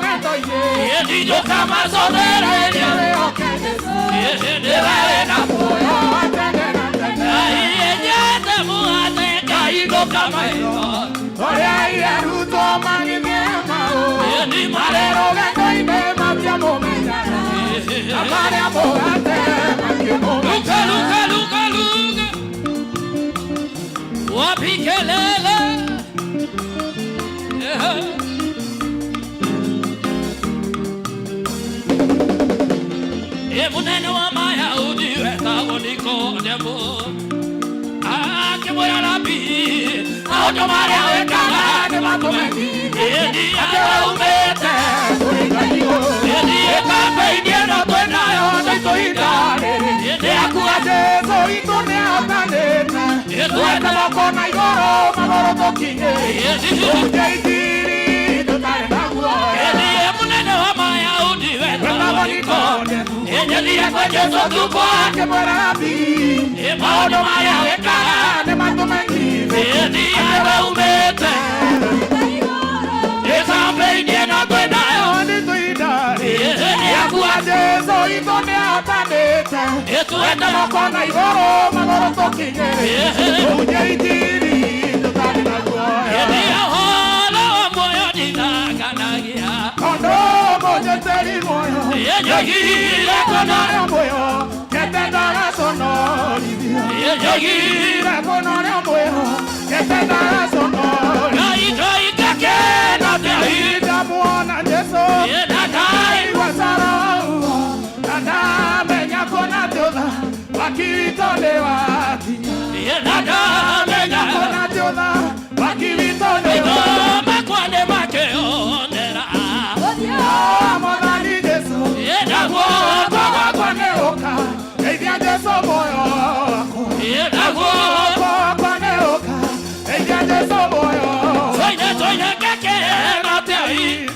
rũgendo-inĩ. Ĩndinjũkamacothereria. Wĩhoke Jesũ. Nĩwe wĩna Muoyo wa tene na tene. Ngai nyende mũgate ngaindũka maitho. Ũrĩa irerutwo magĩthiĩ mau. Ĩni Marĩ marĩ rũgendo-inĩ matiamũmenyaga. Na marĩa mũgate Luka, makĩmũmenya. luka, luka, luka. Wapi kelele? E munene wa Mayahudi wetagwo Nikodemo akĩmwĩra Rabii, maũndũ marĩa wĩkaga Nĩmatũmenyithie. Ĩni Atĩ waumĩte kũrĩ Ngai igũrũ. Ĩni ĩkambĩini ĩno twĩnayo Nĩ tũhinda rĩrĩ. Ĩni Akua Jesũ witũ nĩahotanĩte. Tuoete moko na igũrũ magũrũ tũkinyĩte. Tũhunjie injiri tũtarĩ na guoya. Ĩni munene wa Mayahudi wetagwo Wetagwo Nikodemo Nikodemo. Ĩnyerie kwa Jesũ tukwa Akĩmwĩra Rabii, maũndũ marĩa wĩkaga nĩmatũmenyithie. Ĩni aumĩte ĩkambĩini ĩno twĩnayo Nĩ tũhinda rĩrĩ. Ĩni Akua Jesũ witũ nĩahotanĩte. ĩtuete Moko na igũrũ magũrũ tũkinyĩrĩte. Tũhunjie injiri tũtarĩ na guoya. Ĩni ũhoro wa muoyo ndithanganagia Tondũ mũnjĩtĩri muoyo. Ĩnjogire Kũna rĩa muoyo, nyetendaga conorithio. Ĩnjogire Kũna rĩa muoyo, nyetendaga conorithio. Ngai Ngai ngakena tĩri Ndamuona Jesũ, Ĩna Ngai ndaigua coro na ndamenya kũna tũtha wakiwitũ nĩ wakinya. Ĩna ndamenya Kũna tũtha wakiwitũ nĩ Maitho wakinya. makwa nĩmakĩonera Mwathani Jesũ, Ĩna guoko guoko gwakwa nĩ gũka, geithia Jesũ muoyo wakwa. Ĩna guoko Guoko gwakwa nĩ gũka, geithia Jesũ muoyo Tũine tũine ngakena tĩri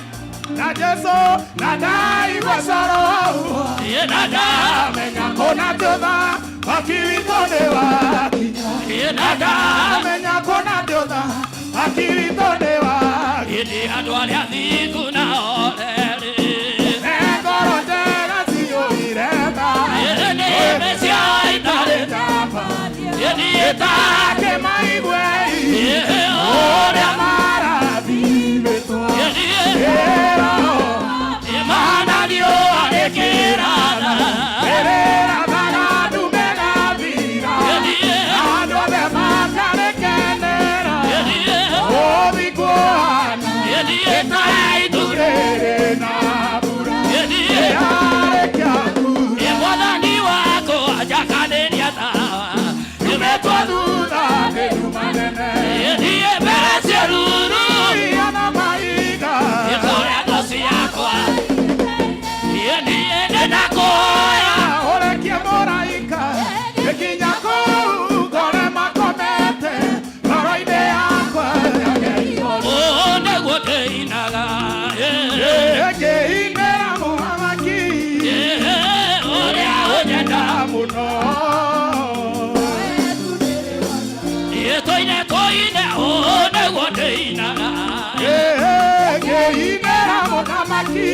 na Jesũ na ndaigua coro Ĩna ndamenya kũna tũtha wakiwitũ nĩ wakinya. Ĩna Ndamenya kũna tũtha wakiwitũ nĩ wakinya. Ĩni andũ arĩa thingu nao reri Ngoro njega ciyũire tha Ĩni mĩcia itarĩ njamba Ĩni ĩtarĩ akĩmaigue ũrĩa ũrĩa marathimĩtwo Ĩni ĩro Imana riũa rĩkĩratha ĩrĩrathaga ndume gathira Ĩni andũ othe makarĩkenera Ĩni ũthikuana Ĩni ĩtai rĩrĩ na mbura Ĩni yarĩkia mbura Mwathani wakwa njakanĩria tawa yumetwo thutha nĩ nduma nene Ĩni mbere ciĩruru ia na mahiga Ĩkũrĩa thũ ciakwa Ĩni nĩndakũhoya ũrekie mũraika gĩkinya kũu ngore makomete ngoro-inĩ yakwa Ũũ nĩguo ndĩinaga ngĩinĩra mũthamaki ũrĩa ũnyenda mũno Tũine tũine ũũ nĩguo ndĩinaga ngĩinĩra mũthamaki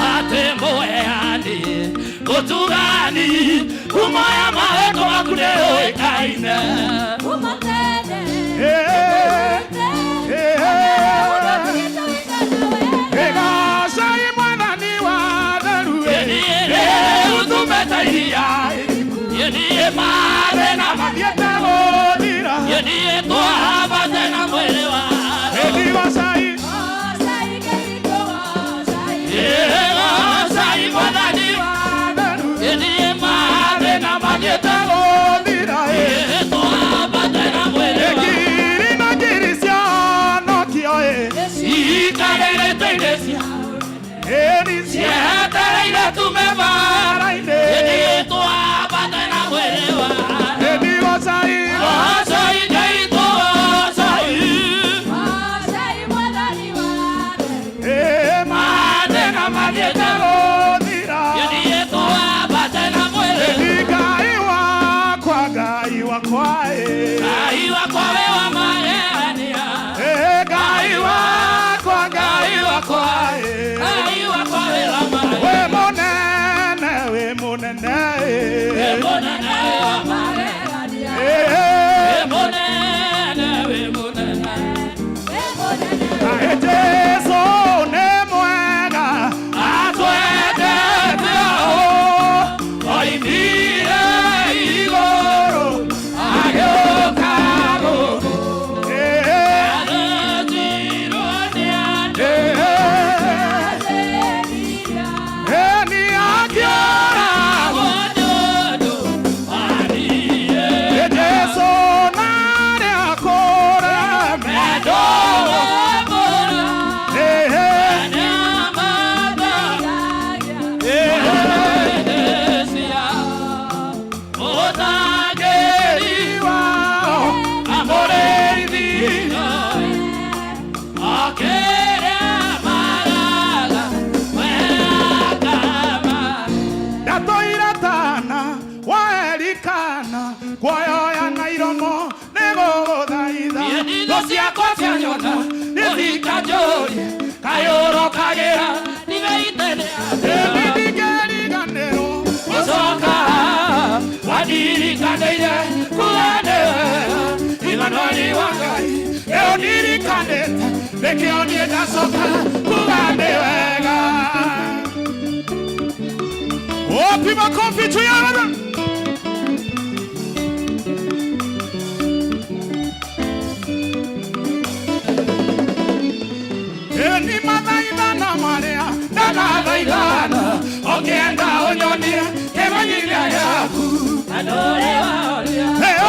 Atĩ mũheani mũtugani ngumo ya mawĩko maku nĩyũĩkaine ĩgacai mwathani wa theru Ĩni rĩu tumĩte iria Ĩni mathĩna na mathiĩte gũthira Ĩni twambate na mwĩrĩ wa ĩndigocai Ĩgocai mwathani wa theru Ĩni mathĩna mathiĩte gũthira twambate na mwĩrĩ wa ngiri na ngiri cianokio Ikarĩrĩte inĩ cia ĩni cietereire tume ciara-inĩ Ĩni twambate na mwĩrĩ wa ĩndigocai Gocai Ngai tũgocai mathĩna mathiĩte gũthira Ĩni twambate na mwĩrĩ Ngai wakwa Ngai wakwa Ngai wakwa wĩ Ĩni ndingĩriganĩrwo Gũcoka wandirikanirie kuga nĩ wega Imanueli wa Ngai ĩyo ndirikanĩte nĩkĩo niĩ ndacoka kuga nĩ wega. Wapi makofi tu ya Ni mathaithana marĩa ndanathaithana ũkĩenda ũnyonie kĩmenyithia gĩaku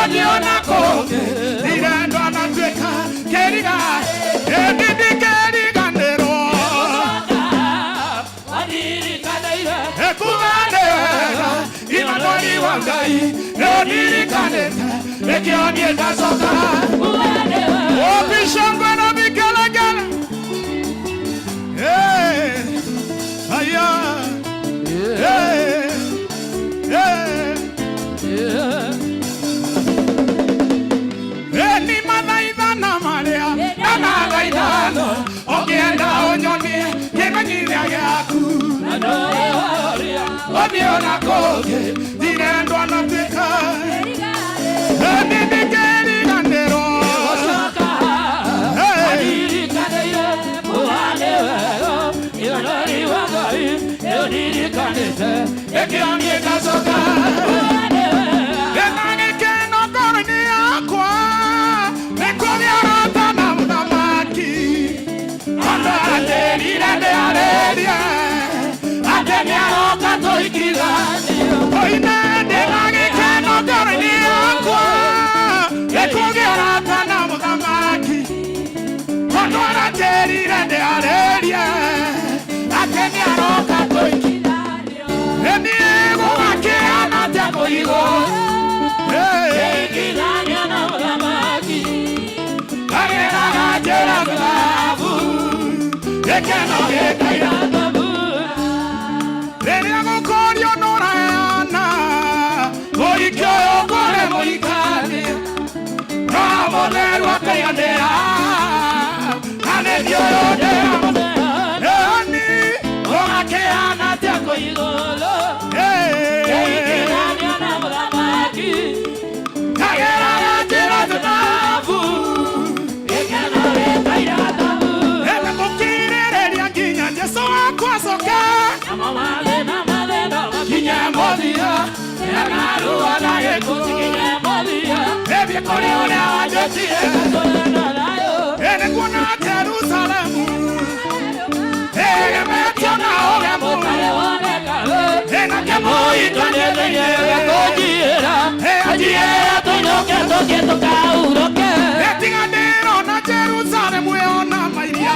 ũnyiona kũngĩ ndirendwa natuĩka kĩriga ĩni ndingĩriganĩrwo ekuga nĩ wega Imanueli wa Ngai nĩũndirikanĩte nĩkĩo niĩ ndacoka. Wapi shangwe na vigelegele? Hey, aya, hey, hey. Ni mathaithana marĩa ndanathaithana ũkĩenda ũnyonie kĩmenyithia gĩaku ũthiĩ ona kũngĩ ndirendwa natuĩka ĩni ndingĩriganĩrwo. Hey. Nĩkĩo niĩ ndacoka ndĩna gĩkeno ngoro-inĩ yakwa nĩ kũgĩa ũrata na mũthamaki tondũ anjĩrire ndĩarĩrie atĩ nĩaroka tũhikithanie oine ndĩna gĩkeno ngoro-inĩ yakwa nĩ kũgĩa ũrata na mũthamaki tondũ aranjĩrire ndĩarĩrie atĩ nĩaroka tũhikithanie niĩ gũgakĩana atĩa kũigwo. Hey. Kageraga njĩra thabu gĩkeno gĩkaira rĩrĩa gũkũrio nũraheana mũhiki ũyũ kũrĩ mũhikania roho mũtheru akaiganĩra na nĩthiĩ ũyũ ndĩramũheani gũgakĩana atĩa Hey. Kageraga njĩra thabu ena gũkirĩrĩria nginya Jesũ wakwa acoke nginya mũthia nĩararũa na gĩkuũ ĩthiĩ kũrĩ ũrĩa wanjĩtire nĩkuona Jerusalemu ĩgemetio na ũgemu ĩna kĩmũito ĩtiga ndĩrona Jerusalemu ĩona mairia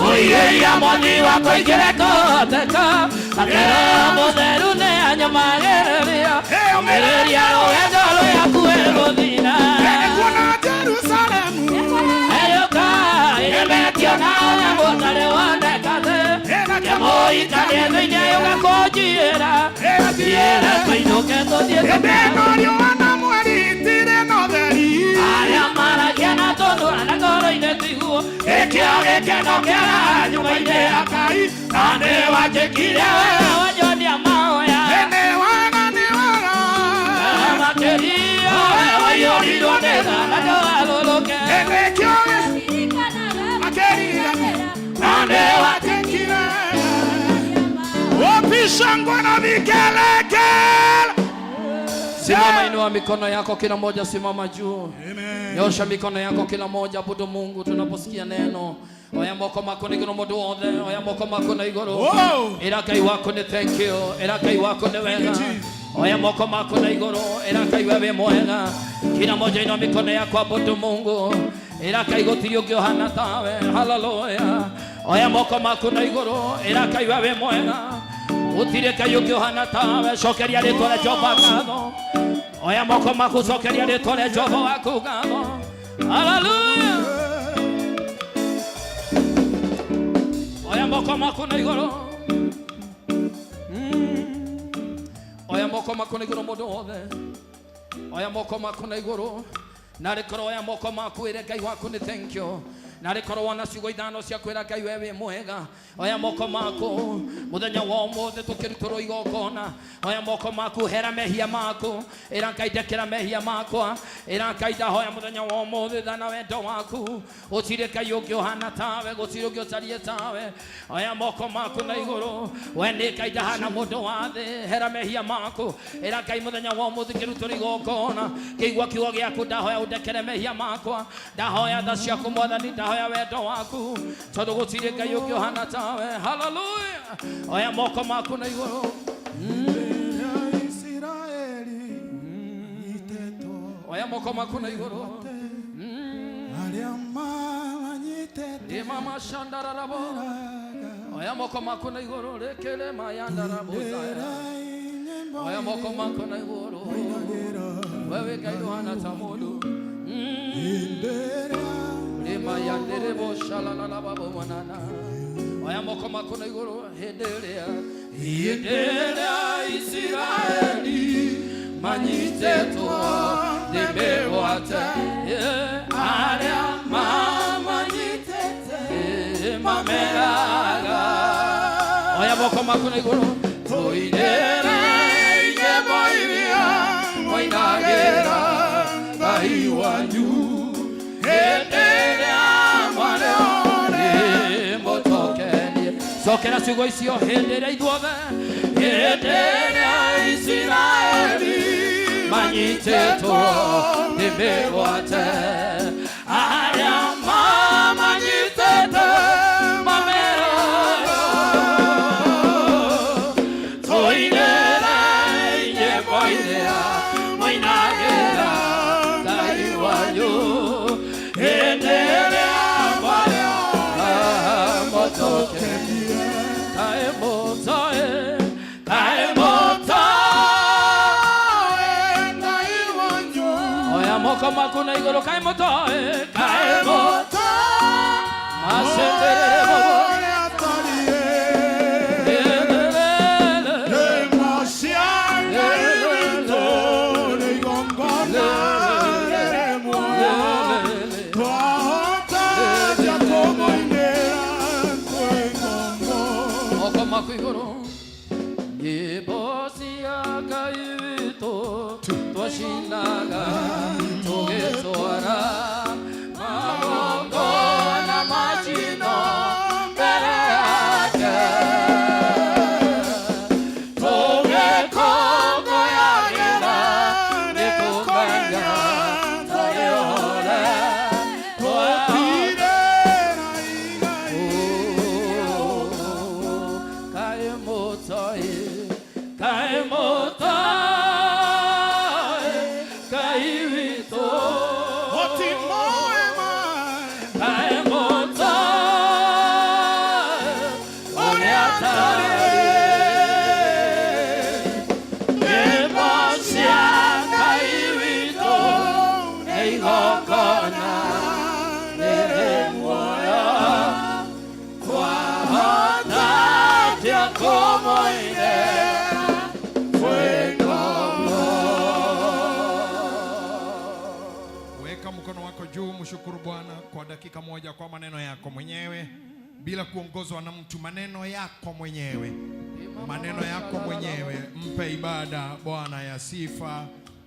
Oiria mwathi wakwa ingĩre kũhoteka atĩrĩ mũtheru nĩ anyamagĩrĩria mĩrĩria rũgendo rũyaku ĩgũthira nĩkuona Jerusalemu Eyũka ĩgemetio na ũrĩa ũtarĩ woneka thĩ ĩna kĩmũikanie thĩinĩ yũka kũnjiyĩra njiyĩre tũinũke tũthiĩ Hĩndĩ ĩno riũa na mweri itirĩ na ũtheri arĩa maragia na tũnua na ngoro-inĩ tiguo ĩkĩo gĩkeno kĩara nyũmba-inĩ ya Ngai na nĩ wanjĩkire wega wanjonia mahoya nĩ wega nĩ wega makĩria waiyũrirwo nĩ tha na ndũgarũrũke nĩkĩo makĩria na nĩ wanjĩkire. Wapi shangwe na vigelegele? Simama, inua mikono yako kila moja, simama juu. Amen. Nyosha mikono yako kila moja, abudu Mungu tunaposikia neno. Oya moko mako na igũrũ mũndũ wothe, oya moko mako na igũrũ. Wow. Ĩra Ngai waku nĩ thank you, ĩra Ngai waku nĩ wega. Jesus. Oya moko mako na igũrũ, ĩra Ngai we wĩ mwega. Kila moja inua mikono yako, abudu Mungu. Ĩra Ngai gũtirĩ ũngĩ ũhana tawe. Hallelujah. Oya moko mako na igũrũ, ĩra Ngai we wĩ mwega. Gũtirĩ Ngai ũngĩ ũhana tawe. Cokeria rĩtwa rĩa Jehova ngatho. Oya moko maku, cokeria rĩtwa rĩa Jehova waku ngatho. Hallelujah. Oya moko maku na igũrũ. Oya moko maku na igũrũ mũndũ wothe. Oya moko maku na igũrũ. Narĩ korwo oya moko maku ĩre Ngai waku nĩ thank you. Narĩ korwo wona ciugo ithano cia kwĩra Ngai we wĩ mwega. Oya moko maku muthenya wa ũmũthĩ tũkĩrutũrwo igongona. Oya moko maku hera mehia maku. Ĩra Ngai ndekera mehia makwa. Ĩra Ngai ndahoya muthenya wa ũmũthĩ tha na wendo waku. Gũtirĩ Ngai ũngĩ ũhana tawe, gũtirĩ ũngĩ ũtariĩ tawe. Oya moko maku na igũrũ. We nĩ Ngai ndahana mũndũ wa thĩ. Hera mehia maku. Ĩra Ngai muthenya wa ũmũthĩ kĩrutũrwo igongona. Kĩigua kiugo gĩaku ndahoya ũndekere mehia makwa. Ndahoya tha ciaku Mwathani, ndahoya wendo waku tondũ gũtirĩ Ngai ũngĩ ũhana tawe. Haleluya. Oya moko maku na igũrũ. Isiraeli nyitĩtwo Oya moko maku na igũrũ. Arĩa mamanyitĩte Ĩ mama shandararabo. Oya moko maku na igũrũ rĩkĩrĩ mayandarabozaya. nyĩmbo Oya moko maku na igũrũ. Wewe Ngai ndũhana ta mũndũ. Hĩndĩ Rĩma yanderebo shalalala babo wanana. Oya moko maku na igũrũ hĩndĩ ĩrĩa hĩndĩ ĩrĩa Isiraeli manyitĩtwo nĩ mĩgwate. Arĩa mamanyitĩte mameraga. Oya moko maku na igũrũ tũinĩre nyĩmbo iria moinagĩra Ngai wanyu. Hĩndĩ ĩrĩa mwarĩ mũtũkenie. Cokera ciugo icio hĩndĩ ĩrĩa ithuothe hĩndĩ ĩrĩa Isiraeli manyitĩtwo nĩ mĩgwate. Arĩa mamanyitĩte mameraga. Tũinĩre nyĩmbo iria moinagĩra Ngai wanyu. Hĩndĩ ĩrĩa mwarĩ mũtũkenie. Kaĩ mũtoĩ, kaĩ mũtoĩ. Ngai wanyu Oya moko maku na igũrũ kaĩ mũtoĩ, kaĩ mũtoĩ. Macenderere bobo. Ũrĩa atariĩ Lelelele. Nyĩmbo cia Ngai witũ nĩ igongona rĩrĩ muoyo. Twahota atĩa kũmũinĩra twĩ ngombo? Moko maku igũrũ. Nyĩmbo cia Ngai witũ twacinaga tũgĩtwara magongona ma njino mbere yake. Tũgĩkũngũyagĩra nĩ kũmenya tũrĩ othe. Tũtirĩ na igai. Kaĩ mũtoĩ, kaĩ mũtoĩ, Ngai witũ. Mũtimoe ma Kaĩ mũtoĩ, ũrĩa atariĩ. Nyĩmbo cia Ngai witũ nĩ igongona rĩrĩ muoyo. Twahota atĩa kũmũinĩra twĩ ngombo? Weka mkono wako juu, mshukuru Bwana kwa dakika moja kwa maneno yako mwenyewe, bila kuongozwa na mtu, maneno yako mwenyewe, maneno yako mwenyewe. Mpe ibada Bwana ya sifa.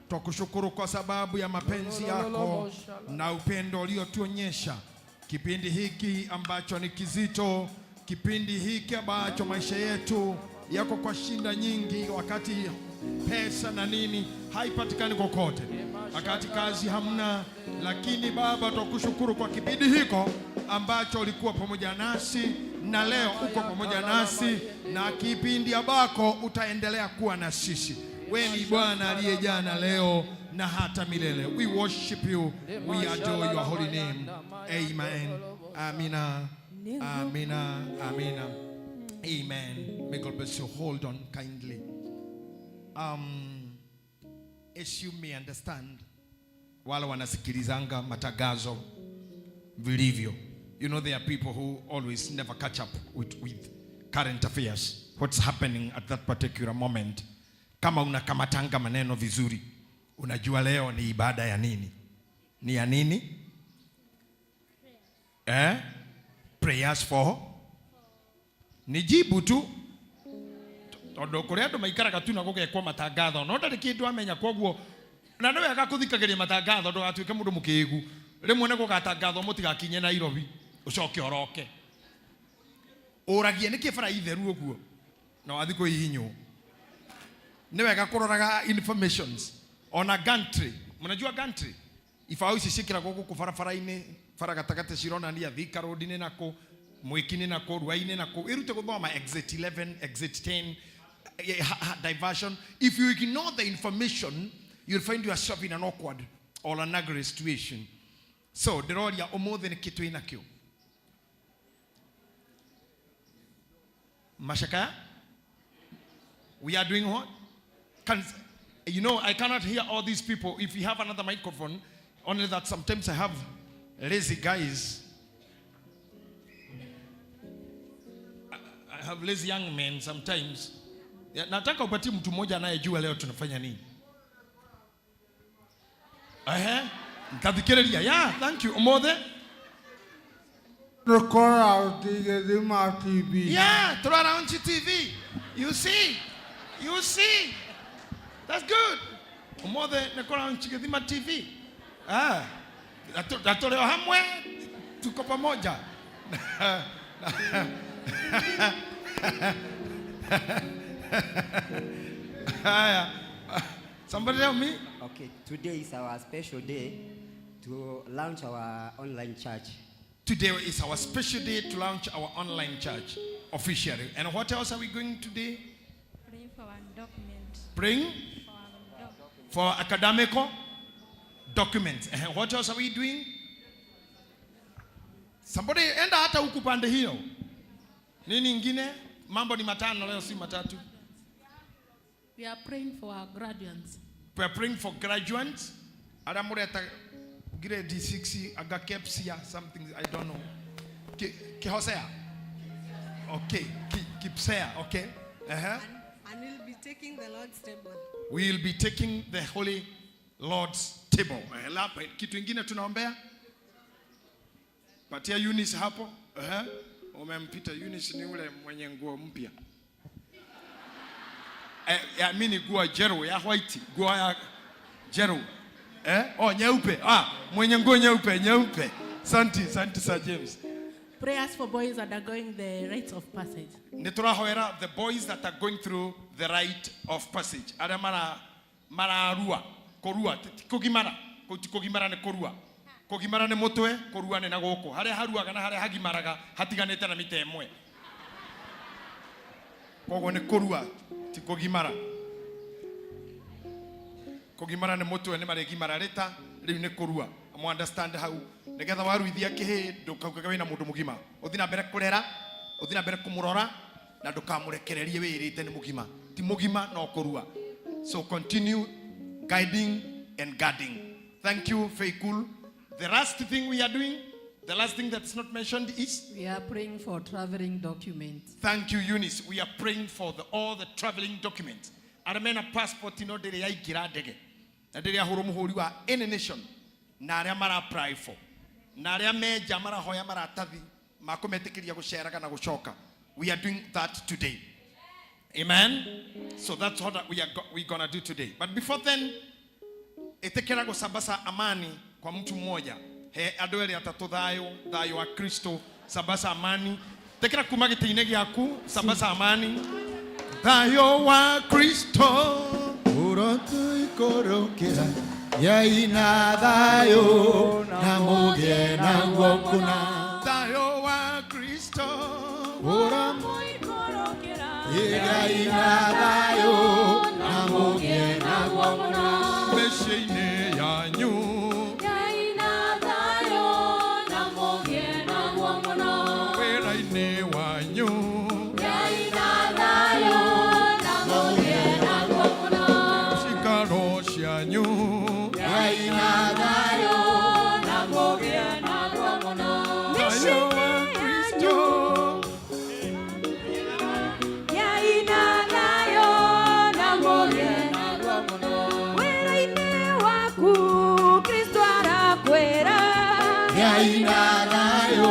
Twakushukuru kwa sababu ya mapenzi yako na upendo uliotuonyesha kipindi hiki ambacho ni kizito, kipindi hiki ambacho maisha yetu yako kwa shinda nyingi, wakati pesa na nini haipatikani kokote, wakati kazi hamna, lakini Baba twakushukuru kwa kipindi hiko ambacho ulikuwa pamoja nasi na leo uko pamoja nasi na kipindi ambako utaendelea kuwa na sisi. We ni Bwana aliye jana, leo na hata milele. We worship you, we adore your holy name. Amen. Amina. Amina. Amina. Amen. May God bless you. Hold on kindly. As you may understand, wale wanasikilizanga matangazo vilivyo. You know there are people who always never catch up with current affairs, what's happening at that particular moment. Kama unakamatanga maneno vizuri, unajua leo ni ibada ya nini? Ni ya nini? Eh? Prayers for nijibu tu tondu kuri andu maikaraga tu na gugekwo matangatho no ndari kindu amenya, koguo na nĩ wega kũthikagĩria matangatho ndũgatuĩke mũndũ mũkĩgu. Rĩmwe nĩ gũgatangathwo mũtigakinye Nairobi ũcoke ũroke ũragie nĩkĩ bara itheru ũguo na wathiĩ kũhihinywo. Nĩ wega kũroraga informations ona gantry. Mnajua gantry? Ibao ici ciĩkĩragwo gũkũ barabara-inĩ, bara gatagatĩ cironania Thika Road nĩ nakũ, Mwĩki nĩ nakũ, Ruai-inĩ nakũ. Ĩrute gũthoma exit 11, exit 10, diversion. If you ignore the information, you'll find yourself in an awkward or an ugly situation. So ndĩroria ũmũthĩ nĩkĩ twĩ nakĩo? Mashakaya? We are doing what? I cannot hear all these people. If you have another microphone, only that sometimes I have lazy guys. I have lazy young men sometimes. Ya, nataka upatie mtu mmoja anayejua leo tunafanya nini. Ehe, nitathikĩrĩria. Yeah, thank you. Ũmũthĩ? Record Githima TV. Yeah, throw around TV. You see? You see? That's good. Ũmũthĩ nĩ kũraunch Githima TV. Ah, na tũrĩ o hamwe, tuko pamoja. Haya. Somebody tell me. Okay, today is our special day to launch our online church. Today is our special day to launch our online church officially. And what else are we going today? Pray for our document. Praying For our document. for academical documents. And what else are we doing? Somebody enda hata huku pande hiyo. Nini ingine? Mambo ni matano leo, si matatu. We are praying for our graduates. We are praying for graduates. Arĩa mũreta grade 6 aga KEPSEA something, I don't know. Kihosea. Okay, Kipsea, okay. And we'll be taking the Lord's table. We will be taking the Holy Lord's table. Lapa, kitu ingine tunaombea? Patia Eunice hapo. Umempita Eunice ni ule mwenye nguo mpya. Ya, mimi ni nguo jero ya white, nguo ya jero. Oh, nyeupe. Ah, mwenye nguo nyeupe, nyeupe. Santi, santi Sir James. Prayers for boys undergoing the rites of passage. Nĩ tũrahoera the boys that are going through the rite of passage. Arĩa mararua, kũrua, ti kũgimara. Kũu ti kũgimara nĩ kũrua. Kũgimara nĩ mũtwe, kũrua nĩ na gũkũ. Harĩa haruaga na harĩa hagimaraga hatiganĩte na mita ĩmwe. Koguo nĩ kũrua, ti kũgimara. Kũgimara nĩ mũtwe, nĩ marĩgimara rĩta, rĩu nĩ kũrua. Mu understand hau. Nĩgetha waruithia kĩhĩ, ndũkaugage wĩna mũndũ mũgima. Ũthiĩ na mbere kũrera, ũthiĩ na mbere kũmũrora, na ndũkamũrekererie wĩrĩte nĩ mũgima. Ti mũgima no kũrua. So continue guiding and guarding. Thank you, Faikul. The last thing we are doing, the last thing that's not mentioned is? We are praying for traveling documents. Thank you, Eunice. We are praying for all the traveling documents. Arĩa mena passport no ndĩrĩ yaingĩra ndege. Na ndĩrĩ yahũrwo mũhũri wa any nation. Na arĩa mara apply for. Na arĩa menja marahoya maratathi ma kũmetĩkĩria gũceraga na gũcoka. We are doing that today. Amen. So that's what we are we going to do today. But before then, ĩtĩkĩra gũsambaza amani kwa mtu mmoja. He andũ erĩ atatũ thayũ, thayũ wa Kristo, sambaza amani. Ĩtĩkĩra kuma gĩtĩ-inĩ gĩaku, sambaza amani. Thayũ wa Kristo. Ũrotuikũrũkĩra, yaina thayũ na mũgĩe naguo kũna. Thayũ wa Kristo. Yaina thayũ na mũgĩe naguo kũna. Mĩciĩ-inĩ yanyu. Yaina thayũ na mũgĩe naguo mũno. Wĩra-inĩ wanyu. Yaina thayũ na mũgĩe naguo mũno. Cikaro cianyu. Yaina thayũ na mũgĩe naguo mũno. Thayũ wa Kristo. Yaina thayũ na mũgĩe naguo mũno. Wĩra-inĩ waku Kristo arakwĩra. Yaina thayũ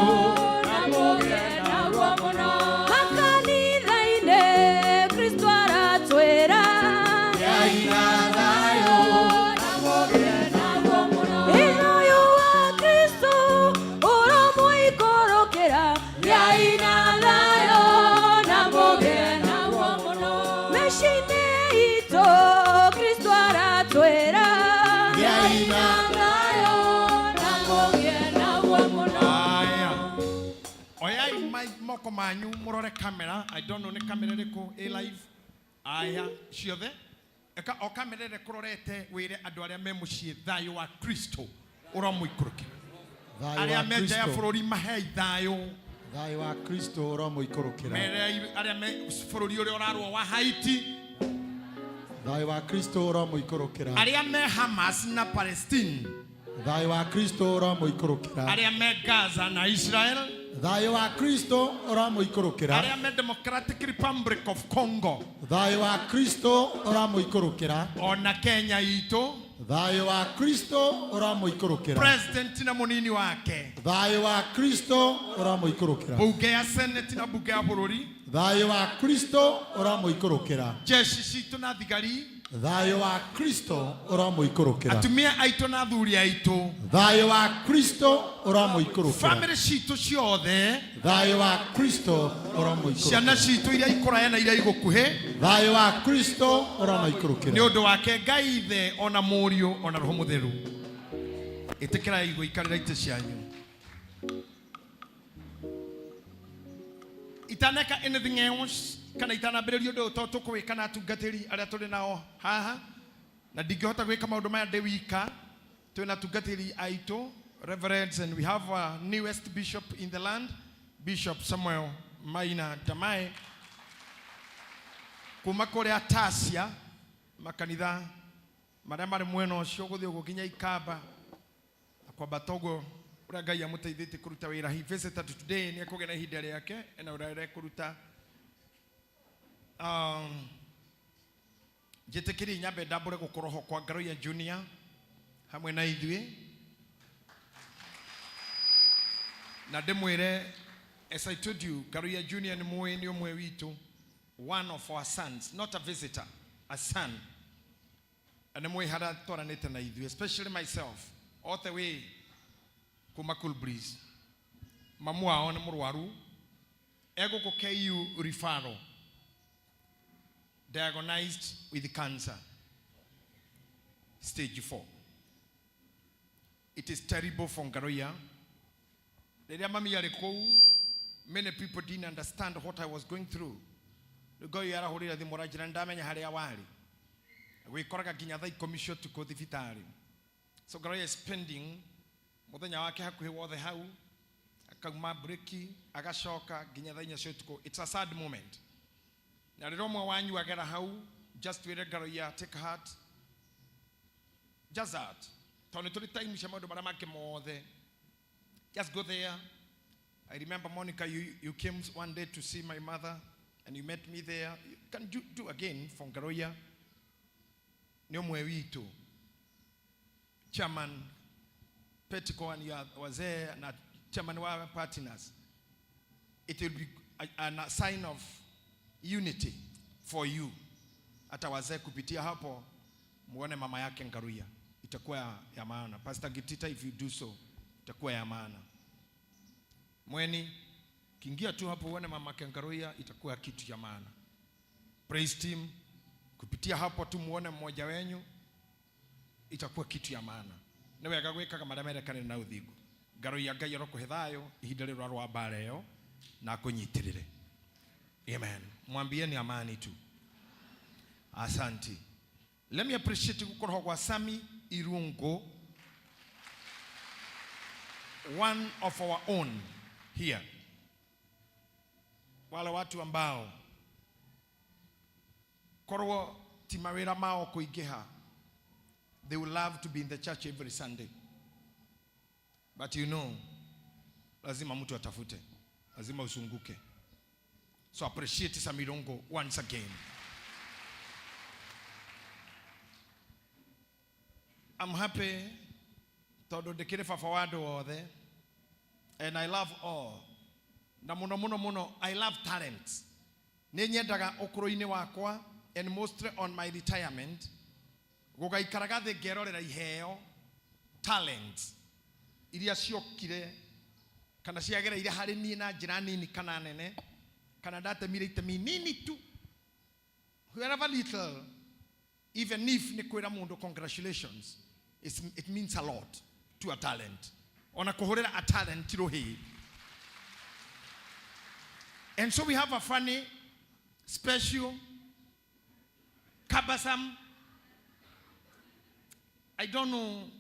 Gĩai na thayũ na mũgĩe naguo mũno. Mĩciĩ-inĩ itũ Kristo aratwĩra, gĩai na thayũ na mũgĩe naguo mũno. Aya, oyai moko manyu murore kamera. I don't know nĩ kamera ĩrĩkũ ĩ live. Aya, ciothe eka o kamera ĩrĩa kũrorete, wĩre andũ arĩa me mũciĩ thayũ wa Kristo ũramũikũrũkĩra. Thayũ wa Arĩa me nja ya Kristo. bũrũri, mahei thayũ. Thayũ wa Kristo ũromũikũrũkĩra. Mere arĩa me bũrũri ũrĩa ũrarũa wa Haiti. Thayũ wa Kristo ũromũikũrũkĩra. Arĩa me Hamas na Palestine. Thayũ wa Kristo ũromũikũrũkĩra. Arĩa me Gaza na Israel. Thayũ wa Kristo ũromũikũrũkĩra. Arĩa me Democratic Republic of Congo. Thayũ wa Kristo ũromũikũrũkĩra. Ona Kenya itũ. Thayũ wa Kristo ũromũikũrũkĩra. President na mũnini wake. Thayũ wa Kristo ũromũikũrũkĩra. Bunge ya Senate na bunge ya bũrũri. Thayũ wa Kristo ũromũikũrũkĩra. Jeshi citũ na thigari. Thayũ wa Kristo ũromũikũrũkĩra. Atumia aitũ na athuri aitũ. Thayũ wa Kristo ũromũikũrũkĩra. Famĩlĩ citũ ciothe. Thayũ wa Kristo ũromũikũrũkĩra. Ciana citũ iria ikũraya na iria igũkuhĩ. Thayũ wa Kristo ũromũikũrũkĩra. Nĩ ũndũ wake Ngai Ithe, ona Mũriũ, ona Roho Mũtheru. Ĩtĩkĩrai gũikarĩra itĩ cianyu. Itaneka anything else kana itanambĩrĩria ũndũ ũyũ, tondũ tũkũwĩka na atungatĩri arĩa tũrĩ nao haha, na ndingĩhota gwĩka maũndũ maya ndĩ wika. Twĩna atungatĩri aitũ, reverends, and we have our newest bishop in the land, Bishop Samuel Maina Damae, kuma kũrĩa Tasia, makanitha marĩa marĩ mwena ũcio gũthiĩ ũguo nginya Ikamba na kwambata ũguo, ũrĩa Ngai amũteithĩtie kũruta wĩra. He visited today. Nĩ ekũgĩa na ihinda rĩake ena ũrĩa arekũruta. Njĩtĩkĩrie nyambe ndambũre gũkorwo ho kwa Ngaruiya Junior hamwe na ithuĩ, na ndĩmwĩre, as I told you, Ngaruiya Junior nĩ mũĩ nĩ ũmwe witũ, one of our sons, not a visitor, a son. Na nĩ mũĩ harĩa twaranĩte na ithuĩ, especially myself, all the way kuma Cool Breeze. Mamu wao nĩ mũrwaru, egũkũ KU referral, diagnosed with cancer stage 4. It is terrible for Ngaruiya. Rĩrĩa mami arĩ kũu, many people didn't understand what I was going through. Rĩu Ngai arahũrĩra thimũ, aranjĩra ndamenya harĩa warĩ, gwĩkoraga nginya thaa 10 cia ũtukũ thibitarĩ. So Ngaruiya is spending mũthenya wake hakuhĩ wothe hau, akauma breki agacoka nginya thaa 4 cia ũtukũ. It's a sad moment. Na rĩrĩa ũmwe wanyu agera hau, just wĩre Ngaruiya, take heart, just that, tondũ nĩ tũrĩ time cia maũndũ marĩa mangĩ mothe. Just go there. I remember, Monica, you came one day to see my mother and you met me there. You can do again for Ngaruiya. Nĩ ũmwe witũ, chairman Petiko ya wazee na chairman wa partners. It will be a sign of unity for you, hata wazee kupitia hapo muone mama yake Ngaruiya, itakuwa ya maana. Pastor Gitita, if you do so, itakuwa ya maana. Mweni kiingia tu hapo uone mama yake Ngaruiya, itakuwa kitu cha maana. Praise team, kupitia hapo tu muone mmoja wenyu, itakuwa kitu ya maana. Nĩ wega gwĩkaga marĩa merekanĩre na ũthingu. Ngaruiya, Ngai arokũhe thayũ ihinda rĩrĩa rwa mbara ĩyo na akũnyitĩrĩre. Amen. Mwambieni amani tu. Asante. Let me appreciate gukorwo gwa Sami Irungu, one of our own here, wale watu ambao korwo ti mawĩra mao kũingĩha, they would love to be in the church every Sunday, but you know, lazima mtu atafute, lazima usunguke. So appreciate Samirongo once again. I'm happy tondũ ndĩkĩrĩ baba wa andũ othe, and I love all, na mũno mũno mũno I love talents. Nĩ nyendaga ũkũrũ-inĩ wakwa, and mostly on my retirement, gũgaikaraga thĩ ngerorera iheo, talents iria ciokire. Kana ciagereire harĩ niĩ na njĩra nini kana nene, kana ndatemire itemi nini tu, wherever little, even if nĩ kwĩra mũndũ congratulations, it means a lot to a talent. Ona kũhũrĩra a talent rũhĩ. And so we have a funny, special, cumbersome, I don't know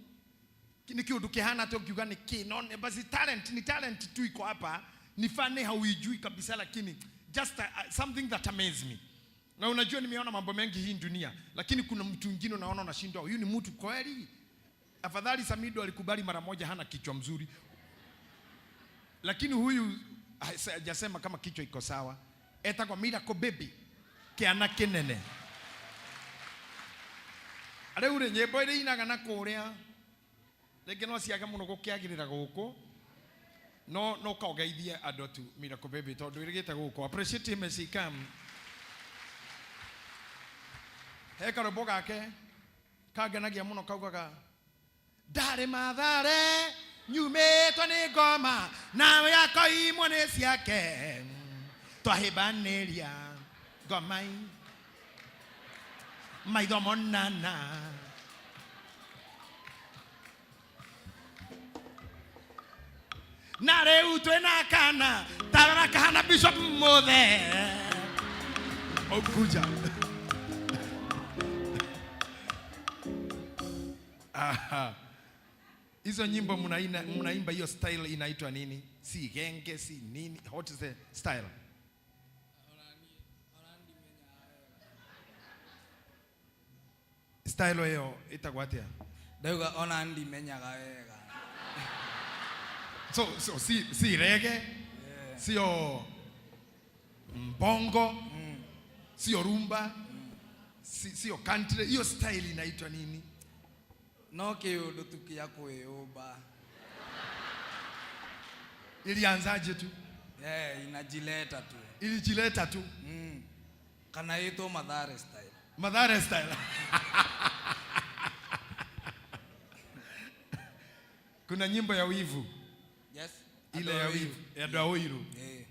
ni kiundu kihana atĩa ũngiuga nĩ kĩ, no basi talent ni talent tu iko hapa, ni funny, hauijui kabisa, lakini just something that amazes me. Na unajua nimeona mambo mengi hii dunia, lakini kuna mtu mwingine unaona unashindwa, huyu ni mtu kweli? Afadhali Samido alikubali mara moja hana kichwa mzuri, lakini huyu hajasema kama kichwa iko sawa. Etagwo Miracle Baby kiana kinene. Rĩu rĩ, nyĩmbo iria inaga na kũrĩa rĩngĩ no ciage mũno gũkĩagĩrĩra gũkũ, no no kaũgeithie andũ tu Miracle Baby tondũ ĩrĩgĩte gũkũ. Appreciate him as he come. He karwĩmbo gake kangenagia mũno, kaugaga ndarĩ Mathare nyumĩtwo nĩ ngoma nawe akoimwo nĩ ciake twahĩmbanĩria ngomai maitho monana. Na rĩu twĩna kana tarora kahana Bishop Muthe Okuja. Aha. Hizo nyimbo mnaimba hiyo style inaitwa nini? Si genge, si nini? What is the style? Style hiyo itagwo atia? Ndauga ona ndimenyaga wega. So si reggae, sio mbongo, sio rumba, sio country. Hiyo style inaitwa nini? No kiundu tu kia kwĩyũmba. Ilianzaje tu? Inajileta tu. Ilijileta tu. Kana ĩtwo Mathare style. Mathare style. Kuna nyimbo ya wivu. Yes. Ile ya wivu. Ya Andũ a Ũiru.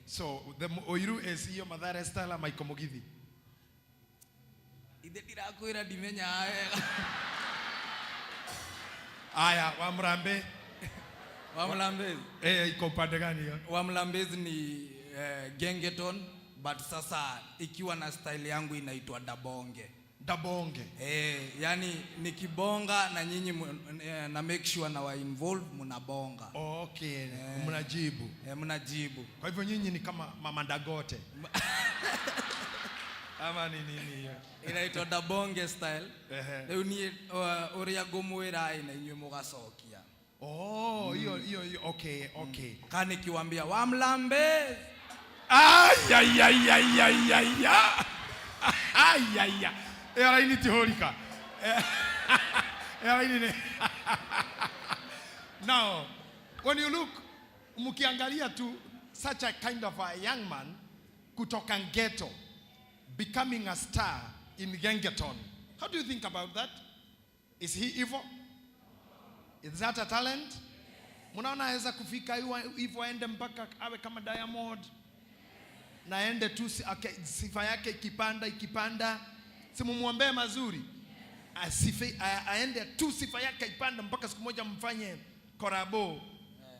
So the Ũiru is hiyo Mathare style ama iko Mugithi? Ithe ndirakwĩra ndimenyaga wega. Aya, wa Mrambe. Wa Mlambezi. Iko upande gani hiyo? Wa Mlambezi ni gengeton, but sasa ikiwa na style yangu inaitwa dabonge. Dabonge. Yani nikibonga na nyinyi na make sure na wa involve mnabonga. Okay, mnajibu. Mnajibu. Kwa hivyo nyinyi ni kama Mama Dangote. Ama ni nini hiyo? Inaitwa dabonge style. Rĩu niĩ, ũrĩa ngũmwĩra ĩ, na inyuĩ mũgacokia. Oh, hiyo, hiyo, hiyo, okay, okay. Kana nikiwaambia wa Mlambe. Ay, ay, ay, ay, ay, ay, ay. Ay, ay, ay. Raini ti holika. Raini ni. Now, when you look, mkiangalia tu such a kind of a young man kutoka ghetto becoming a star in Gengeton. How do you think about that? Is he evil? Is that a talent? Mnaona aweza kufika hivyo aende mpaka awe kama Diamond? Na aende tu sifa yake ikipanda, ikipanda. Si mumuombee mazuri? Aende tu sifa yake ipande mpaka siku moja mfanye korabo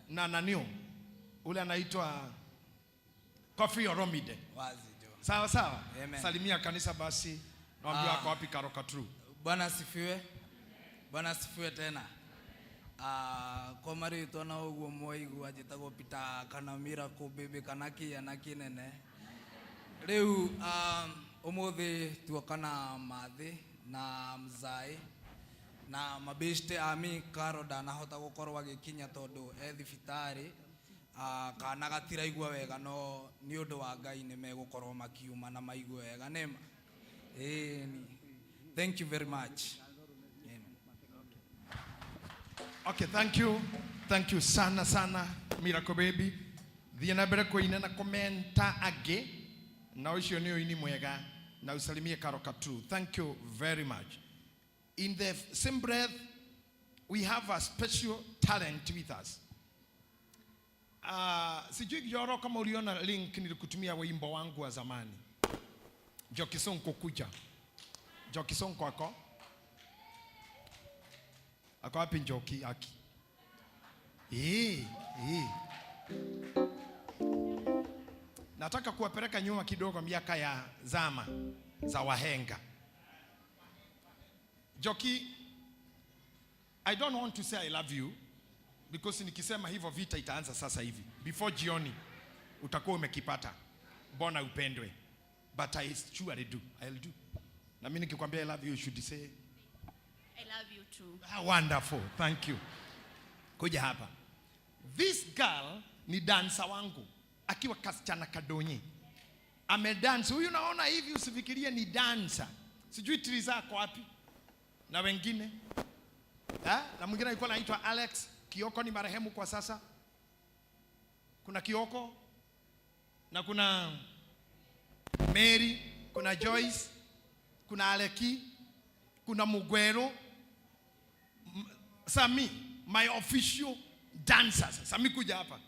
na nanio. Ule anaitwa Koffi Olomide. Wazi jo. Sawa sawa. Amen. Salimia kanisa basi. Naambia wako wapi Karoka True. Bwana asifiwe. Bwana asifiwe tena. Kwa marĩtwa na ũguo mwaigua njĩtagwo Peter kana Miracle Baby kana kĩana kĩnene. Rĩu, ũmũthĩ tuoka na Mathĩ na Mzai na mabeshte ami Karo ndanahota gũkorwo agĩkinya tondũ e thibitarĩ. Kana gatiraigua wega no nĩ ũndũ wa Ngai nĩ megũkorwo makiuma na maigue wega nĩma. Ĩni. Thank you very much. Amen. Okay, thank you. Thank you sana sana Miracle Baby. Thiĩ na mbere kũina na komenta angĩ. Na ũcio nĩ ũini mwega na usalimie Karoka True. Thank you very much. In the same breath, we have a special talent with us. Sijui Joro kama uliona link nilikutumia wimbo wangu wa zamani. Njoki Sonko kuja. Njoki Sonko ako? Ako wapi Njoki aki? Nataka kuwapeleka nyuma kidogo miaka ya zama za wahenga. Njoki, I don't want to say I love you because nikisema hivyo vita itaanza sasa hivi. Before jioni utakuwa umekipata. Mbona upendwe? But I surely do. I'll do. Na mimi nikikwambia I love you, you should say I love you too. Ah, wonderful. Thank you. Kuja hapa. This girl ni dancer wangu akiwa kasichana kadonye. Amedance. Huyu naona hivi usifikirie ni dancer. Sijui Triza ako wapi? Na wengine. Ha? Na mwingine alikuwa anaitwa Alex. Kioko ni marehemu kwa sasa. Kuna Kioko na kuna Mary, kuna Joyce, kuna Aleki, kuna Mugwero, Sami, my official dancers. Sami kuja hapa.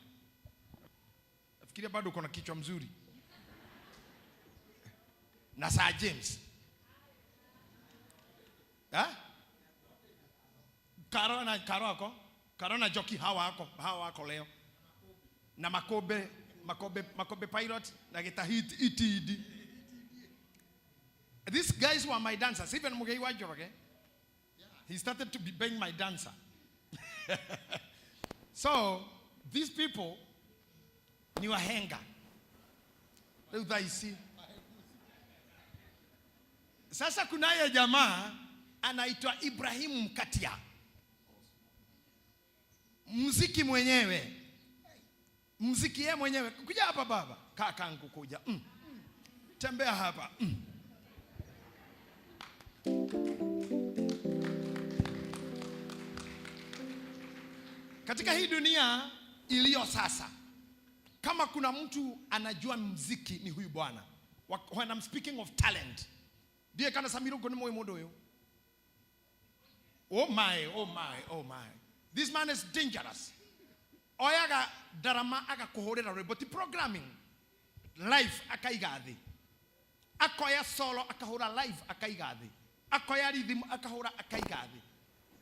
Nafikiria bado uko na kichwa mzuri. Na Sir James. Ha? Karo na Karo ako? Karo na Joki hawa wako leo. Na Makobe Pilot na geta hit itidi. These guys were my dancers. Even Mugei wa Njoroge, he started to be being my dancer. So these people ni wahenga. Leo thaa ici. Sasa kunaye jamaa anaitwa Ibrahim Mkatia. Muziki mwenyewe. Muziki yeye mwenyewe. Kuja hapa baba. Kakangu kuja. Tembea hapa. Katika hii dunia iliyo sasa, kama kuna mtu anajua muziki ni huyu bwana. When I'm speaking of talent, ndiye kana Samiro goni moyo modo yo. Oh my, oh my, oh my. This man is dangerous. Oyaga darama agakuhurira rwimbo ti programming. Live akaiga thi. Akoya solo akahura live akaiga thi. Akoya rhythm akahura akaiga thi.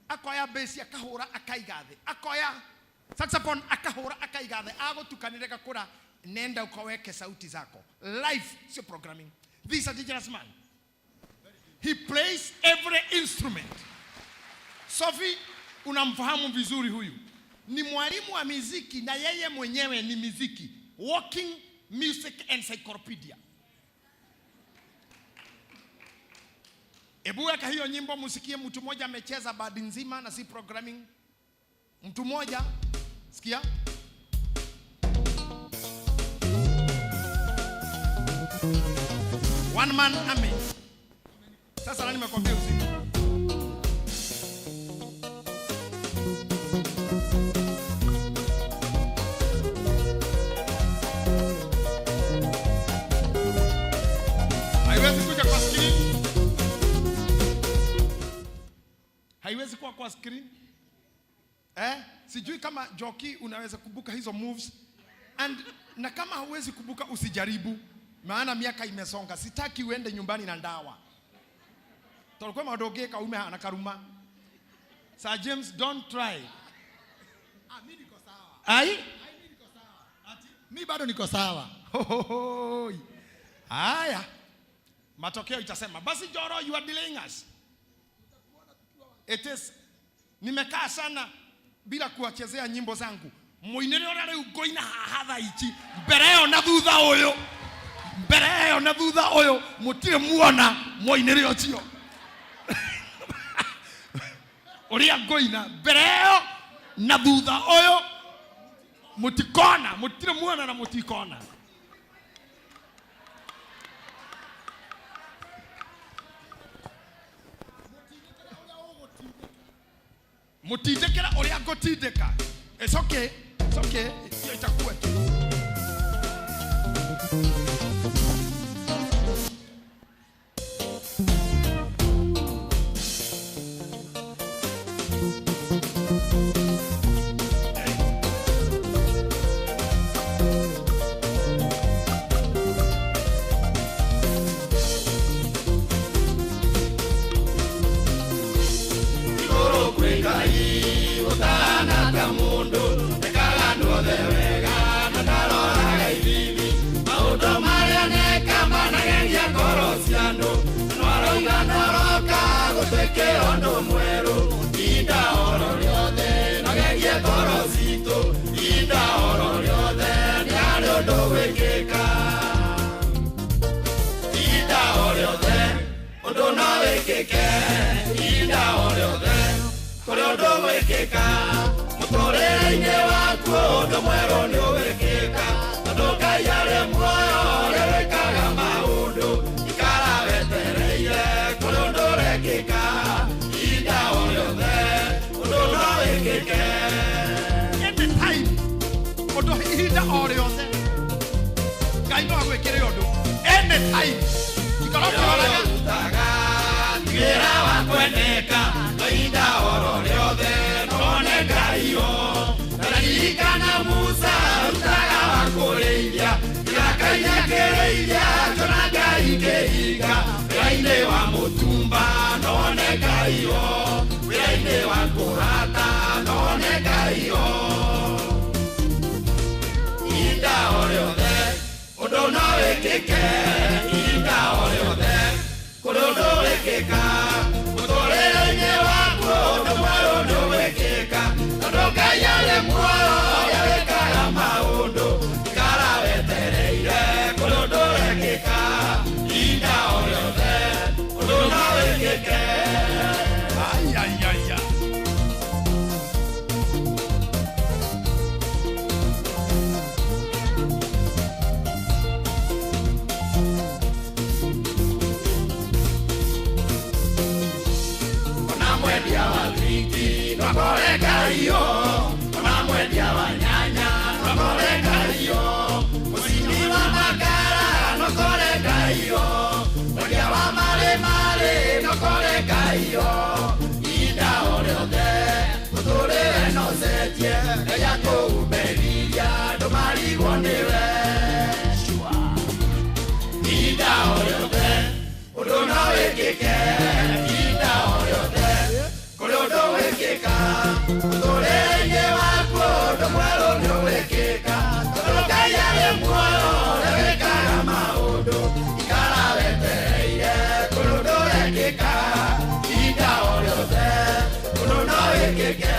Akoya bass akahura akaiga thi. Akoya saxophone akahura akaiga thi. Agutukanire gakura nenda ukaweke sauti zako. Live sio programming. This is a dangerous man. He plays every instrument. Sophie, unamfahamu vizuri huyu. Ni mwalimu wa muziki na yeye mwenyewe ni muziki. Walking music encyclopedia. Ebu weka hiyo nyimbo musikie mtu mmoja amecheza badi nzima na si programming. Mtu mmoja, sikia. One man army. Sasa nani nimekwambia usiku? Haiwezi kuja kwa screen. Haiwezi kuwa kwa screen. Sijui kama Joki unaweza kubuka hizo moves. And na kama huwezi kubuka usijaribu. Maana miaka imesonga. Sitaki uende nyumbani na ndawa. Tolikuwa madoge kaume na karuma. Sir James, don't try. Mimi niko sawa. Ai? Mimi niko sawa. Mimi bado niko sawa. Haya. Matokeo itasema. Basi Joro, you are delaying us. It is nimekaa sana bila kuwachezea nyimbo zangu. Muinire ora riu ngoina haha thaa ici. Mbere ĩyo na thutha ũyũ. Mbere ĩyo na thutha ũyũ mũtirĩ muona muinire ũcio. Ũrĩa ngoina mbere ĩyo na thutha ũyũ mũtikona, mũtirĩ muona na mũtikona. Mutindikira uria ngutindika. It's okay. It's okay. Hiyo itakuwa tu. wĩkĩke ihinda o rĩothe kũrĩ ũndũ wĩkĩka mũtũrĩre-inĩ waku ũndũ mwerũ nĩ ũgwĩkĩka tondũ Ngai arĩ muoyo ũrĩa wĩkaga maũndũ ikara wetereire kũrĩ ũndũ ũrekĩka ihinda o rĩothe ũndũ no wĩkĩke anytime ũndũ ihinda o rĩothe Ngai no agwĩkĩre ũndũ anytime ikara ũkĩroraga wĩra wa kwendeka ihinda oro rĩothe none Ngai naririkana Musa arutaga wa kũrĩithia gĩthaka-inĩ akĩrĩithia akĩona Ngai kĩhinga wĩra-inĩ wa mũtumba none Ngai wĩra-inĩ wa kũhata none Ngai ihinda o rĩothe ũndũ no wĩkĩke ihinda o rĩothe kũrĩ ũndũ wĩkĩka mũtũrĩre-inĩ waku ũndũ mwerũ nĩ ũgwĩkĩka tondũ Ngai arĩ muoyo ũrĩa wĩkaga maũndũ ikara wetereire kũrĩ ũndũ ũrekĩka ihinda o rĩothe ũndũ no wĩkĩke. Ai, ai, ai, ai. Ona mwendia wa thwiti no akore Ngai ona mwendia wa nyanya no akore Ngai mũcini wa makara no akore Ngai mwendia wa marĩmarĩ no akore Ngai ihinda o rĩothe mũtũrĩre no ũcenjie Ngai akũumĩriria ndũmarigwo nĩwe ihinda o rĩothe ũndũ no wĩkĩke ihinda o rĩothe kũrĩ ũndũ wĩkĩka mũtũrĩre-inĩ waku ũndũ mwerũ nĩ ũgwĩkĩka tondũ Ngai arĩ muoyo ũrĩa wĩkaga maũndũ ikara wetereire kũrĩ ũndũ ũrekĩka ihinda o rĩothe ũndũ no wĩkĩke.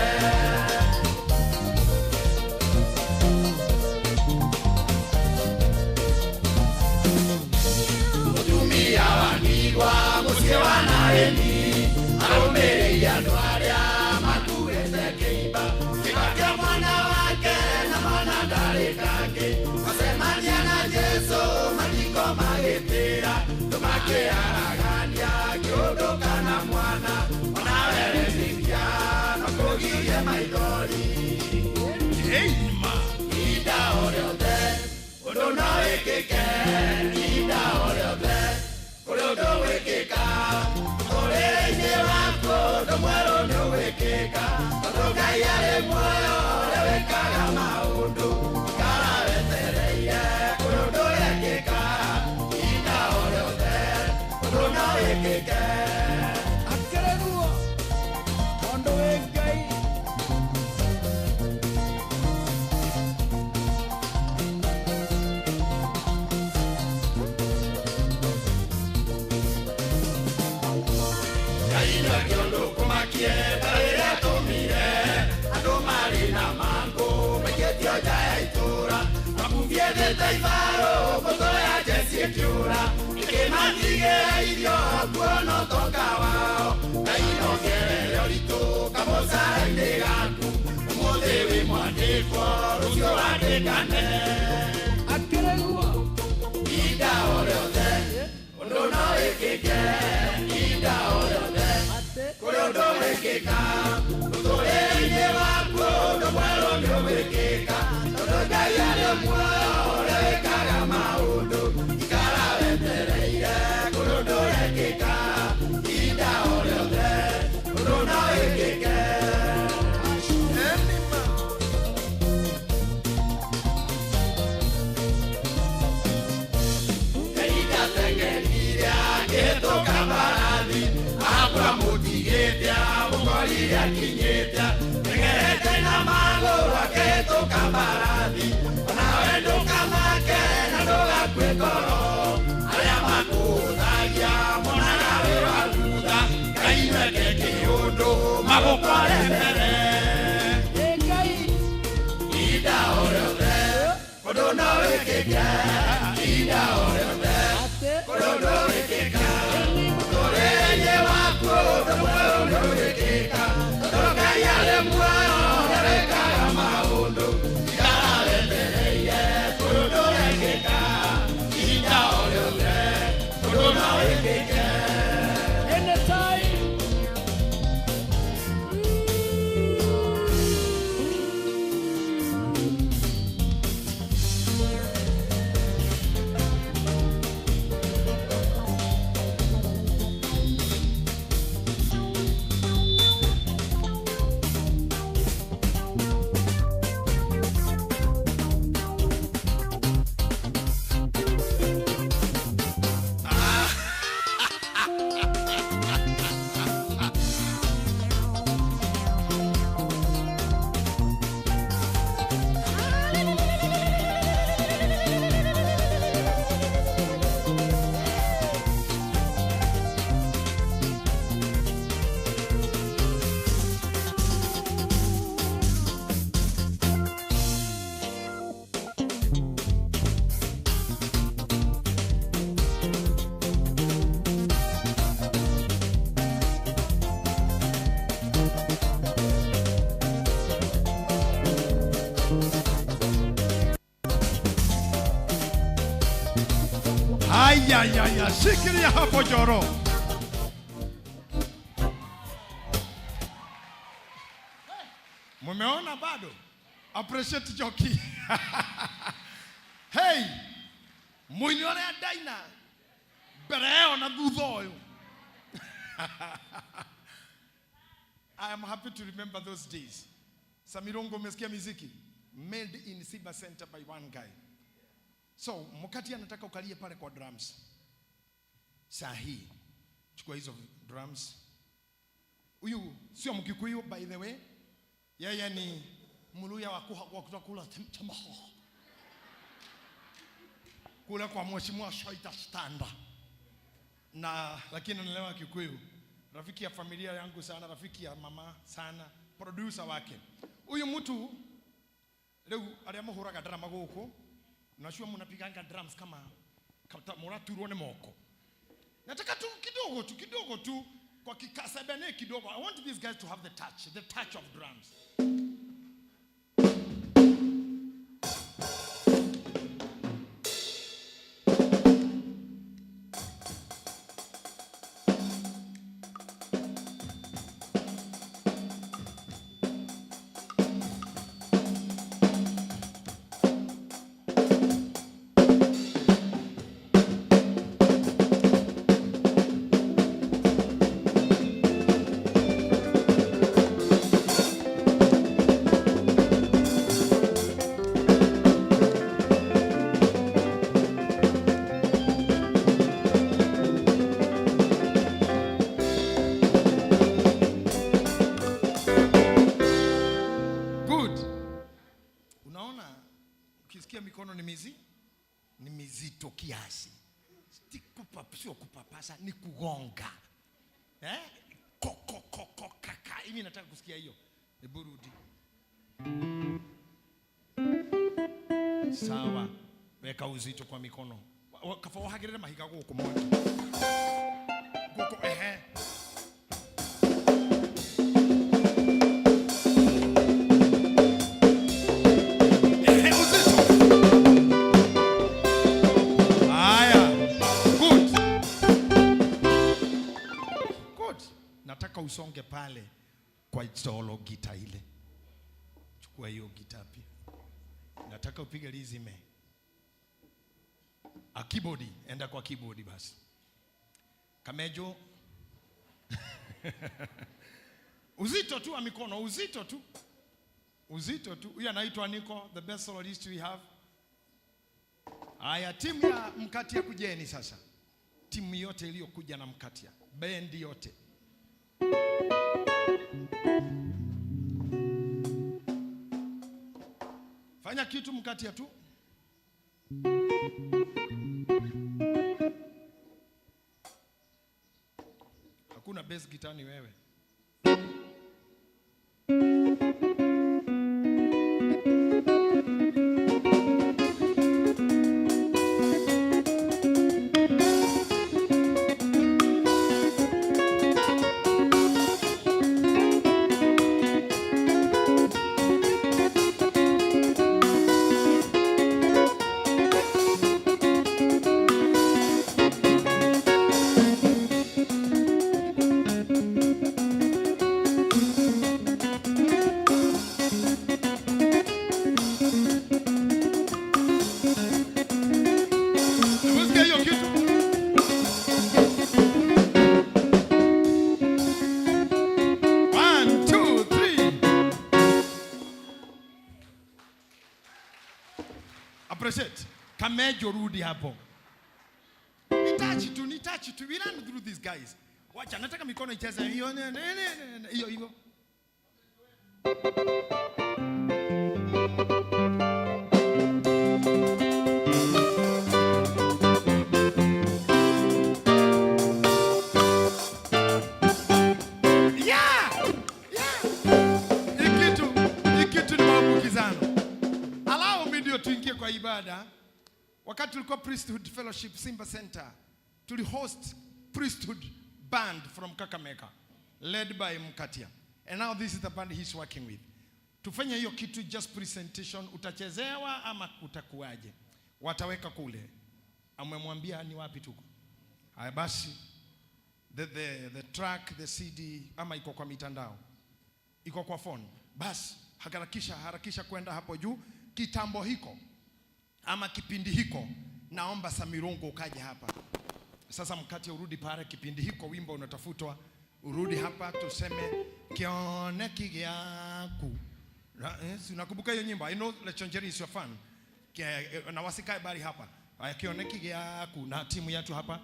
Mũtumia wa ndigwa mũciĩ wa Naĩni arũmĩrĩire andũ arĩa makuĩte kĩimba kĩimba kĩa mwana wake na mwana ndarĩ kangĩ macemania na Jesũ mathiko magĩtĩra ndũmakĩaragania kĩũndũ kana mwana onawe wetĩkia no kũgirie maithori Ĩima. ihinda o rĩothe ũndũ no wĩkĩke ihinda o rĩothe kũrĩ ũndũ wĩkĩka mũtũrĩre-inĩ waku ũndũ mwerũ nĩ ũgwĩkĩka tondũ Ngai arĩ muoyo ũrĩa wĩkaga maũndũ ikara wetereire kũrĩ ũndũ ũrekĩka ihinda o rĩothe ũndũ no wĩkĩke. Akĩreguo tondũ wĩ Ngai. Ngai nĩwe ũndũ kũmakie ta rĩrĩa atũmire andũ marĩ na mangũ maikĩtio nja ya itũũra makumbiethĩte ibaro mbũtũ ya njeci ĩkĩũra ĩkĩmatigĩra irio kuona ũtonga wao Ngai nongerere ũritũ kamũcara-inĩ gaku ũmũthĩ wĩ mwandĩkwo rũciũ wandĩkane Akĩreguo ihinda o rĩothe ũndũ no wĩkĩke ihinda o rĩothe kũrĩ ũndũ wĩkĩka mũtũrĩre-inĩ waku ũndũ mwerũ nĩ ũgwĩkĩka tondũ Ngai arĩ muoyo ũrĩa wĩkaga maũndũ ikara wetereire kũrĩ ũndũ ũrekĩka ihinda o rĩothe ũndũ no wĩkĩke. Ngai akĩhĩtũka mbarathi akũramũtigĩte amũkorire akinyĩte teng'erete na magũrũ akĩhĩtũka mbarathi onawe ndũkamake na ndũgakue ngoro arĩa makũhũthagia monaga wĩ wa thutha Ngai weke kĩũndũ magũkore mbere Ngai ihinda o rĩothe ũndũ no wĩkĩke ihinda o rĩothe kũrĩ ũndũ wĩkĩka mũtũrĩre-inĩ waku. Ayayaya, shikilia hapo Joro. Mumeona bado? Appreciate Joki. Hey, muini ũrĩa ndaina mbere ĩyo na thutha ũyũ. I am happy to remember those days. Samirongo, umesikia muziki? Made in Siba Center by one guy. So, Mukati anataka ukalie pale kwa drums. Saa hii, chukua hizo drums. Huyu sio Mkikuyu by the way. Yeye ni Mluya wa kula chamaho. Kula kwa Mheshimiwa Shaita Standa. Na lakini naelewa Kikuyu. Rafiki ya familia yangu sana, rafiki ya mama sana, producer wake. Huyu mtu leo aria muhuraga drama guku, nashua munapiganga drums kama muraturwo ni moko. Nataka tu kidogo tu kwa kikasebene kidogo. I want these guys to have the touch of drums. Ni mizito kiasi. Sio kupapasa, ni kugonga. Ko ko ko kaka. Mimi nataka kusikia hiyo. Hebu rudi. Sawa. Weka uzito kwa mikono. Kafa wahagirira mahiga guku moja. Guku ehe. Nataka usonge pale kwa solo gita ile. Chukua hiyo gita pia. Nataka upige lizime. A keyboard, enda kwa keyboard basi. Kamejo. Uzito tu wa mikono, uzito tu. Uzito tu. Huyu anaitwa Nico, the best soloist we have. Aya, timu ya Mkatia kujeni sasa. Timu yote iliyokuja na Mkatia, bendi yote. Fanya kitu Mkatia tu. Hakuna bass guitar ni wewe. Kamejo, rudi hapo. Ni touch tu. We run through these guys. Wacha, nataka mikono icheze hiyo hiyo hiyo. Yeah! Yeah! Ikitu ni maambukizano. Allow me ndio tuingie kwa ibada. Wakati tulikuwa Priesthood Fellowship Simba Center, tuli host priesthood band from Kakamega led by Mkatia. And now this is the band he's working with. Tufanye hiyo kitu just presentation, utachezewa ama utakuaje? Wataweka kule. Amemwambia ni wapi tuko. Haya basi, the track, the CD ama iko kwa mitandao, iko kwa phone. Basi harakisha harakisha kwenda hapo juu. Kitambo hiko ama kipindi hiko, naomba Samirungu ukaje hapa sasa. Mkate urudi pale, kipindi hiko wimbo unatafutwa, urudi hapa tuseme kioneki gyaku. Si unakumbuka hiyo nyimbo? I know Lechonjeri is your fan. Na wasikae bali hapa. Haya, kioneki gyaku na timu yetu hapa.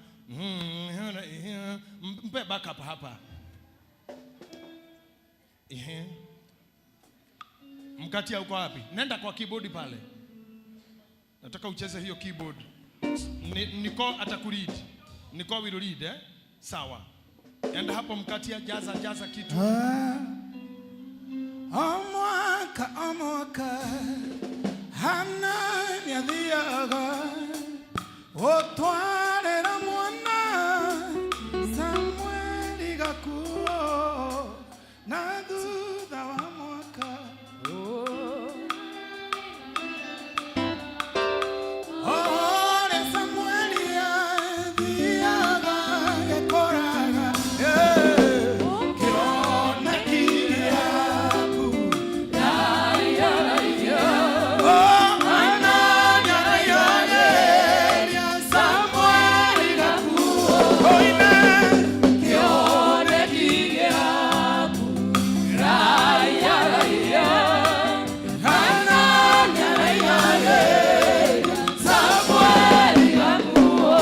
Mpe backup hapa. Ehe. Mkatia uko wapi? Nenda kwa keyboard pale. Nataka ucheze hiyo keyboard. Niko atakulead. Niko will lead, eh? Sawa. Enda hapo Mkatia, jaza jaza kitu. Omwaka omwaka hana nĩathiaga gũtwarĩra mwana Samueli gakuo na thutha wa mwaka Ore Samueli athiaga gĩkũraga kĩoneki gĩaku. Oh, Hana nĩaraihanĩria Samueli gakuo oine Kioneki gĩaku, raya raya. Hana nĩaraihanĩria Samueli gakuo.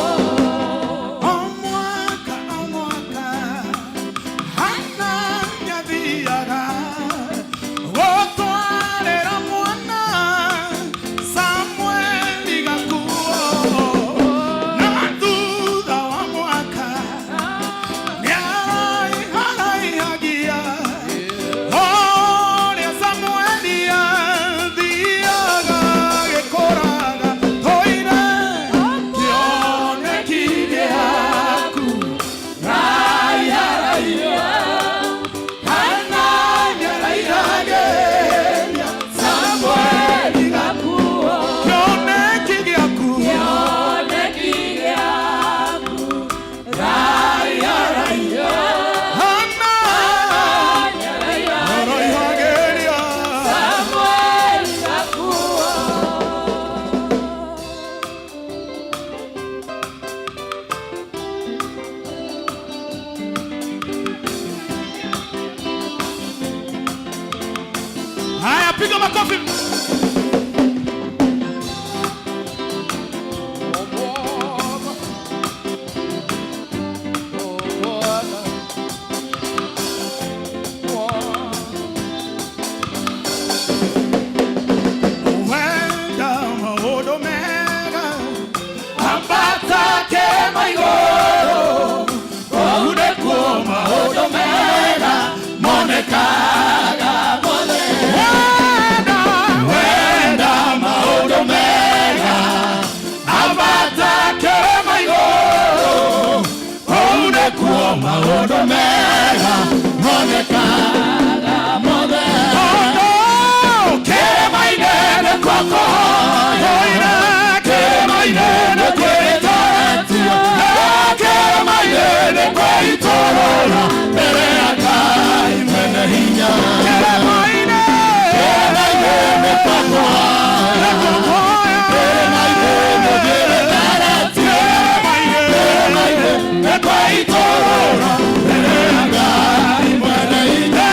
Omwaka omwaka Hana nĩathiaga gũtwarĩra mwana Samueli gakuo na thutha wa mwaka nĩaraiharaihagia ũrĩa Samueli athiaga gĩkũraga toire kĩoneki gĩaku Raya raya. Hana nĩaraihanĩria Samueli gakuo. kĩoneki gĩaku Kioneki gĩaku, raya raya. Hana nĩaraihanĩria Samueli gakuo. Haya, piga makofi. Oh, Bwana. Oh, Wenda maũndũ mega ambata kĩrĩma igũrũ kũu nĩkuo maũndũ mega monekaga mothe. Wenda, wenda maũndũ mega ambata kĩrĩma igũrũ kũu nĩkuo maũndũ mega monekaga mothe. Tondũ kĩrĩma-inĩ nĩkuo kũhoya, kĩrĩma-inĩ nĩkuo gĩtoretio, kĩrĩma-inĩ nĩkuo itũrũra mbere ya Ngai mwene hinya. Kĩrĩma-inĩ, kĩrĩma-inĩ nĩkuo kũhoya, kĩrĩma-inĩ nĩkuo gĩtoretio, kĩrĩma-inĩ nĩkuo itũrũra mbere ya Ngai mwene hinya.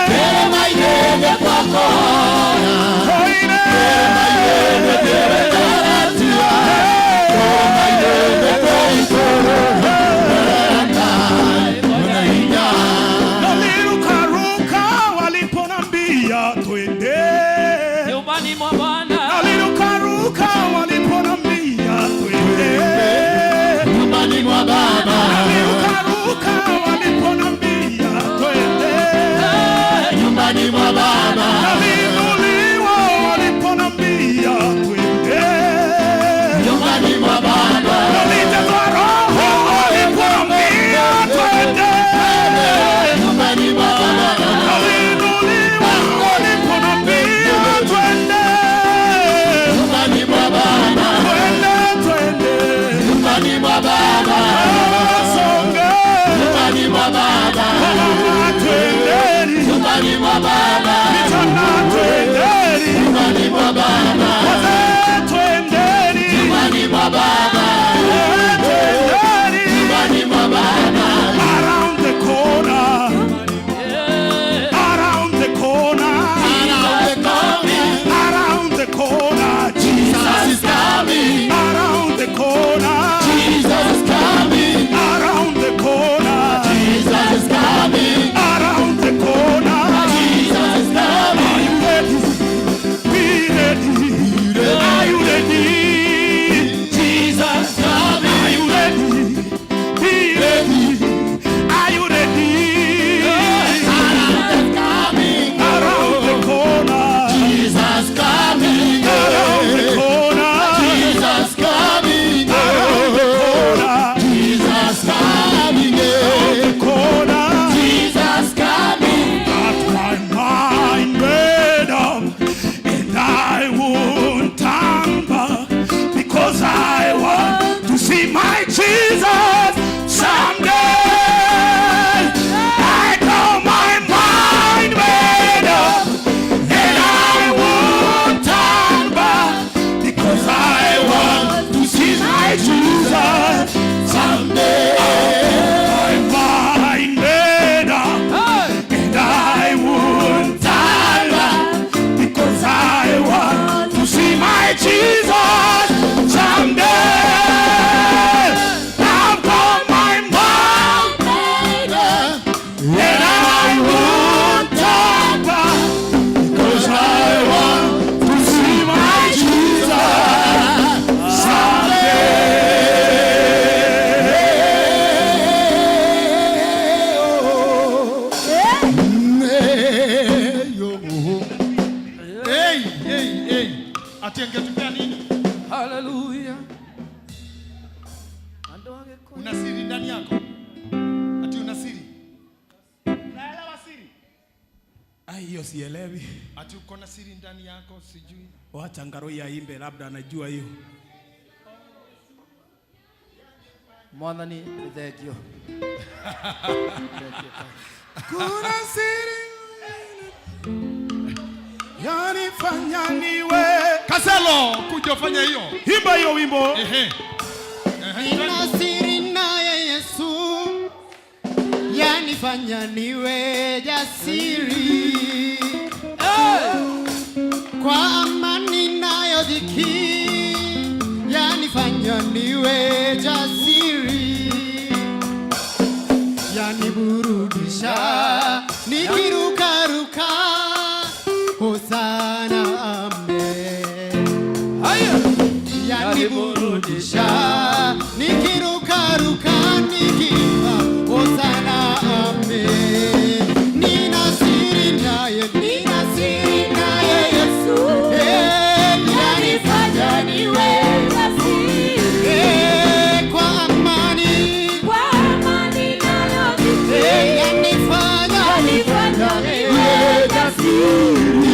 Kĩrĩma-inĩ nĩkuo kũhoya, kĩrĩma-inĩ nĩkuo gĩtoretio, kĩrĩma-inĩ nĩkuo itũrũra mbere ya Ngai mwene hinya. Nalirukaruka waliponambia twende, Nyumbani mwa Bwana. nalirukaruka waliponambia twende, Nyumbani mwa Baba, nalirukaruka waliponambia twende, nyumbani mwa Baba, naliinuliwa waliponambia twende, nyumbani mwa Baba, nalijazwa Roho waliponambia twende, nyumbani mwa Baba, naliinuliwa waliponambia twende, nyumbani mwa Baba, twende. Baba. Nyumbani mwa Baba. Around the corner. Around the corner. Around the corner. Jesus is coming. Around the corner. Jesus is coming. Around the corner. Jesus is coming. Around the corner. Jesus is coming. Are you ready? Be ready. Are you ready? Jesus coming. Are you ready? Be ready. Are you ready? Coming. Around the corner. Jesus coming. Around the corner. Jesus coming. Around the corner. Jesus coming. Around the corner. Jesus coming. Got my mind made up, and I won't turn back, because I want to see my Jesus someday. I got my mind made up, and I won't turn back, because I want to see my Jesus someday. My mind made up, and I won't turn back, because I want to see my Jesus someday. I've got my mind made up, and I won't turn back, because I want to see my Jesus someday. Hey, hey, hey. Ati angetupea nini? Hallelujah. Una siri ndani yako? Ati una siri? Unaelewa siri? Ai, hiyo sielewi. Ati uko na siri ndani yako sijui. Wacha Ngaroi aimbe, labda anajua hiyo. Mwathani nĩ thengio. Kuna siri yanifanya niwe. Kaselo, kuja ufanye hiyo. Imba hiyo wimbo. Ehe. Nina siri naye Yesu yanifanya niwe jasiri. Kwa amani nayo dhiki yanifanya niwe jasiri, yaniburudisha nikirukaruka, hosana amen. Yaniburudisha nikirukaruka nikiimba hosana amen. Nina siri naye, nina siri naye Yesu, yanifanya niwe jasiri. Kwa amani, Kwa amani nayo dhiki. yanifanya Yanifanya niwe jasiri.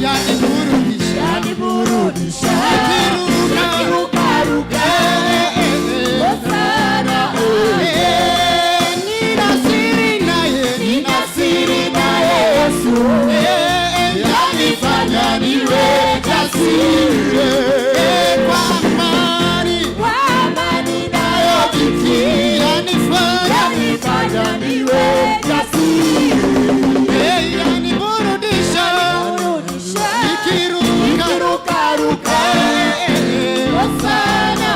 Yaniburudisha, Yaniburudisha. Nikirukaruka, Hosana, nina siri naye, Nina siri naye Yesu. yanifanya niwe jasiri. Kwa amani, Kwa amani nayo dhiki. yanifanya, Yanifanya niwe jasiri. yaniburudisha, Burudisha. nikiruka, Nikirukaruka. Hosana,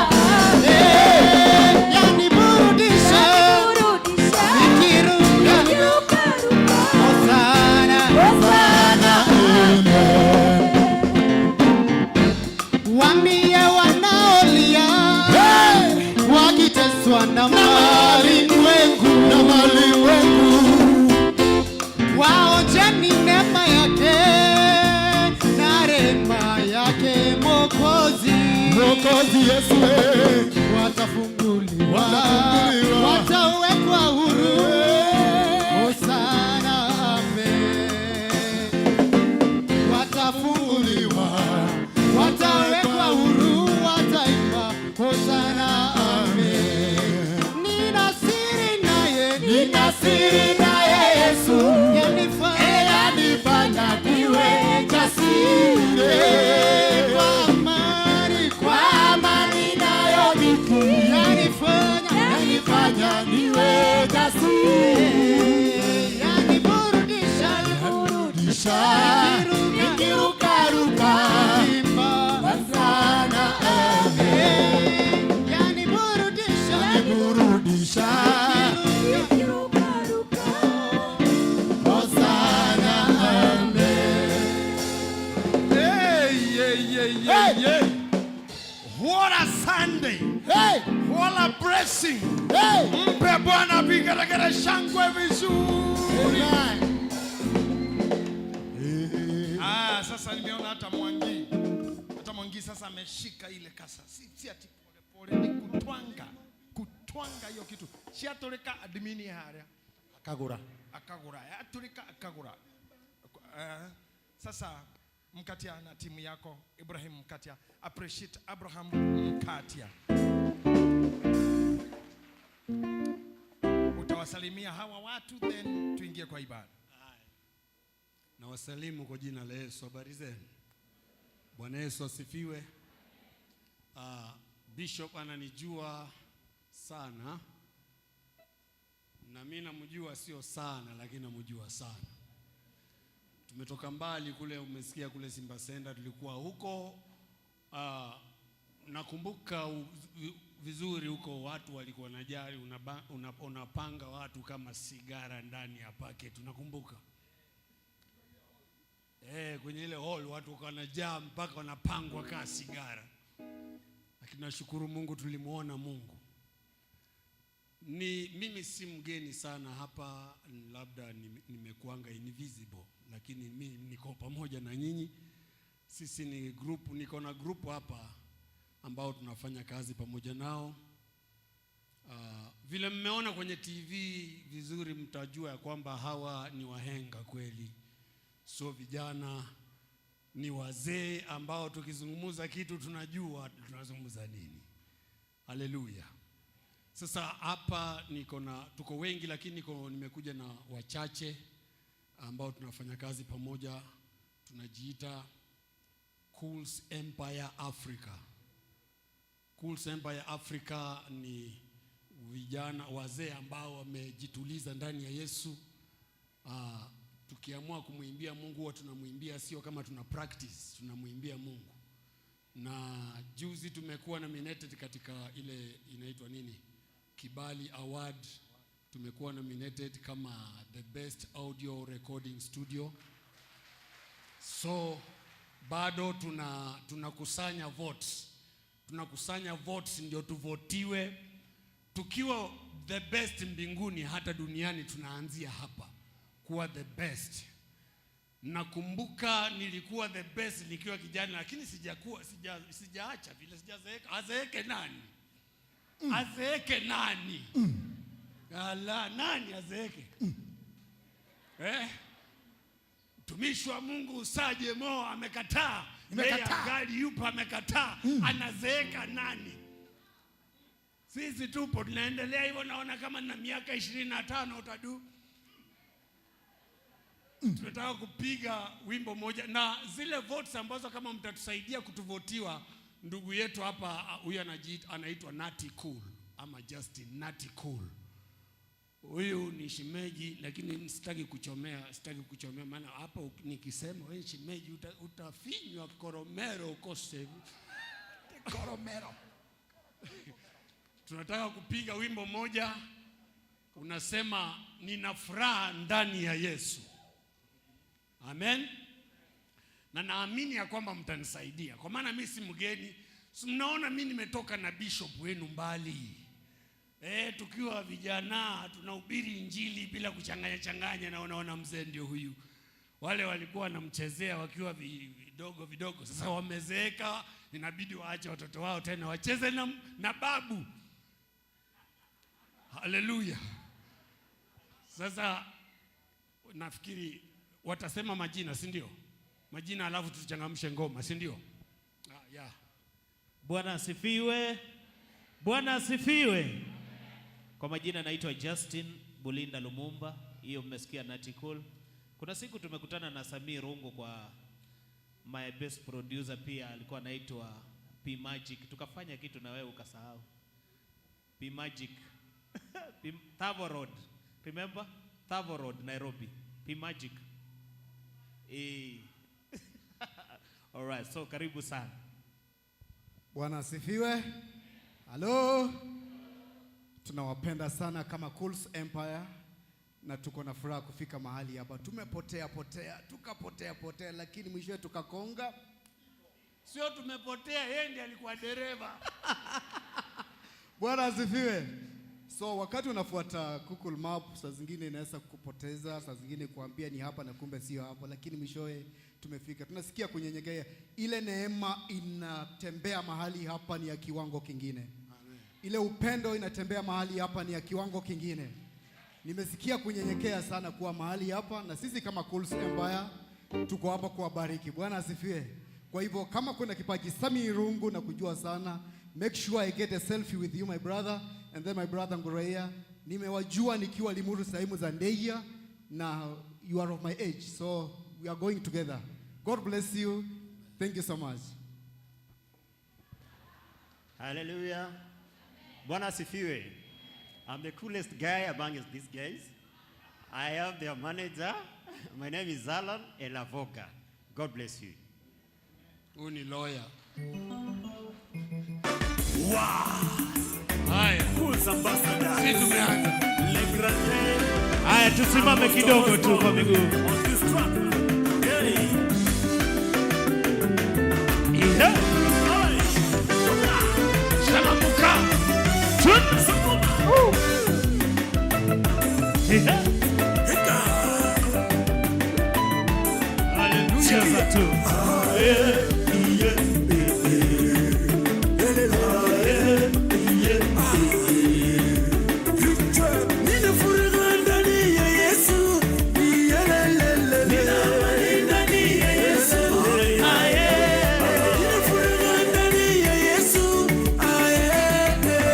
yaniburudisha, burudisha. nikiruka, Nikirukaruka. hosana. Hosana, Waambie wanaolia wakiteswa na malimwengu, Na malimwengu. waonjeni neema yake na rehema yake Mwokozi. Mwokozi Yesu, Watafunguliwa, Watafunguliwa. watawekwa huru. Hosana, amen. Watafunguliwa, watawekwa huru, wataimba hosana, amen. Nina siri naye, Nina siri naye Yesu, yanifanya yanifanya niwe jasiri. kwa amani, Kwa amani na niwe jasiri. Yaniburudisha, nikirukaruka, Hosana, amen. Yaniburudisha, Hosana, amen. Hey, yeah, yeah, yeah, yeah. What a Sunday. Hey. What a blessing. Hey. Mpe Bwana vigelegele, shangwe vizuri. Ah, sasa nimeona hata Mwangi. Hata Mwangi sasa ameshika ile kasa. Si ati pole pole, ni kutwanga. Kutwanga hiyo kitu. Ciatũrĩka admin haria. Akagura. Akagura. Yatũrĩka akagura. Sasa Mkatia na timu yako, Ibrahim Mkatia. Appreciate Abraham Mkatia. Utawasalimia hawa watu then tuingie kwa ibada. Na wasalimu kwa jina la Yesu. Habari zenu? Bwana Yesu asifiwe. Bishop ananijua sana na mimi namjua, sio sana lakini namjua sana. Tumetoka mbali kule, umesikia kule Simba Center tulikuwa huko. Nakumbuka vizuri huko watu walikuwa wanajali, unapanga watu kama sigara ndani ya packet, unakumbuka? Kwenye ile hall watu wanajaa mpaka wanapangwa kama sigara. Lakini nashukuru Mungu tulimuona Mungu. Ni mimi si mgeni sana hapa, labda nimekuanga invisible, lakini mimi niko pamoja na nyinyi. Sisi ni group, niko na group hapa ambao tunafanya kazi pamoja nao. Vile mmeona kwenye TV vizuri, mtajua ya kwamba hawa ni wahenga kweli. So vijana ni wazee ambao tukizungumza kitu tunajua tunazungumza nini. Haleluya. Sasa hapa niko na, tuko wengi lakini nimekuja na wachache ambao tunafanya kazi pamoja. Tunajiita Cools Empire Africa. Cools Empire Africa ni vijana wazee ambao wamejituliza ndani ya Yesu. Tukiamua kumuimbia Mungu huwa tunamuimbia, sio kama tuna practice, tunamuimbia Mungu. Na juzi tumekuwa nominated katika ile inaitwa nini? Kibali Award. Tumekuwa nominated kama the best audio recording studio. So bado tunakusanya votes. Tunakusanya votes ndio tuvotiwe. Tukiwa the best mbinguni, hata duniani tunaanzia hapa kuwa the best. Nakumbuka nilikuwa the best nikiwa kijana, lakini sijaacha vile, sijazeeka. Azeeke nani? Azeeke nani? Ala, nani azeeke? Mtumishi wa Mungu Saje Mo amekataa. Nimekataa. Yeye yupo amekataa. Anazeeka nani? Sisi tupo tunaendelea hivyo, naona kama na miaka 25 utadu. Tunataka kupiga wimbo moja na zile votes ambazo kama mtatusaidia kutuvotiwa, ndugu yetu hapa huyu anaitwa Nati Cool ama Justin Nati Cool. Huyu ni shemeji, lakini sitaki kuchomea maana hapa nikisema wewe shemeji utafinywa koromero ukose. Koromero. Tunataka kupiga wimbo moja unasema nina furaha ndani ya Yesu. Amen. Na naamini ya kwamba mtanisaidia, kwa maana mimi si mgeni. Mnaona mimi nimetoka na bishop wenu mbali. Tukiwa vijana tunahubiri injili bila kuchanganya changanya, na unaona mzee ndio huyu. Wale walikuwa wanamchezea wakiwa vidogo vidogo, sasa wamezeeka, inabidi waache watoto wao tena wacheze na babu. Haleluya. Sasa nafikiri watasema majina, si ndio? Majina alafu tuchangamshe ngoma, si ndio? Yeah. Bwana asifiwe. Bwana asifiwe. Kwa majina naitwa Justin Bulinda Lumumba. Hiyo mmesikia Nati Cool. Kuna siku tumekutana na Samir Rungu kwa my best producer, pia alikuwa anaitwa P Magic. Tukafanya kitu na wewe ukasahau. P Magic. Thavo Road. Remember? Thavo Road, Nairobi. P Magic. Eh. All right, so karibu sana. Bwana asifiwe. Halo. Tunawapenda sana kama Cools Empire na tuko na furaha kufika mahali hapa. Tumepotea potea, tukapotea potea, lakini mwishowe tukakonga. Sio tumepotea, yeye ndiye alikuwa dereva. Bwana asifiwe. So wakati unafuata Google Map, saa zingine inaweza kukupoteza, saa zingine kuambia ni hapa na kumbe sio hapo, lakini mwishowe tumefika. Tunasikia kunyenyekea. Ile neema inatembea mahali hapa ni ya kiwango kingine. Ile upendo inatembea mahali hapa ni ya kiwango kingine. Nimesikia kunyenyekea sana kuwa mahali hapa, na sisi kama Cools Empire tuko hapa kuwabariki. Bwana asifiwe. Kwa hivyo kama kuna kipaji Sami Irungu na kujua sana, make sure I get a selfie with you my brother, and then my brother Ngureia. Nimewajua nikiwa Limuru sehemu za Ndeia, na you are of my age, so we are going together. God bless you. Thank you so much. Hallelujah. Bwana asifiwe. I'm the coolest guy among these guys. I am their manager. My name is Alan Elavoga. God bless you. Huyu ni lawyer. Haya. Cools Ambassadors. Si tumeanza. Le Grande. Haya, tusimame kidogo tu kwa miguu. On this track. Hey. Ihe. Shalamuka. Ihe. Cheza tu. Nina furaha ndani ya Yesu. Nina amani ndani ya Yesu. Nina furaha ndani ya Yesu.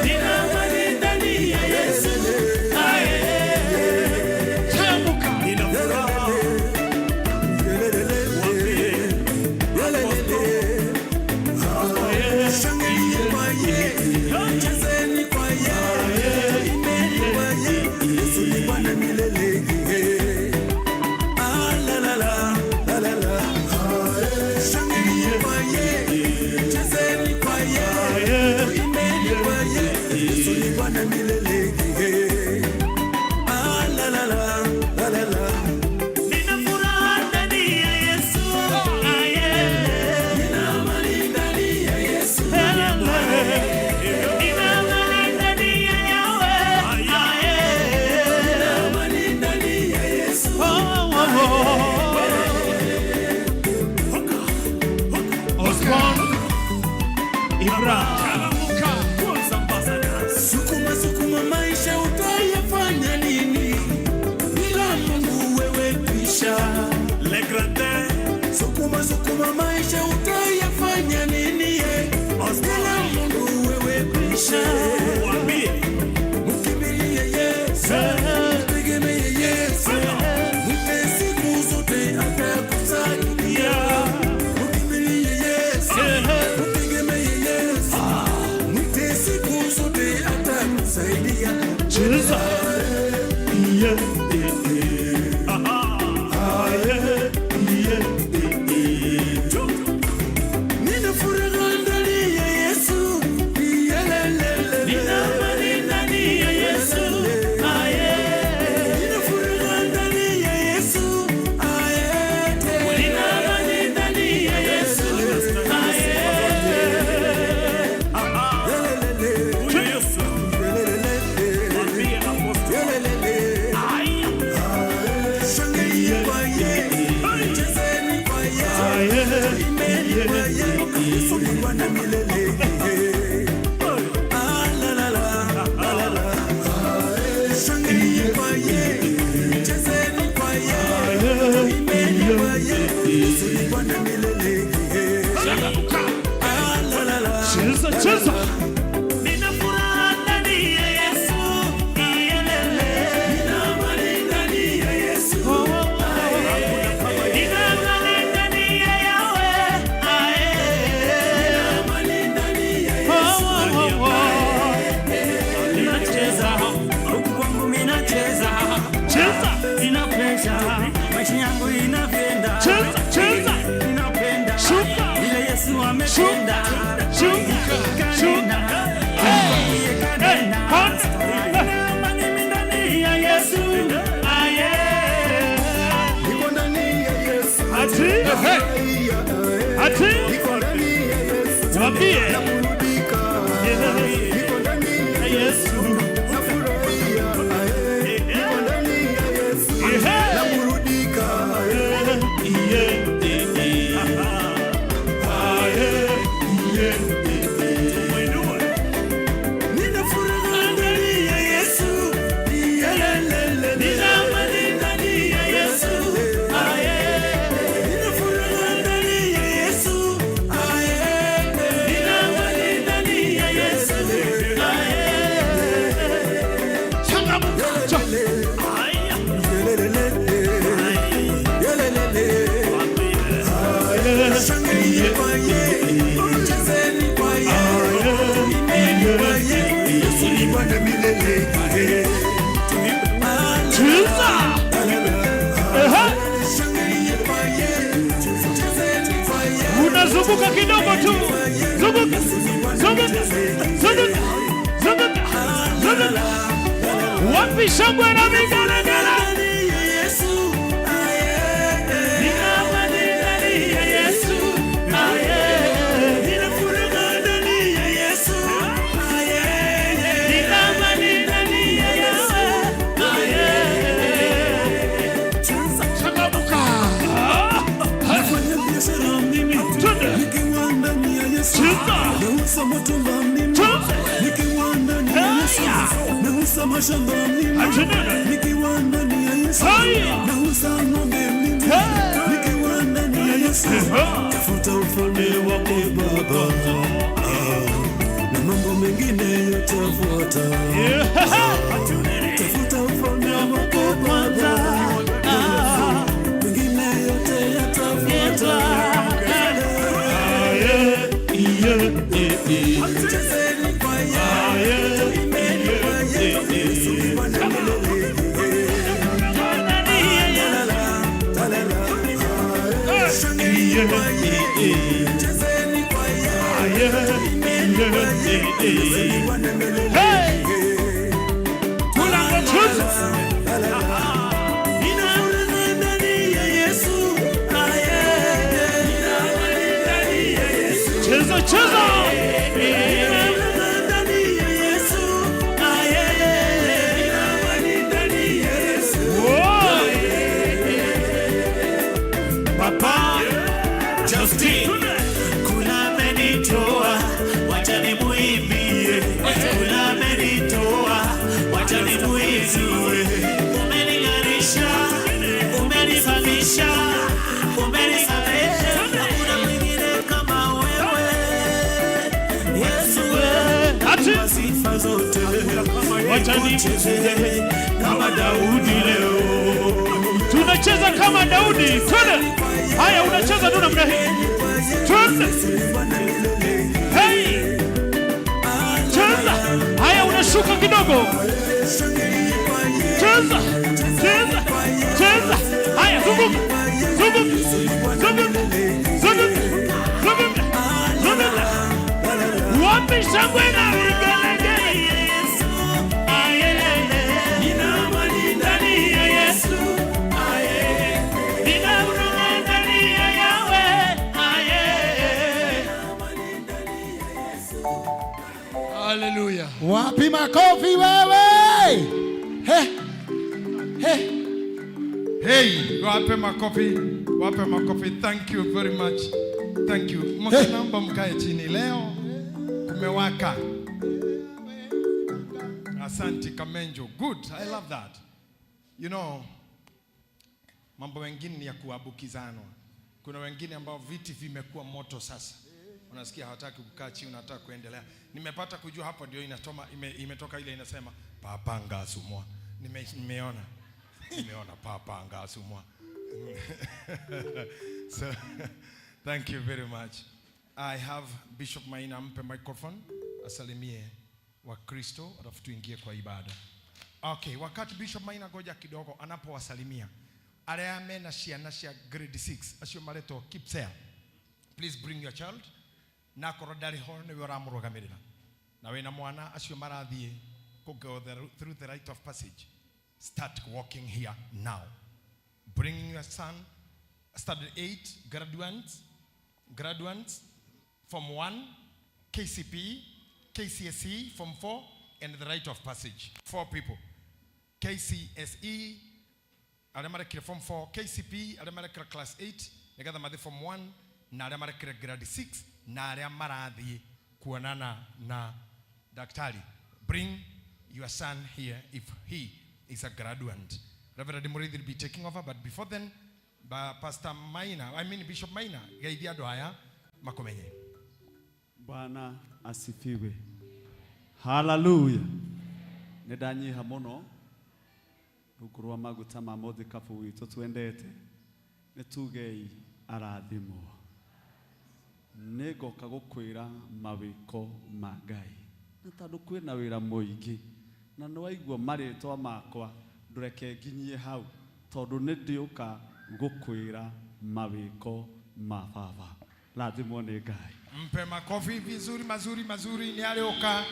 Nina amani ndani ya Yesu. Nina furaha. Shangilie kwa ye, chezeni kwa ye, imbeni kwa ye, Yesu ni Bwana milele. Ah, la, la, la, la, la, la. Shangilie kwa ye, chezeni kwa ye, imbeni kwa ye, Yesu ni Bwana milele. Ah, la, la, la, la, la, la. Nina furaha ndani ya Yesu. Nina amani ndani ya Yesu. Nina amani ndani ya Yahweh. Nina amani ndani ya Yesu. Oh, oh, oh. Osborne Ibra. Cools Ambassadors. Sukuma sukuma maisha utayafanya nini? Bila Mungu wewe kwisha. Le Grande. Sukuma sukuma maisha utayafanya nini? Ye? Bila Mungu wewe kwisha. Waambie. Mkimbilie Yesu, mtegemee Yesu, mpe siku zote atakusaidia. Mkimbilie Yesu, mtegemee Yesu, mpe siku zote atakusaidia. Cheza. Yeah, yeah, yeah. Ah, yeah, yeah, yeah. Nina furaha ndani ya Yesu. Yelelele. Nina amani ndani ya Yesu. Nina furaha ndani ya Yesu. Nina amani ndani ya Yesu. Huyu Yesu. Waambie Apostle. Shangilie kwa ye, chezeni kwa ye, imbeni kwa ye, Yesu ni Bwana milele. Ah, la, la, la, la, la, la. Shangilie kwa ye, chezeni kwa ye, imbeni kwa ye, Yesu ni Bwana milele. Ah, la, la, la. Cheza, cheza. Nina furaha ndani ya Yesu. Nina amani ndani ya Yesu. Nina amani ndani ya Yahweh. Nina amani Nina amani ndani ya Yesu. Aye. Niko ndani ya Yesu. Ati. Ati. Niko ndani ya Yesu. Waambie. Naburudika. Niko ndani ya Yesu. Nafurahia. Niko ndani ya Yesu. Naburudika. Nina furaha ndani ya Yesu. Yelelele. Nina amani ndani ya Yesu. Aye. Nina furaha ndani ya Yesu. Aye. Nina amani ndani ya Yesu. Aye. Changamoto. Shangilie kwa ye, chezeni kwa ye, imbeni kwa ye, Yesu ni Bwana milele. Cheza. Shangilie kwa ye, chezeni kwa ye, Unazunguka kidogo tu. Zunguka. Zunguka. Zunguka. Zunguka. Zunguka. Wapi shangwe na vigelegele? Nina amani ndani ya Yesu. Aye. Nina furaha ndani ya Yesu. Aye. Nina amani ndani ya Yesu. Aye. Changamuka. Nafanya biashara mimi nikiwa ndani ya Yesu, nauza matunda mimi nikiwa ndani ya Yesu, nauza mashamba mimi nikiwa ndani ya Yesu, nauza ng'ombe mimi nikiwa ndani ya Yesu. Tafuta ufalme wako Baba, na mambo mengine yatafuata. Tafuta ufalme wako Baba, mengine yote yatafuata. Chezeni kwa ye, imbeni kwa ye, Yesu ni Bwana milele. Shangilie kwa ye, chezeni kwa ye, imbeni kwa ye, Yesu ni Bwana milele. Nina furaha ndani ya Yesu. Aye. Nina amani ndani ya Yesu. Cheza, cheza. Nina furaha ndani ya Yesu. Aye. Nina amani ndani ya Yesu. Papa Justin, kuna amenitoa, wacha nimuimbie. Kuna amenitoa, wacha nimuinue. Umening'arisha, umenisafisha, umenisamehe. Hakuna mwingine kama wewe. Yesu wewe, Ati. sifa zote. Wacha Nicheze kama Daudi leo. Tunacheza kama Daudi. Twende. Haya, unacheza tu namna hii. Twende. Hey. Cheza. Haya, unashuka kidogo. Cheza. Cheza. Cheza. Haya, zunguka. Zunguka. Zunguka. Zunguka. Zunguka. Zunguka. Wapi shangwe na vigelegele? Nina amani ndani ya Yesu. Aye. Nina furaha ndani ya Yahweh. Aye. Hallelujah. Wapi makofi wewe? He. He. Hey, wape makofi, wape makofi. Thank you very much. Thank you. Mnaomba mkae chini leo. Kumewaka. Asante Kamenjo. Good. I love that. You know, mambo mengine ni ya kuambukizanwa. Kuna wengine ambao viti vimekuwa moto sasa. Unasikia hawataki kukaa chini, unataka kuendelea. Nimepata kujua hapo ndio inatoma imetoka ile inasema papanga sumwa. Nimeona. Nimeona papanga sumwa. So thank you very much. I have Bishop Maina ampe microphone asalimie Wakristo alafu tuingie kwa ibada. Okay, wakati Bishop Maina goja kidogo anapowasalimia arĩa mena ciana cia grade 6 acio maretwo Kipsea, please bring your child na akorwo ndarĩ ho nĩwe ũramũrũgamĩrĩra na wĩna mwana acio marathiĩ Go through the rite of passage. Start walking here now. Bring your son, standard 8, graduates, Form 1, KCPE, KCSE, Form 4, and the rite of passage. 4 people. KCSE, arĩa marekire Form 4, KCPE, arĩa marekire class 8, nĩgetha mathiĩ Form 1, na arĩa marekire grade 6, na arĩa marathiĩ kuonana na daktari. Bring your son here if he is a graduate. Reverend Murithi will be taking over, but before then, Pastor Maina, I mean Bishop Maina, geithia andũ aya makumenye. Bwana asifiwe. Haleluya. Nĩ ndanyiha mũno rungu rwa maguta ma mũthikabu witũ twendete, nĩ tugei arathimwo. Nĩ ngoka gũkwĩra mawĩko ma Ngai, na tondũ kwĩna wĩra mũingĩ na nĩ waigua marĩtwa makwa, ndũreke nginyie hau tondũ nĩ ndĩũka gũkwĩra mawĩko ma baba. Rathimwo nĩ Ngai. Mpe makofi vizuri mazuri mazuri, ni arĩũka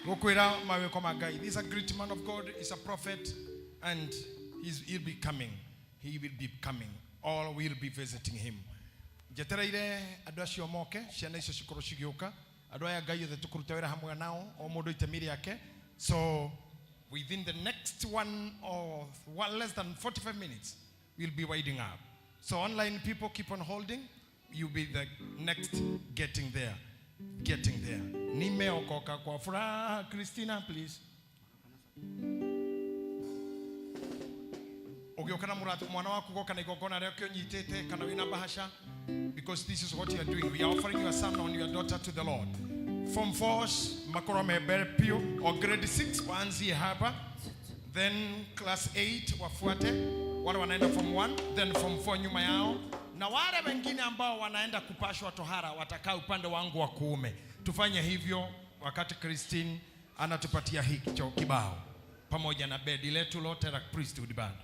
gũkwĩra mawĩko ma Ngai. This is a great man of God, is a prophet, and he'll be coming. He will be coming. All will be visiting him. Njetereire andũ acio moke, ciana icio cikorwo cigĩũka. Andũ aya Ngai othe tũkũruta wĩra hamwe nao, o mũndũ itemi rĩake. So within the next one or one, less than 45 minutes, we'll be winding up. So online people, keep on holding. You'll be the next getting there. Getting there. Nimeokoka kwa furaha. Christina, please. Ũgĩũka na mũrata mwana waku goka na igongona rĩake ũnyitĩte kana wĩna bahasha, because this is what you are doing. We are offering your son and your daughter to the Lord. Form 4 makorwo me mbere piũ, or grade 6 waanzie hapa, then class 8 wafuate, wale wanaenda form 1, then form 4 nyuma yao, na wale wengine ambao wanaenda kupashwa tohara watakaa upande wangu wa kuume. Tufanye hivyo wakati Christine anatupatia hicho kibao pamoja na bedi letu lote la priesthood band.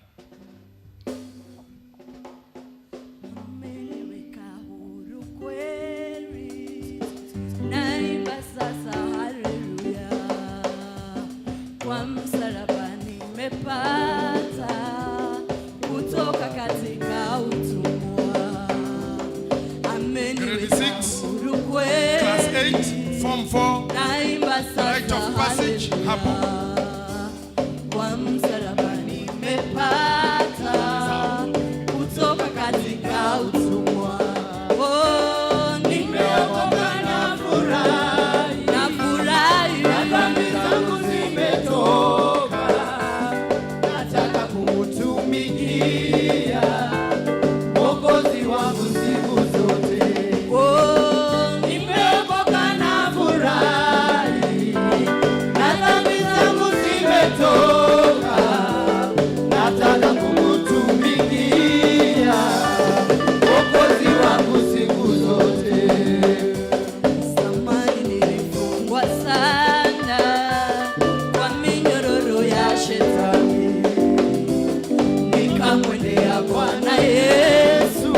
Umeniweka huru kweli, naimba sasa haleluya, kwa msalaba nimepata kutoka katika utumwa. Ameniweka Grade 6, huru kweli, class 8, form 4, naimba sasa rite of passage hapo. Kwa msalaba nimepata kutoka katika utumwa. Oh, nimeokoka na furahi, na furahi, na dhambi zangu zimetoka. Nataka kumtumikia Mwokozi wangu siku zote. Oh, nimeokoka na furahi, na dhambi zangu zimetoka. Nataka kumtumikia Mwokozi wangu siku zote. Zamani nilifungwa sana kwa minyororo ya shetani, nikamwendea Bwana Yesu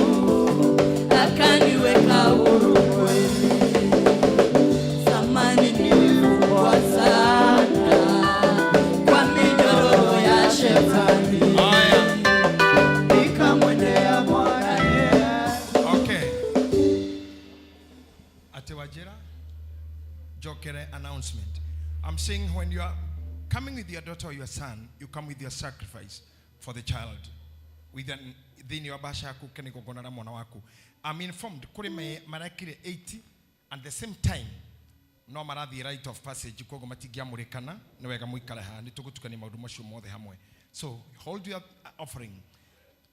akaniweka huru kweli. Zamani nilifungwa sana kwa minyororo ya shetani, nikamwendea Bwana Yesu. Okay. Atewajira, Jokere announcement. I'm saying when you are coming with your daughter or your son, you come with your sacrifice for the child. Within thĩinĩ wa bahasha yaku kana igongona rĩa mwana waku. I'm informed kũrĩ marekire 80 and the same time no marathiĩ rite of passage, koguo matingĩamũrĩkana, nĩ wega mũikare haha, nĩ tũgũtukania maũndũ macio mothe hamwe. So hold your offering.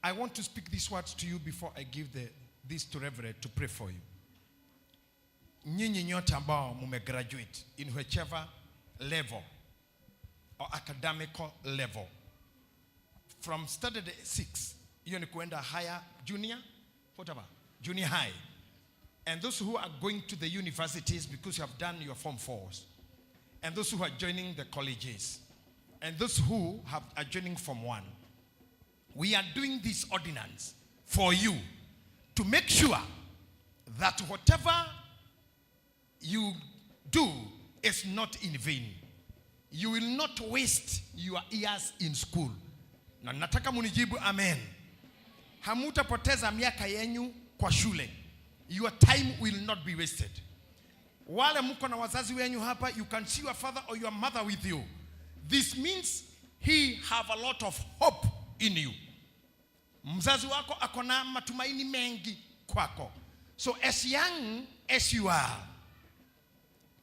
I want to speak these words to you before I give this to Reverend to pray for you. Nyinyi nyote ambao mumegraduate in whichever level or academical level, from standard 6, hiyo ni kuenda higher junior, whatever, junior high, and those who are going to the universities because you have done your form 4s, and those who are joining the colleges, and those who are joining form 1, we are doing this ordinance for you to make sure that whatever you do is not in vain. You will not waste your years in school. Na nataka munijibu amen. Hamutapoteza miaka yenyu kwa shule. Your time will not be wasted. Wale mko na wazazi wenyu hapa, you can see your father or your mother with you. This means he have a lot of hope in you. Mzazi wako ako na matumaini mengi kwako. So as young as you are,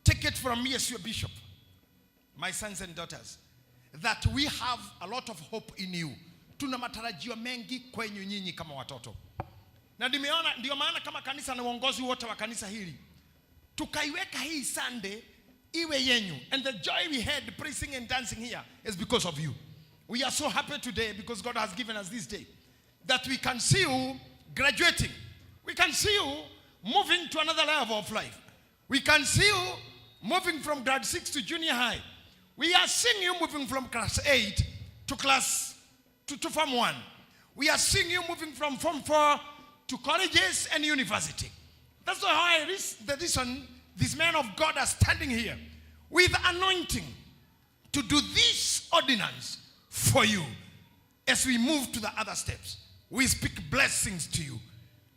take it from me as your bishop, my sons and daughters, that we have a lot of hope in you. Tuna matarajio mengi kwenyu nyinyi kama watoto. Na nimeona ndio maana kama kanisa na uongozi wote wa kanisa hili tukaiweka hii Sunday iwe yenyu. And the joy we had praising and dancing here is because of you. We are so happy today because God has given us this day that we can see you graduating. We can see you moving to another level of life. We can see you moving from grade 6 to junior high. We are seeing you moving from class 8 to class to form 1. We are seeing you moving from form 4 to colleges and university. That's why the reason these men of God are standing here with anointing to do this ordinance for you as we move to the other steps. We speak blessings to you.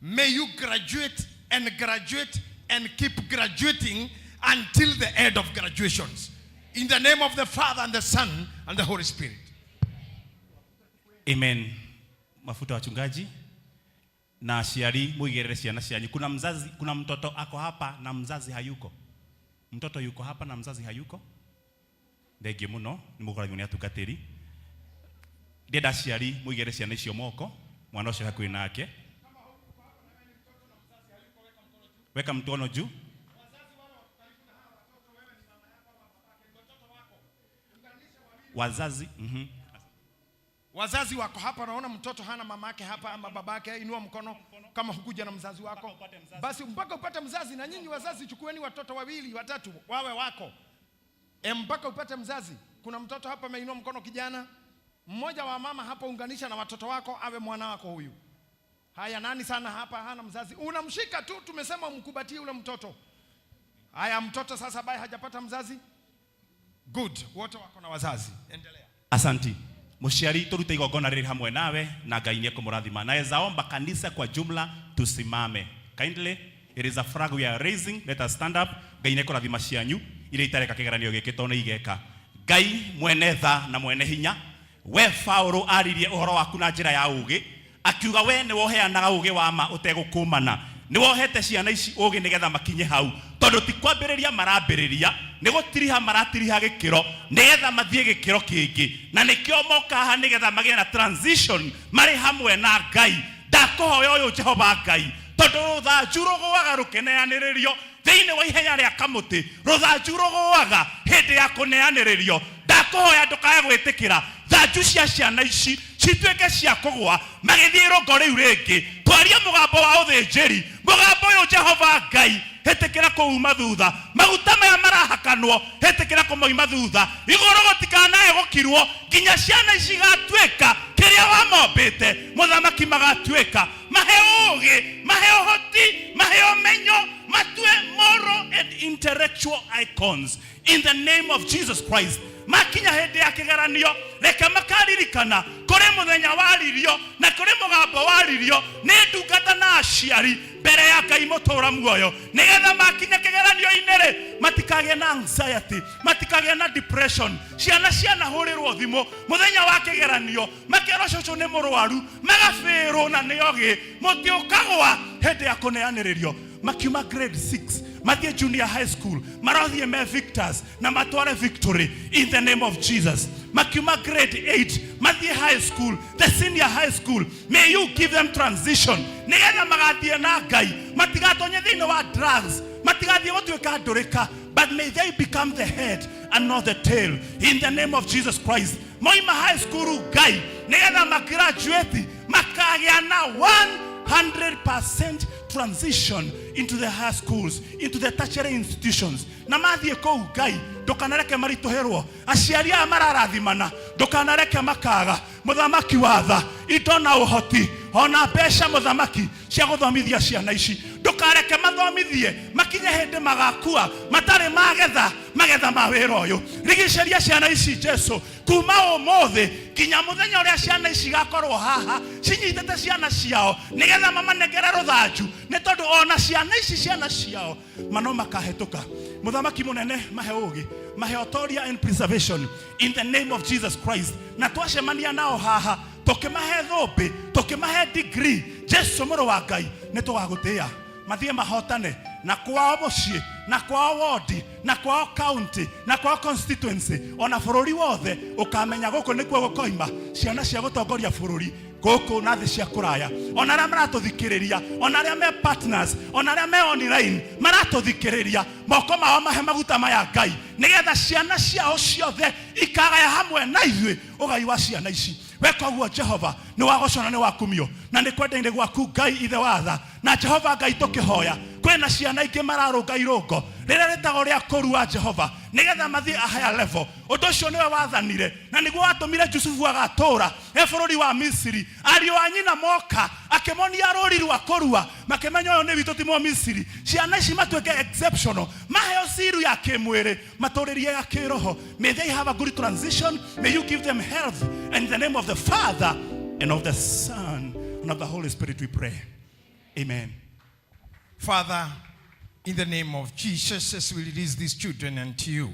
May you graduate and graduate and keep graduating until the end of graduations. In the name of the Father and the Son and the Holy Spirit. Amen. Mafuta wachungaji na aciari muigirire ciana cianyu. Kuna mzazi, kuna mtoto ako hapa na mzazi hayuko. Mtoto yuko hapa na mzazi hayuko. Thengio muno ni mukoragwo ni atungatiri. Ndĩrenda aciari muigĩrĩre ciana icio moko, mwana ũcio hakuhĩ nake. Weka mkono juu. Wazazi, Wazazi wako hapa, naona mtoto hana mamake hapa ama babake, inua mkono kama hukuja na mzazi wako. Basi mpaka upate mzazi. Na nyinyi wazazi chukueni watoto wawili watatu wawe wako. Mpaka upate mzazi. Kuna mtoto hapa ameinua mkono, kijana mmoja wa mama hapa, unganisha na watoto wako awe mwana wako huyu. Haya, nani sana hapa hana mzazi? Unamshika tu, tumesema umkumbatie ule mtoto. Haya, mtoto sasa ambaye hajapata mzazi. Good, wote wako na wazazi. Endelea. Asanti. Mũciari tũrute igongona rĩrĩ hamwe nawe na Ngai nĩekũmũrathima. Naweza omba kanisa kwa jumla tusimame. Kindly, it is a flag we are raising. Let us stand up. Ngai nĩekũrathima cianyu iria itareka kĩgeranio gĩkĩ tondũ nĩ igeka. Ngai mwene tha na mwene hinya, we Paulo aririe ũhoro waku na njĩra ya ũgĩ, akiuga we nĩwe ũheanaga ũgĩ wa ma ũtegũkũmana. Nĩwe ũhete ciana ici ũgĩ nĩgetha makinye hau, tondũ ti kwambĩrĩria marambĩrĩria, nĩ gũtiriha maratiriha gĩkĩro nĩgetha mathiĩ gĩkĩro kĩngĩ, na nĩkĩo moka haha nĩgetha magĩe na transition marĩ hamwe na Ngai. Ndakũhoya ũyũ Jehova Ngai, tondũ rũthanju rũgũaga rũkĩneanĩrĩrio thĩinĩ wa ihenya rĩa kamũtĩ, rũthanju rũgũaga hĩndĩ ya kũneanĩrĩrio. Ndakũhoya ndũkae gwĩtĩkĩra thanju cia ciana ici cituĩke cia kũgũa magĩthiĩ rũngo rĩu rĩngĩ. Twarie mũgambo wa ũthĩnjĩri, mũgambo ũyũ Jehova Ngai, hĩtĩkĩra kũuma thutha. Maguta maya marahakanwo, hĩtĩkĩra kũmoima thutha. Igũrũ gũtikanae gũkirwo nginya ciana ici igatuĩka kĩrĩa wamombĩte. Mũthamaki magatuĩka, mahe ũũgĩ, mahe ũhoti, mahe ũmenyo, matue moral and intellectual icons in the name of Jesus Christ. Makinya hĩndĩ ya kĩgeranio, reke makaririkana kũrĩ mũthenya waririo na kũrĩ mũgambo waririo nĩ ndungata na aciari mbere ya Ngai mũtũũra muoyo, nĩgetha makinya kĩgeranio-inĩ rĩ, matikagĩe na anxiety, matikagĩe na depression. Ciana cianahũrĩrwo thimũ mũthenya wa kĩgeranio, makerwo cũcũ nĩ mũrwaru, magabĩrwo na nĩ ogĩ, mũtĩ ũkagwa hĩndĩ ya kũneanĩrĩrio. Makiuma grade 6 mathiĩ junior high school, marothiĩ me victors na matware victory in the name of Jesus. Makiuma grade 8 mathiĩ high school, the senior high school, may you give them transition nĩgetha magathiĩ na Ngai, matigatonye thĩinĩ wa drugs, matigathiĩ gũtuĩka ndũrĩka, but may they become the head and not the tail in the name of Jesus Christ. Moima high school Ngai nĩgetha magraduate makagĩa na 100% transition into the high schools, into the tertiary institutions. Na mathiĩ kũu Ngai, ndũkanareke maritũhĩrwo. Aciari aya mararathimana, ndũkanareke makaga. Mũthamaki wa tha, indo na ũhoti, ona mbeca mũthamaki cia gũthomithia ciana ici. Ndũkanareke Ndũkareke mathomithie makinye hĩndĩ magakua matarĩ magetha magetha ma wĩra ũyũ. Rigicĩria ciana ici Jesu kuma ũmũthĩ nginya mũthenya ũrĩa ciana ici igakorwo haha cinyitĩte ciana ciao nĩgetha mamanengere rũthanju, nĩ tondũ ona ciana ici ciana ciao mano makahĩtũka. Mũthamaki mũnene, mahe ũgĩ, mahe authority and preservation in the name of Jesus Christ. Na twacemania nao haha tũkĩmahe thũmbĩ, tũkĩmahe degree, Jesu mũrũ wa Ngai, nĩ tũgagũtĩĩa. Mathiĩ mahotane na kwao mũciĩ, na kwao wodi, na kwao county, na kwao constituency, ona bũrũri wothe ũkamenya gũkũ nĩkuo gũkoima ciana cia gũtongoria bũrũri gũkũ na thĩ cia kũraya. Ona arĩa maratũthikĩrĩria, ona arĩa me partners, ona arĩa me online maratũthikĩrĩria, moko mao mahe maguta maya Ngai, nĩgetha ciana ciao ciothe ikagaya hamwe na ithuĩ ũgai wa ciana ici. Weka ũguo Jehova, nĩ wagocwo na nĩ wakumio, na nĩ kwenda-inĩ gwaku Ngai ithe wa tha. Na Jehova Ngai tũkĩhoya, kwĩna ciana ingĩ mararũnga irũngo rĩrĩa rĩtagwo rĩa kũrua Jehova, nĩgetha mathiĩ a higher level. Ũndũ ũcio nĩwe wathanire, na nĩguo watũmire Jusufu agatũra e bũrũri wa Misiri. Ariũ a nyina moka akĩmonia rũri rwa kũrua, makĩmenya ũyũ nĩ witũ ti Mũmisiri. Ciana ici matuĩke exceptional, maheo ciru ya kĩmwĩrĩ, matũrĩrie ya kĩroho. May they have a good transition. May you give them health. And in the name of the Father and of the Son and of the Holy Spirit we pray. Amen. Father, in the name of Jesus, as we release these children unto you,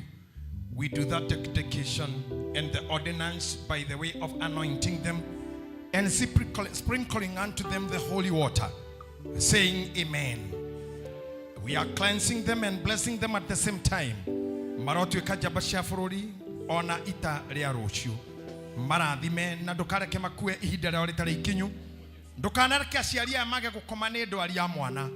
we do that dedication and the ordinance by the way of anointing them and sprinkling unto them the holy water, saying amen. We are cleansing them and blessing them at the same time. Marotuĩka njamba cia bũrũri ona ita rĩa rũciũ. Marathime na ndũkareke makue ihinda rĩao rĩtarĩ ikinyu. Ndũkanareke aciari aya mage gũkoma nĩ ndwari ya mwana.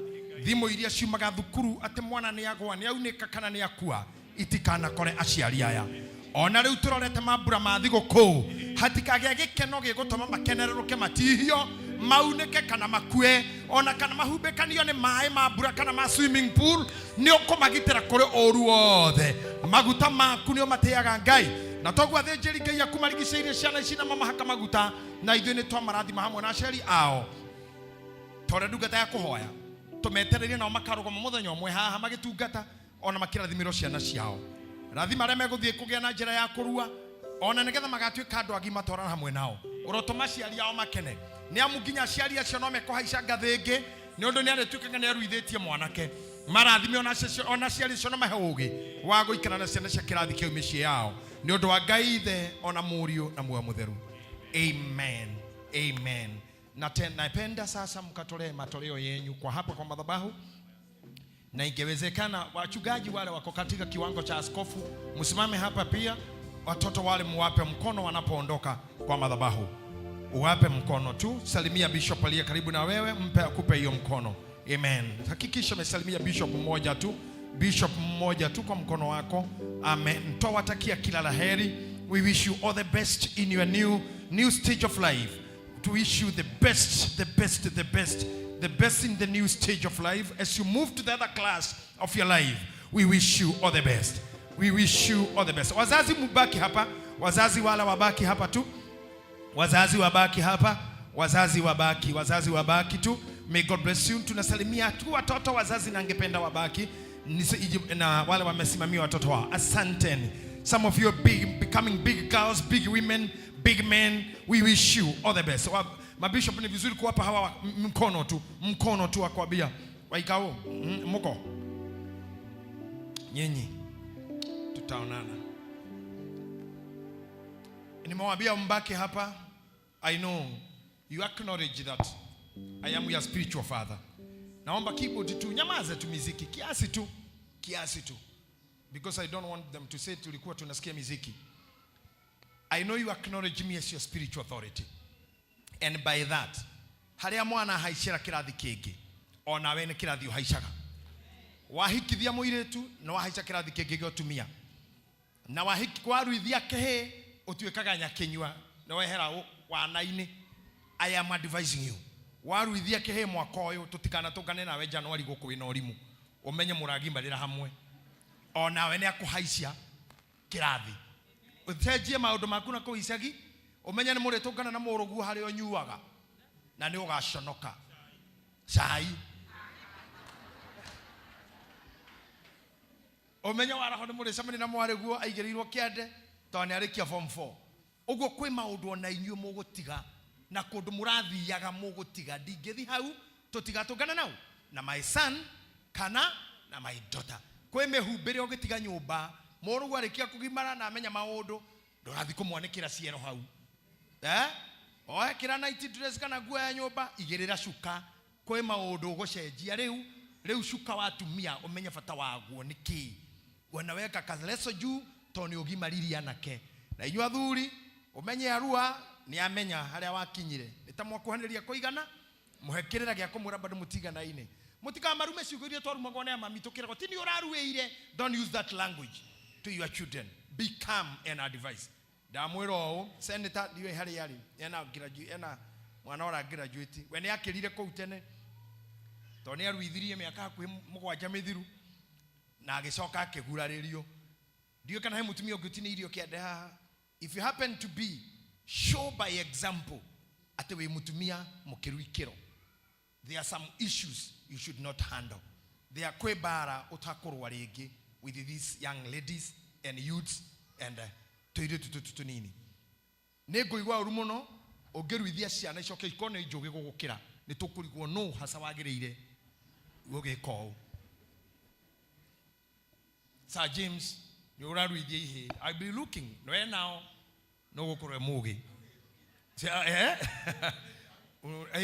Thimũ iria ciumaga thukuru atĩ mwana nĩ agwa, nĩ aunĩka kana nĩ akua, itikanakore aciari aya. Ona rĩu tũrorete mambura ma thigũkũ, hatikagĩa gĩkeno gĩgũtũma makenerũrũke matihio, maunĩke kana makue, ona kana mahumbĩkanio nĩ maĩ ma mbura kana ma swimming pool. Nĩ ũkũmagitĩra kũrĩ ũru wothe. Maguta maku nĩ ũmatĩaga Ngai, na toguo athĩnjĩri Ngai aku marigicĩirie ciana ici na mamahaka maguta, na ithuĩ nĩ twamarathima hamwe na aciari ao. Ta ũrĩa ndungata ya kũhoya tũmetereire nao makarũgama mũthenya ũmwe haha magĩtungata, ona makĩrathimĩrwo ciana ciao. Rathima arĩa megũthiĩ kũgĩa na njĩra ya kũrua, ona nĩgetha magatuĩka andũ agima twarana hamwe nao. Ũrotũma aciari ao makene, nĩ amu nginya aciari acio no mekũhaica ngathĩ ĩngĩ, nĩ ũndũ nĩ arĩtuĩkaga nĩ aruithĩtie mwanake. Marathime ona aciari acio na mahe ũgĩ wa gũikara na ciana cia kĩrathi kĩu mĩciĩ yao, nĩ ũndũ wa Ngai Ithe ona Mũriũ na Muoyo Mũtheru. Amen. Amen. Na napenda sasa mkatolee matoleo yenyu kwa hapa kwa madhabahu, na ingewezekana wachungaji wale wako katika kiwango cha askofu msimame hapa pia. Watoto wale muwape mkono wanapoondoka kwa madhabahu, uwape mkono tu. Salimia bishop aliye karibu na wewe, mpe akupe hiyo mkono. Amen. Hakikisha umesalimia bishop mmoja tu, bishop mmoja tu kwa mkono wako. Amen. Twawatakia kila la heri. We wish you all the best in your new stage of life. To wish you the best, the best, the best, the best in the new stage of life. As you move to the other class of your life, we wish you all the best. We wish you all the best. Wazazi mubaki hapa, wazazi wala wabaki hapa tu. Wazazi wabaki hapa, wazazi wabaki, wazazi wabaki tu. May God bless you. Tunasalimia tu watoto, wazazi na ngependa wabaki. Na wale wamesimamia watoto wao. Asanteni. Some of you are becoming big girls, big women, big men. We wish you all the best. Mabishop ni vizuri kuwapa hawa mkono tu, mkono tu wa kuambia waikao, mko nyinyi, tutaonana. Nimewaambia mbaki hapa. I know you acknowledge that I am your spiritual father. Naomba keyboard tu nyamaze tu, miziki kiasi tu, kiasi tu, because I don't want them to say tulikuwa tunasikia miziki. I know you acknowledge me as your spiritual authority, and by that haria mwana haicira kirathi kingi, ona we ni kirathi uhaicaga. Wahikithia muiritu na wahaica kirathi kingi gia utumia, na wahiki waruithia kihi utuikaga nyakinyua na wehera wana-ini. I am advising you, waruithia kihi mwaka uyu tutikana tungane nawe Januari guku wina urimu, umenye muragimarira hamwe, ona we ni akuhaicia kirathi. Ucenjie maundu maku na kuu icagi, umenye ni muritungana na muruguo haria unyuaga, na ni ugaconoka. Cai. Ũmenye waraho nĩ mũrĩcemania na mwarĩguo aigĩrĩirwo kĩande tondũ nĩ arĩkia form 4. Ũguo kwĩ maũndũ ona inyuĩ mũgũtiga na kũndũ mũrathiaga mũgũtiga. Ndingĩthi hau tũtigatũngana nau na my son kana na my daughter. Kwĩ mĩhumbĩre ũgĩtiga nyũmba mũrũguo arĩkia kũgimara na amenya maũndũ ndũrathi kũmwanĩkĩra ciero hau. Eh? Oe kĩra night dress kana nguo ya nyũmba igĩrĩra cuka. Kwĩ maũndũ ũgũcenjia rĩu rĩu cuka wa atumia ũmenye bata waguo nĩ kĩĩ. Wanaweka kaleso juu tondũ nĩ ũgimaririe anake. Na inyuĩ athuri ũmenye arua nĩ amenya harĩa wakinyire. Nĩ ta mwakuhanĩrĩria kũigana mũhe kĩrĩra gĩa kũmwĩra bado mũtiganaine. Mũtikamarume ciugo iria twarumagwo nĩ amami tũkĩragwo ti nĩ ũraruĩire. Don't use that language to your children. Be calm and advise. Ndamwĩra ũũ senator ndiũĩ harĩa arĩ ena ena mwana ũra graduate we nĩ akĩrire kũu tene tondũ nĩ aruithirie mĩaka hakuhĩ mũgwanja mĩthiru na agĩcoka akĩgurarĩrio. Ndiũĩ kana he mũtumia ũngĩ ũtinĩirio kĩande haha. If you happen to be, show by example atĩ wĩ mũtumia mũkĩru ikĩro. There are some issues you should not handle. There are kwĩ mbara ũtakũrũa rĩngĩ with these young ladies and youths and tũirĩtu tũtũ tũnini. Nĩ ngũigua ũru mũno ũngĩruithia ciana icoke ikorwo nĩ njũgĩ gũgũkĩra. Nĩ tũkũrigwo nũ hasa wagĩrĩire gũgĩka ũũ. Sir James nĩ ũraruithia ihĩĩ. I'll be looking we nao no gũkorwo e mũgĩ.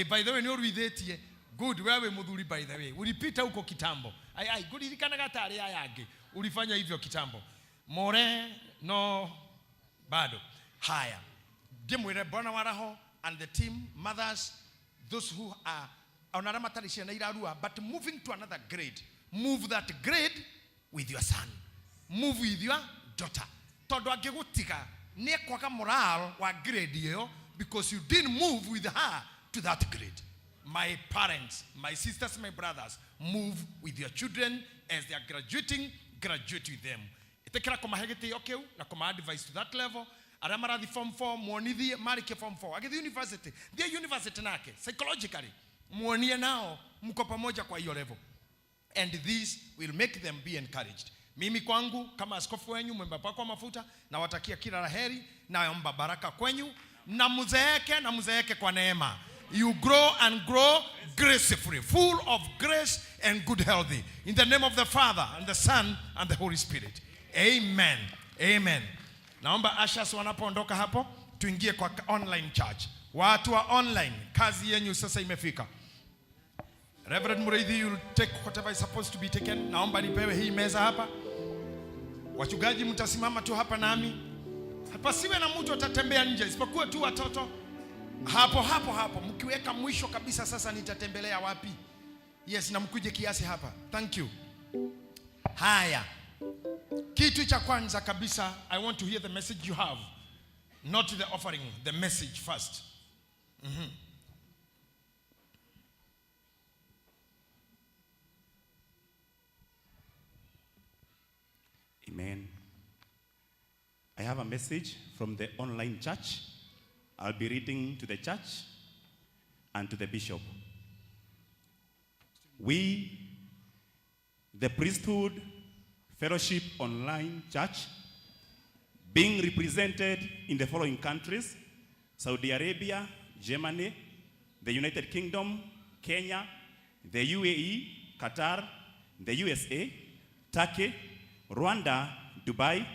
By the way nĩ ũruithĩtie. Good, wewe mũthuri by the way. Ulipita huko kitambo. Ai ai ngũririkanaga tarĩ aya angĩ. Ulifanya hivyo kitambo. More no bado. Haya. Ndĩmwĩre Bwana waraho and the team, mothers, those who are ona arĩa matarĩ ciana irarua, but moving to another grade. Move that grade with your son. Move with your daughter. Tondũ angĩgũtiga nĩ ekwaga morale wa grade ĩyo because you didn't move with her to that grade. My parents, my sisters, my brothers, move with your children as they are graduating, graduate with them. Ĩtĩkĩra kũmahe gĩtĩo kĩu na kũma advice to that level. Arĩa marathi form 4 muonithie marĩkie form 4 agĩthiĩ university, thiĩ university nake psychologically muonie nao mko pamoja kwa hiyo level, and this will make them be encouraged. Mimi kwangu kama askofu wenyu mwembapakwa mafuta nawatakia kila la heri, naomba baraka kwenyu na mzeeke na mzeeke kwa neema. You grow and grow gracefully, full of grace and good health. In the name of the Father and the Son and the Holy Spirit. Amen. Amen. Naomba ushers wanapoondoka hapo tuingie kwa online church. Watu wa online, kazi yenyu sasa imefika. Reverend Mureithi, you'll take whatever is supposed to be taken. Naomba nipewe hii meza hapa. Wachungaji mtasimama tu hapa nami. Hapasiwe na mtu atatembea nje isipokuwa tu watoto. Hapo hapo hapo mkiweka mwisho kabisa sasa nitatembelea wapi? Yes, na mkuje kiasi hapa. Thank you. Haya. Kitu cha kwanza kabisa, I want to hear the message you have. Not the offering, the message first. Amen. I have a message from the online church. I'll be reading to the church and to the bishop. We, the Priesthood Fellowship Online Church, being represented in the following countries: Saudi Arabia, Germany, the United Kingdom, Kenya, the UAE, Qatar, the USA, Turkey, Rwanda, Dubai,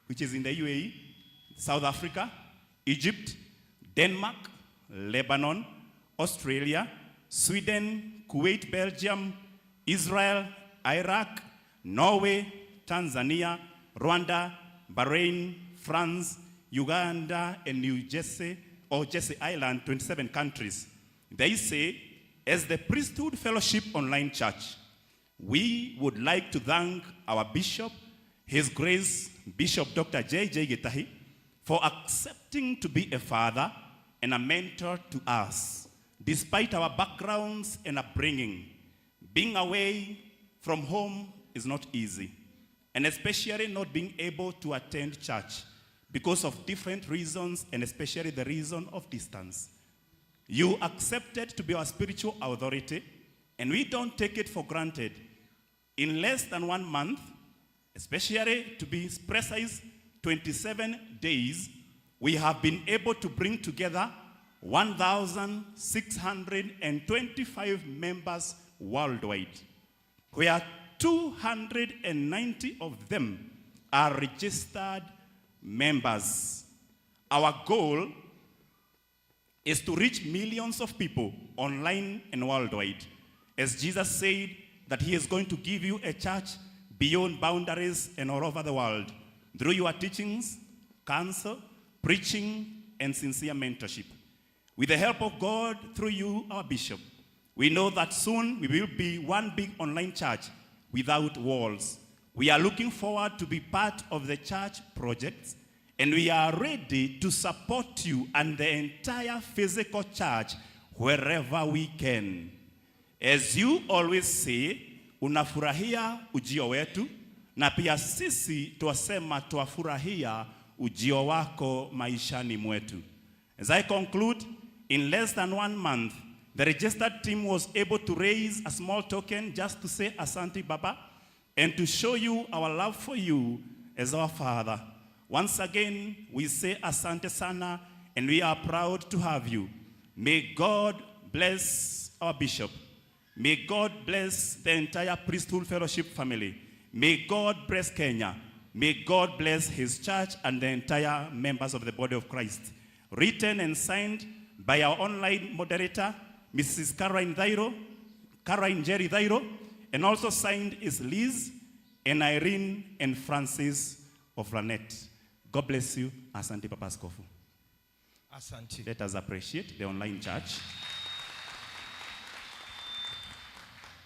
which is in the UAE, South Africa, Egypt, Denmark, Lebanon, Australia, Sweden, Kuwait, Belgium, Israel, Iraq, Norway, Tanzania, Rwanda, Bahrain, France, Uganda, and New Jersey, or Jersey Island, 27 countries. They say, as the Priesthood Fellowship Online Church, we would like to thank our bishop, His Grace Bishop Dr. J.J. Gitahi, for accepting to be a father and a mentor to us, despite our backgrounds and upbringing. Being away from home is not easy, and especially not being able to attend church because of different reasons, and especially the reason of distance. You accepted to be our spiritual authority, and we don't take it for granted. In less than 1 month, especially to be precise, 27 days, we have been able to bring together 1,625 members worldwide, where 290 of them are registered members. Our goal is to reach millions of people online and worldwide. As Jesus said that he is going to give you a church beyond boundaries and all over the world through your teachings, counsel, preaching, and sincere mentorship. With the help of God through you, our bishop, we know that soon we will be one big online church without walls. We are looking forward to be part of the church projects, and we are ready to support you and the entire physical church wherever we can. As you always say, unafurahia ujio wetu, na pia sisi twasema twafurahia ujio wako maishani mwetu. As I conclude, in less than 1 month, the registered team was able to raise a small token just to say Asante Baba and to show you our love for you as our father. Once again, we say Asante Sana, and we are proud to have you. May God bless our bishop. May God bless the entire Priesthood Fellowship family. May God bless Kenya. May God bless his church and the entire members of the body of Christ. Written and signed by our online moderator, Mrs. Caroline Thairo, Caroline Jerry Thairo, and also signed is Liz and Irene and Francis of Lanet. God bless you. Asante Papa Askofu. Asante. Let us appreciate the online church.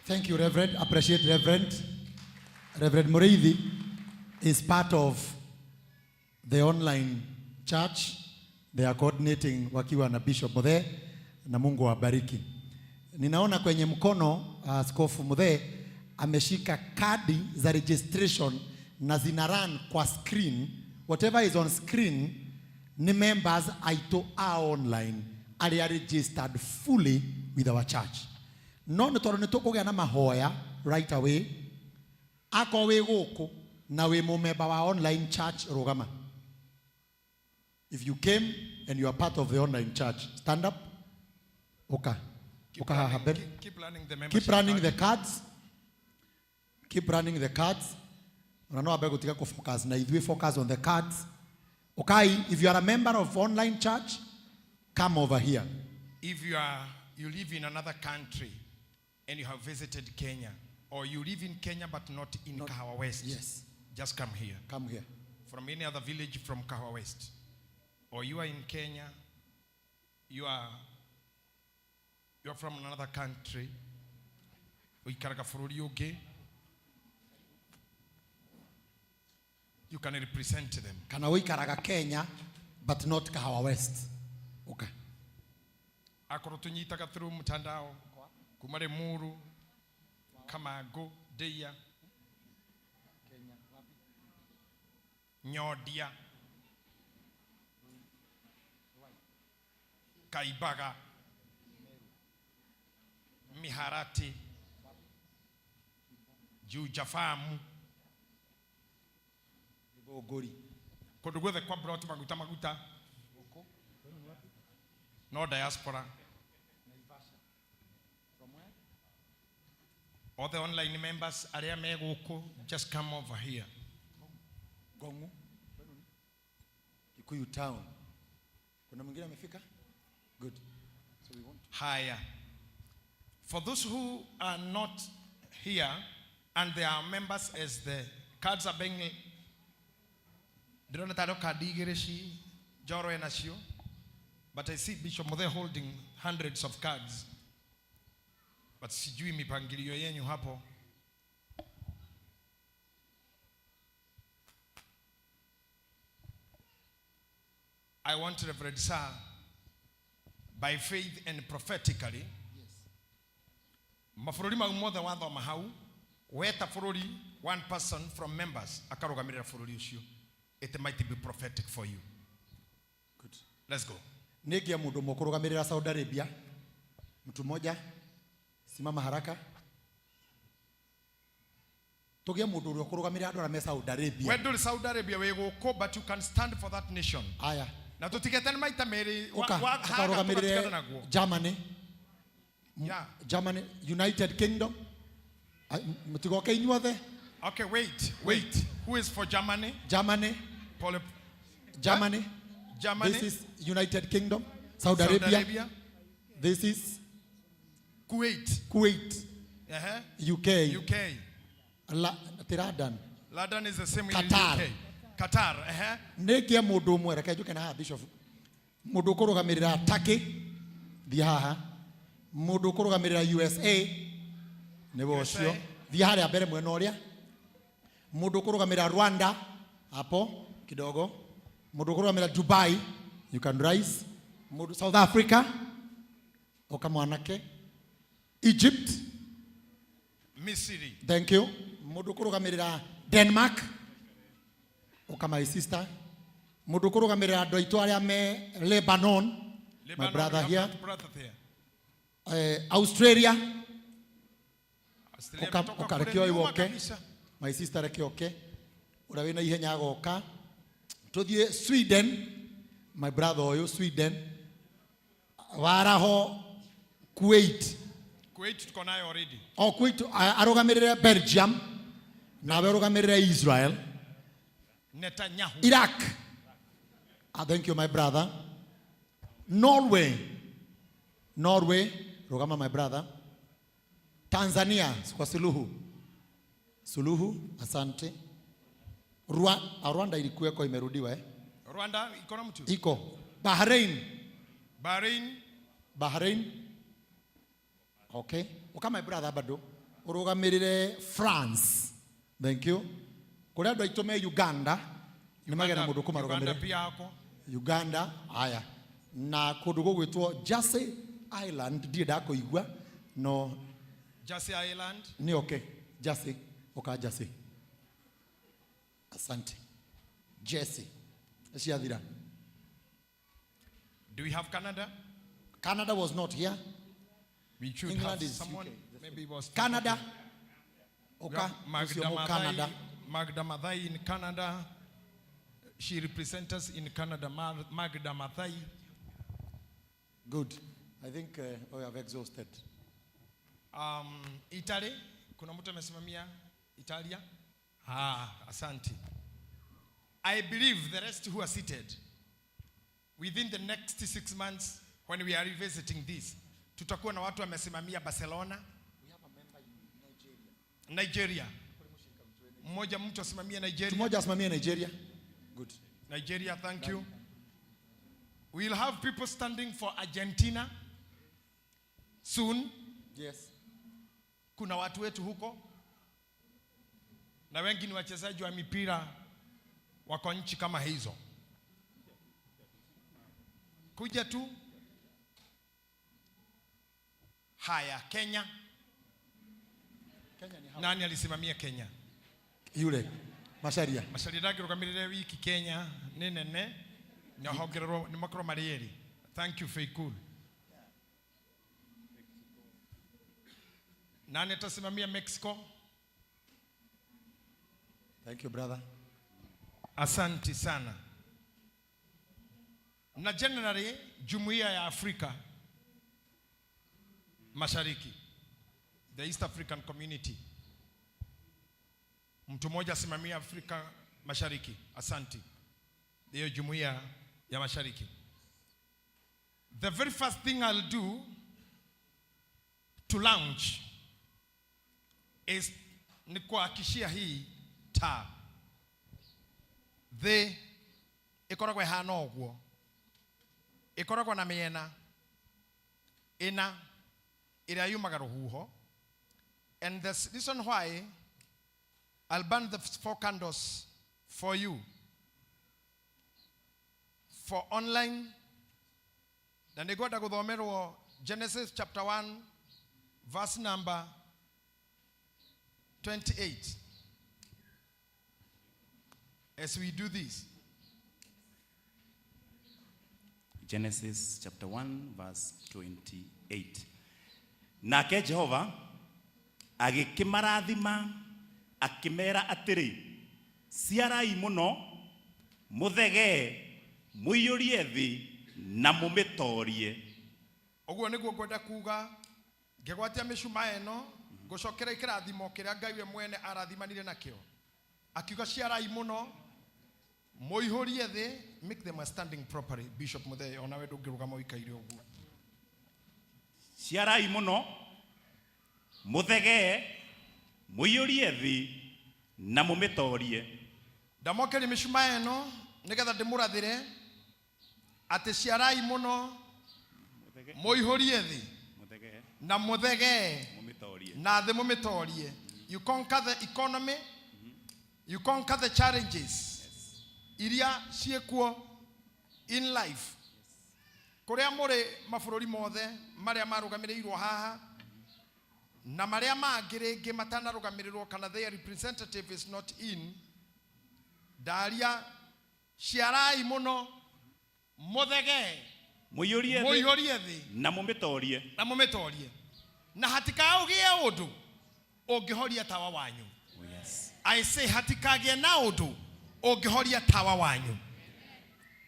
Thank you, Reverend. Appreciate Reverend. Reverend Mureithi is part of the online church. They are coordinating wakiwa na Bishop Muthee, na Mungu awabariki. Ninaona kwenye mkono Askofu Muthee ameshika kadi za registration na zina run kwa screen. Whatever is on screen ni members aito a online aria registered fully with our church. No nĩ tondũ nĩ tũkũgĩa na mahoya right away. Akorwo wĩ gũkũ na wĩ mũmemba wa online church, rũgama. If you came and you are part of the online church, stand up. Oka. Oka haha mbere. Keep running the Keep membership running card. the cards. Keep running the cards. Ona no ambe gũtiga kũ-focus na ithuĩ focus on the cards. Okay, if you are a member of online church, come over here. If you live in another country and you have visited Kenya, or you live in Kenya but not in Kahawa West, yes. just come here. Come here. From any other village from Kahawa West. Or you are in Kenya, you are from another country, ũikaraga bũrũri ũngĩ, you can represent them. Kana ũikaraga Kenya but not Kahawa West. Okay. Akorwo tũnyitaga through mtandao kuma Limuru, Kamango, Ndeia, Nyondia, Kaibaga, Miharati, Juja Farm, Githũngũri, kũndũ guothe kwa brot maguta maguta, no diaspora. All the online members arĩa me gũkũ, just come over here. Gongu, Kikuyu town. Kuna mwingine amefika? Good. So we want Haya. For those who are not here and they are members as the cards are being ndĩrona tarĩ kandi igĩrĩ ci Njoro enacio, but I see Bishop Muthee holding hundreds of cards, but sijui mipangilio yenyu hapo. I want Reverend Sir, by faith and prophetically, mabũrũri mau mothe wathoma hau, weta bũrũri one person from members akarũgamĩrĩra bũrũri ũcio. It might be prophetic for you. Good. Let's go. Nĩngĩa mũndũ ũmwe kũrũgamĩrĩra Saudi Arabia. Mtu mmoja, simama haraka. Tũgĩe mũndũ ũrĩa ũkũrũgamĩrĩra andũ arĩa me Saudi Arabia. We ndũrĩ Saudi Arabia wĩ gũkũ, but you can stand for that nation. Aya. Na tũtigetane maita merĩ. Ũka, Haga ũkarũgamĩrĩre tũgatigana naguo. Germany. Yeah. Germany, United Kingdom. Mũtigoke inyuothe. Okay, wait, wait. Who is for Germany? Germany. Pole. Germany. Germany. This is United Kingdom. Saudi Saudi Arabia. Arabia. This is Kuwait. Kuwait. UK. UK. Ti London. London is the same in Qatar. UK. Qatar. Nä ngä må ndå å mwe, reke njå ke na haha bishop, må ndå å kå rå gamä rä ra Turkey, thiä haha. Må ndå å kå rå gamä rä ra USA nä we å cio, thiä harä a mbere mwena å rä a. Må ndå å kå rå gamä rä ra Rwanda hapo kidogo. Må ndå å kå rå gamä rä ra Dubai, you can rise. Må South Africa, oka mwanake. Egypt. Misiri. Thank you. Må ndå å kå rå gamä rä ra Denmark, oka my sister. Må ndå å kå rå gamä rä ra andå aitå arä a me Lebanon, my Lebanon, brother we have here. that brother there. Australia. Australia Oka, ametoka oka kule reke nyuma oke. kabisa. My sister reke oke. Ũrĩa wĩna ihenya agoka. Tũthiĩ Sweden, my brother ũyũ Sweden. Waraho Kuwait. Kuwait tuko nayo already. O Kuwait arũgamĩrĩre Belgium, nawe ũrũgamĩrĩre Israel. Netanyahu. Iraq. Thank you my brother. Norway. Norway, rũgama my brother. Tanzania kwa Suluhu. Suluhu, asante. Rwanda ilikuweko imerudiwa eh? Rwanda iko na mtu? Iko. Bahrain. Bahrain. Bahrain. Okay. Oka my brother bado. Urugamirire France. Thank you. Kuri andu aitu me Uganda. Ni magena mundu Uganda kumarugamirira. pia hako. Uganda, aya. Na kundu gugwitwo Jersey Island ndirĩ ndakũigua no Jersey Island. Ni okay. Jersey, oka Jersey. Asante. Jersey. Ciathira. Do we have Canada? Canada was not here. We should England have is someone. UK. Maybe it was Canada. We Oka, have Magda ucio mu Canada. Maathai, Magda Maathai in Canada. She represents us in Canada. Magda Maathai. Good. I think we have exhausted. Italy. Kuna mtu amesimamia Italia? Asante. I believe the rest who are seated, within the next 6 months when we are revisiting this, tutakuwa na watu wamesimamia Barcelona. We have a member in Nigeria. Nigeria. Mmoja mtu asimamie Nigeria. Mmoja asimamie Nigeria. Good. Nigeria, thank you. We'll have people standing for Argentina soon. Yes. Kuna watu wetu huko. Na wengi ni wachezaji wa mipira wako nchi kama hizo. Kuja tu. Haya, Kenya. Kenya ni hawa. Nani alisimamia Kenya? Yule Macharia. Macharia ndangĩrũgamĩrĩre wiki Kenya nĩ nene na hongererwo nĩ makorwo marĩ erĩ. Thank you Feikul. Nani atasimamia Mexico? Thank you brother. Asante sana. Na generally Jumuiya ya Afrika Mashariki, the East African Community. Mtu mmoja asimamia Afrika Mashariki. Asante. Hiyo Jumuiya ya Mashariki. The very first thing I'll do to launch is ni kuhakikishia hii taa. Thĩ ĩkoragwo ĩhana ũguo. Ĩkoragwo na mĩena ĩna ĩrĩa yumaga rũhuho. And the reason why I'll burn the 4 candles for you. For online, na nĩngwenda gũthomerwo Genesis chapter 1 verse number 28. As we do this. Genesis chapter 1 verse 28. Nake Jehova agĩkĩmarathima Akĩmera atĩrĩ, ciarai mũno, mũthegee, mũiyũrie thĩ na mũmĩtoorie. Ũguo nĩguo ngwenda kuga ngĩgwatia mĩcumaa ĩno ngũcokera kĩrathimo kĩrĩa Ngai we mwene arathimanire nakĩo, akiuga ciarai mũno, mũihũrie thĩ. Make them a standing properly. Bishop Muthee, onawe ndũngĩrũgama ũikaire ũguo. Ciarai mũno, mũthegee, mũiyũrie thĩ na mũmĩtoorie. Ndamokeria mĩcumaa ĩno nĩgetha ndĩmũrathĩre atĩ ciarai mũno, mũihũrie thĩ na mũthegee mũmĩtoorie na thĩ mũmĩtoorie. You conquer the economy, you conquer the challenges iria ciĩkuo in life. Kũrĩa mũrĩ mabũrũri mothe marĩa marũgamĩrĩirwo haha na marĩa mangĩ rĩngĩ matanarũgamĩrĩrwo kana their representative is not in, ndaria ciarai mũno, mũthegee, mũiyũrie thĩ mũihũrie thĩ na mũmĩtoorie. Na mũmĩtoorie, na hatikaũgĩe ũndũ ũngĩhoria tawa wanyu. Yes. I say hatikagĩe na ũndũ ũngĩhoria tawa wanyu.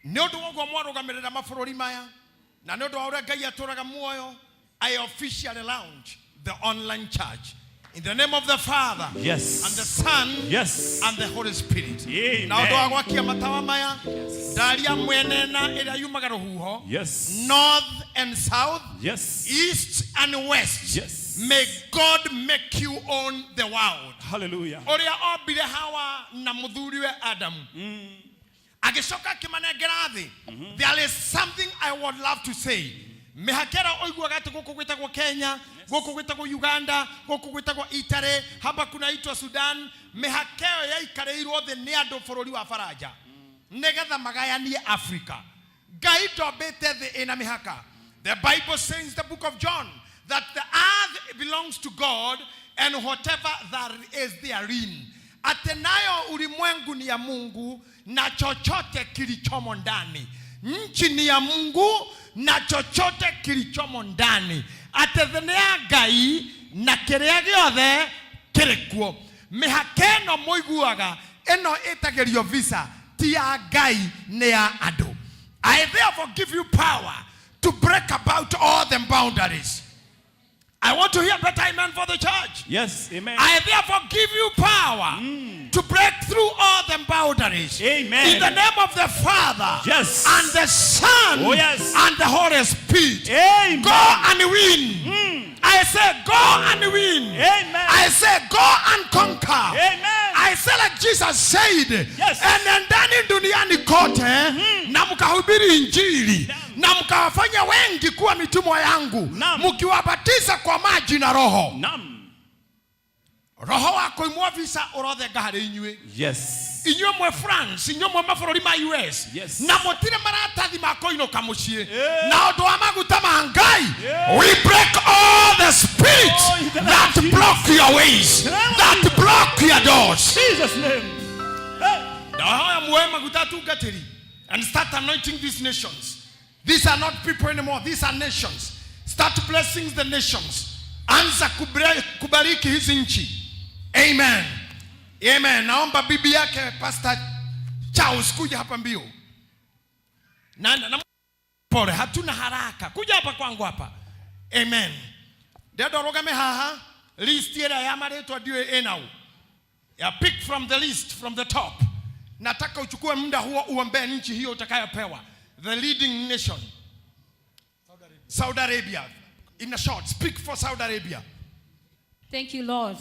Nĩ ũndũ wa ũguo mwarũgamĩrĩra mabũrũri maya na nĩ ũndũ wa ũrĩa Ngai atũraga muoyo, I officially launch the online church in the name of the Father, Yes. and the Son, Yes. and the Holy Spirit. Amen. Na ũndũ wa gwakia matawa maya, ndaria mwene na ĩrĩa yumaga rũhuho, Yes. north and south, Yes. east and west. Yes. May God make you own the world. Hallelujah. Ũrĩa ombire Hawa na mũthuriwe Adamu, agĩcoka akĩmanengera thĩ. There is something I would love to say. Mĩhaka ĩrĩa ũiguaga atĩ gũkũ gwĩtagwo Kenya, gũkũ gwĩtagwo Uganda, gũkũ gwĩtagwo Italy, hapa kunaitwa Sudan, mĩhaka ĩyo yaikarĩirwo thĩ nĩ andũ bũrũri wa Faranja nĩgetha magayanie Africa. Ngai ndombĩte thĩ ĩna mĩhaka. The Bible says, the book of John, that the earth belongs to God and whatever there is therein. Atĩ nayo ulimwengu ni ya Mungu na chochote kilichomo ndani. Nchi ni ya Mungu na chochote kilichomo ndani. Atĩ thĩ nĩ ya Ngai na kĩrĩa gĩothe kĩrĩ kuo. Mĩhaka ĩno mũiguaga ĩno ĩtagĩrio visa ti ya Ngai, nĩ ya andũ. I therefore give you power to break about all the boundaries. I want to hear better amen for the church. Yes, amen. I therefore give you power to break through all the boundaries. Amen. In the name of the Father, Yes. and the Son, Oh, yes. and the Holy Spirit. Amen. Go and win. I say, go and win. Amen. I say, go and conquer. Amen. I say, like Jesus said, Yes. enendeni duniani kote na mkahubiri Injili na mkawafanya wengi kuwa mitumwa yangu, mkiwabatiza kwa maji na Roho. Naam. Roho wa kũimwo visa ũrothenga harĩ inyuĩ. Yes. Inyuĩ mwe France, inyuĩ mwe mabũrũri ma US, Yes. na mũtirĩ maratathi ma kũinũka mũciĩ, na ũndũ wa maguta ma Ngai, we break all the spirits that block your ways, that block your doors. Jesus name. Ndahoya muoe maguta atungatĩri and start anointing these nations. These are not people anymore, these are nations. Start blessing the nations. Anza kubariki hizi nchi. Amen. Amen. Naomba bibi yake Pastor Charles kuja hapa mbio. Na pole, hatuna haraka. Kuja hapa kwangu hapa. Amen. Ndenda rugame haha, list ĩrĩa ya marĩtwa ndiũĩ ĩnau. Ya pick from the list from the top. Nataka uchukue muda huo uombee nchi hiyo utakayopewa. The leading nation. Saudi Arabia. In a short, speak for Saudi Arabia. Thank you, Lord.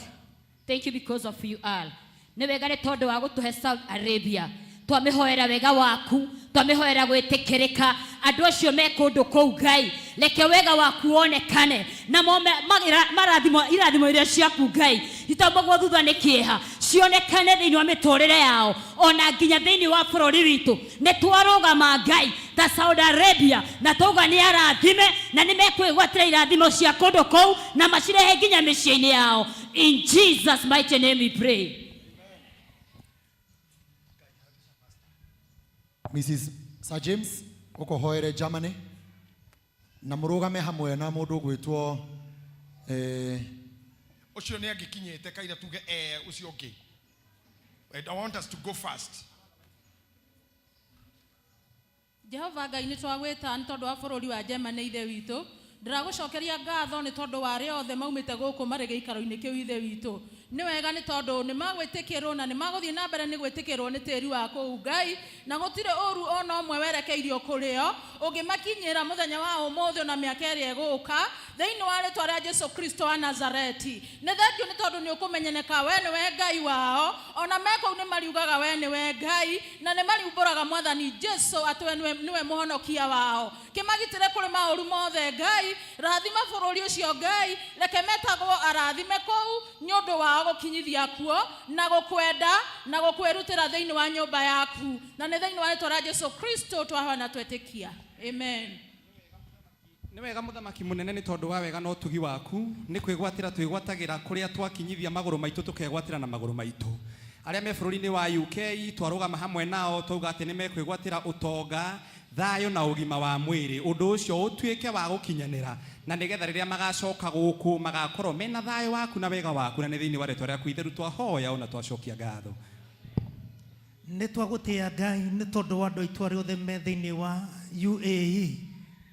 Thank you because of you all. Nĩ wega nĩ tondũ wa gũtũhe Saudi Arabia. Twamĩhoera wega waku, twamĩhoera gwĩtĩkĩrĩka. Andũ acio me kũndũ kũu Ngai, reke wega waku wonekane. Na mo marathimo, irathimo iria ciaku Ngai, itambagwo thutha nĩ kĩeha, cionekane thĩinĩ wa mĩtũrĩre yao, ona nginya thĩinĩ wa bũrũri witũ. Nĩ twarũgama Ngai ta Saudi Arabia, na twauga nĩ arathime, na nĩ mekwĩgwatĩra irathimo cia kũndũ kũu, na macirehe nginya mĩciĩ-inĩ yao. In Jesus' mighty name we pray. Mrs. Sir James ũkũhoere Germany na mũrũgame hamwe na mũndũ ũgwĩtwo Ũcio nĩ angĩkinyĩte kaira tuge ũcio ũngĩ. I want us to go fast. Jehova Ngai nĩ twagwĩta nĩ tondũ wa bũrũri wa Germany ithe witũ. Ndĩragũcokeria ngatho nĩ tondũ wa arĩa othe maumĩte gũkũ marĩ gĩikaro-inĩ kĩu ithe witũ. Nĩ wega nĩ tondũ nĩ magwĩtĩkĩrwo na nĩ magũthiĩ na mbere nĩ gwĩtĩkĩrwo nĩ tĩri wa kũu Ngai, na gũtirĩ ũru ona ũmwe werekeirio kũrĩo ũngĩmakinyĩra mũthenya wa ũmũthĩ ona mĩaka ĩrĩa ĩgũka thĩinĩ wa rĩtwa rĩa Jesu Kristo wa Nazareti. Nĩ thengiũ nĩ tondũ nĩ ũkũmenyeneka we nĩwe Ngai wao, ona me kũu nĩ mariugaga we nĩwe Ngai, na nĩ mariumbũraga Mwathani Jesu atĩ we nĩwe mũhonokia wao. Kĩmagitĩre kũrĩ maũru mothe Ngai, rathima bũrũri ũcio Ngai, reke metagwo arathime kũu nĩ ũndũ wao gũkinyithia kuo na gũkwenda na gũkwĩrutĩra thĩinĩ wa nyũmba yaku, na nĩ thĩinĩ wa rĩtwa rĩa Jesu Kristo twahoya na twetĩkia. Amen. Nĩ wega mũthamaki mũnene nĩ tondũ wa wega na ũtugi waku, nĩ kwĩgwatĩra twĩgwatagĩra kũrĩa twakinyithia magũrũ maitũ tũkegwatĩra na magũrũ maitũ. Arĩa me bũrũri-inĩ wa UK twarũgama hamwe nao twauga atĩ nĩ mekwĩgwatĩra ũtonga, thayũ na ũgima wa mwĩrĩ. Ũndũ ũcio ũtuĩke wa gũkinyanĩra, na nĩgetha rĩrĩa magacoka gũkũ magakorwo mena thayũ waku na wega waku, na nĩ thĩinĩ wa rĩtwa rĩaku itheru twahoya ona twacokia ngatho. Nĩ twagũtĩĩa Ngai nĩ tondũ wa andũ aitũ arĩa othe me thĩinĩ wa UAE.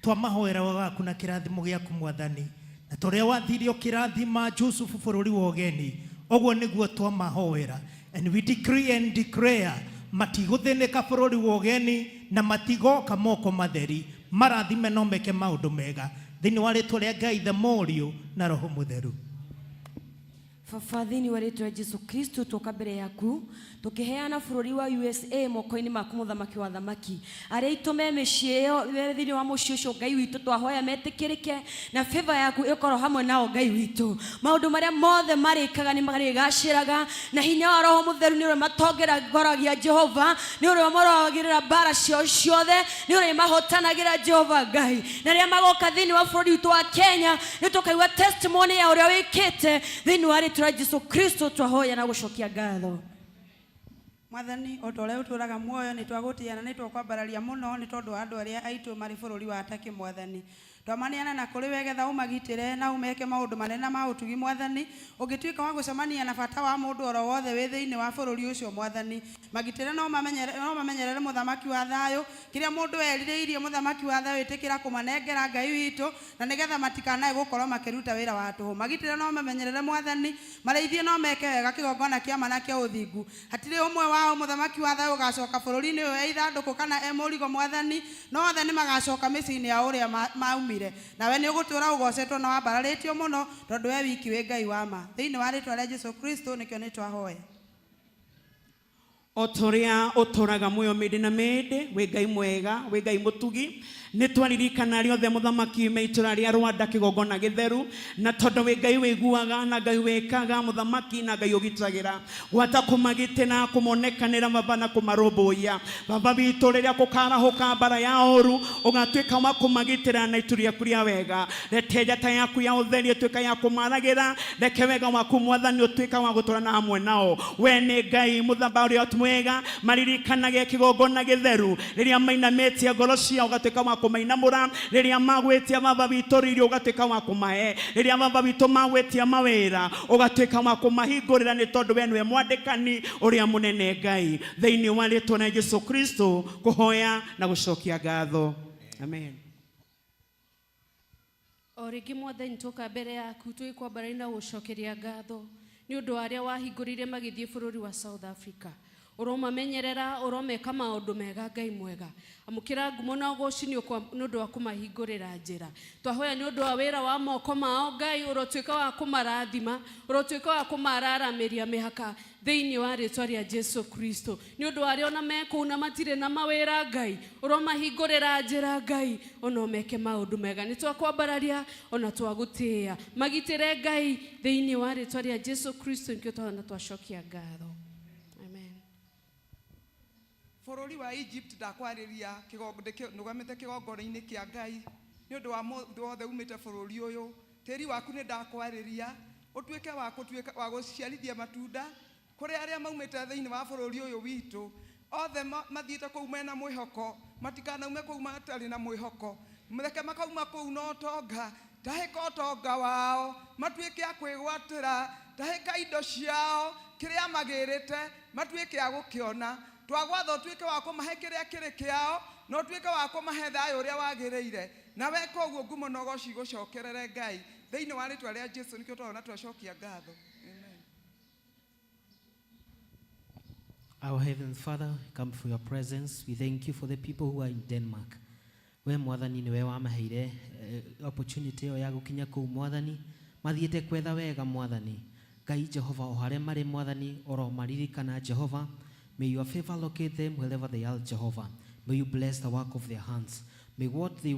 Twamahoera wega waku na kĩrathimo gĩaku Mwathani, na ta ũrĩa wathire ũkĩrathima Jusufu bũrũri wa ũgeni, ũguo nĩguo twamahoera. And we decree and declare matigũthĩnĩka bũrũri wa ũgeni na matigoka moko matheri, marathime no meke maũndũ mega thĩinĩ wa rĩtwa rĩa Ngai the Mũriũ na Roho Mũtheru. Baba, thĩinĩ wa rĩtwa rĩa Jesu Kristo twoka mbere yaku tũkĩheana bũrũri wa USA moko-inĩ maku mũthamaki wa thamaki. Arĩa aitũ me mĩciĩ ĩyo, me thĩinĩ wa mũciĩ ũcio Ngai witũ, twahoya metĩkĩrĩke na favor yaku ĩkorwo hamwe nao Ngai witũ. Maũndũ marĩa mothe marĩkaga nĩ marĩgacĩraga na hinya wa Roho Mũtheru nĩ ũrĩa matongoragia Jehova, nĩ ũrĩa marũagĩrĩra mbara ciao ciothe, nĩ ũrĩa mahotanagĩra Jehova Ngai. Na rĩrĩa magoka thĩinĩ wa bũrũri witũ wa Kenya, nĩ tũkaigua testimony ya ũrĩa wĩkĩte thĩinĩ wa rĩtwa rĩa Jesu Kristo twahoya na gũcokia ngatho. Mwathani, o ta ũrĩa ũtũũraga muoyo, nĩ twagũtĩĩa na nĩ twakwambararia mũno nĩ tondũ wa andũ arĩa aitũ marĩ bũrũri wa Turkey. Mwathani, twamaneana na kũrĩ we getha ũmagitĩre na ũmeke maũndũ manene ma ũtugi. Mwathani, ũngĩtuĩka wa gũcemania na bata wa mũndũ oro wothe wĩ thĩinĩ wa bũrũri ũcio, Mwathani, magitĩre no mamenyerere mũthamaki wa thayũ. Kĩrĩa mũndũ erirĩirie, mũthamaki wa thayũ, ĩtĩkĩra kũmanengera Ngai witũ, na nĩgetha matikanae gũkorwo makĩruta wĩra wa tũhũ. Magitĩre no mamenyerere Mwathani, marĩithie no meke wega kĩgongona kĩa ma na kĩa ũthingu. Hatirĩ ũmwe wao, mũthamaki wa thayũ, ũgacoka bũrũri-inĩ ũyũ e ithandũkũ kana e mũrigo, Mwathani, no othe nĩ magacoka mĩciĩ-inĩ yao ũrĩa maumire. Nawe nĩ ũgũtũũra ũgoocetwo na wambararĩtio mũno, tondũ we wiki wĩ Ngai wa ma. Thĩinĩ wa rĩtwa rĩa Jesu Kristo nĩkĩo nĩ twahoya. O ta ũrĩa ũtũũraga muoyo mĩndĩ na mĩndĩ, wĩ Ngai mwega, wĩ Ngai mũtugi. Nĩ twaririkana arĩa othe mũthamaki me itũũra rĩa Rwanda kĩgongona gĩtheru, na tondũ wĩ Ngai wĩiguaga na Ngai wĩkaga, mũthamaki na Ngai ũgitagĩra, gwata kũmagitĩra, kũmonekanĩra baba na kũmarũmbũiya. Baba witũ, rĩrĩa gũkarahũka mbara ya ũru, ũgatuĩka wa kũmagitĩra na itu rĩaku rĩa wega. Reke njata yaku ya ũtheri ĩtuĩka ya kũmaragĩra, reke wega waku Mwathani ũtuĩka wa gũtũrana hamwe nao. We nĩ Ngai mũthamba ũrĩa mwega, maririkanage kĩgongona gĩtheru rĩrĩa mainamĩtie ngoro ciao, ũgatuĩka wa kũmainamũra. Rĩrĩa magwĩtia baba witũ irio, ũgatuĩka wa kũmahe. Rĩrĩa baba witũ magwĩtia mawĩra, ũgatuĩka wa kũmahingũrĩra, nĩ tondũ we nĩwe mwandĩkani ũrĩa mũnene Ngai. Thĩinĩ wa rĩtwa rĩa Jesu Kristo kũhoya na gũcokia ngatho. Amen. O rĩngĩ Mwathani, tũka mbere yaku tũgĩkwambararia na gũcokeria ngatho nĩ ũndũ wa arĩa wahingũrĩire magĩthiĩ bũrũri wa South Africa. Ũromamenyerera, ũromeka maũndũ mega Ngai mwega. Amũkĩra ngumo na ũgoci nĩ ũndũ wa kũmahingũrĩra njĩra. Twahoya nĩ ũndũ wa wĩra wa moko mao Ngai, ũrotuĩka wa kũmarathima, ũrotuĩka wa kũmararamĩria mĩhaka thĩinĩ wa rĩtwa rĩa Jesu Kristo. Nĩ ũndũ wa arĩa ona me kũu na matirĩ na mawĩra Ngai, ũromahingũrĩra njĩra Ngai, ona ũmeke maũndũ mega. Nĩ twakwambararia ona twagũtĩĩa, magitĩre Ngai thĩinĩ wa rĩtwa rĩa Jesu Kristo, nĩkĩo twahoya na twacokia ngatho. Amen. Bũrũri wa Egypt ndakwarĩria nũgamĩte kĩgongona-inĩ kĩa Ngai nĩ ũndũ wa mũndũ wothe umĩte bũrũri ũyũ. Tĩri waku nĩ ndakwarĩria ũtuĩke wa gũtuĩka wa gũciarithia matunda kũrĩ arĩa maumĩte thĩinĩ wa bũrũri ũyũ witũ. Othe mathiĩte kũu mena mwĩhoko, matikanaume kũu matarĩ na mwĩhoko. Reke makauma kũu na ũtonga, tahĩka ũtonga wao, matuĩke a kwĩgwatĩra, tahĩka indo ciao. Kĩrĩa magĩrĩte matuĩke a gũkĩona. Twagwatha ũtuĩke wa kũmahe kĩrĩa kĩrĩ kĩao, na ũtuĩke wa kũmahe thayũ ũrĩa wagĩrĩire. Na weka ũguo ngumo na ũgoci igũcokerere Ngai. Thĩinĩ wa rĩtwa rĩa Jesu nĩkĩo twaona twacokia ngatho. Amen. Our Heavenly Father, we come for your presence. We thank you for the people who are in Denmark. We mwathani nĩwe wamaheire opportunity ĩyo ya gũkinya kũu mwathani, mathiĩte kwetha wega mwathani. Ngai Jehova, o harĩa marĩ mwathani, oro maririkana Jehova. May your favor locate them wherever they are, Jehovah. May you bless the work of their hands. May what they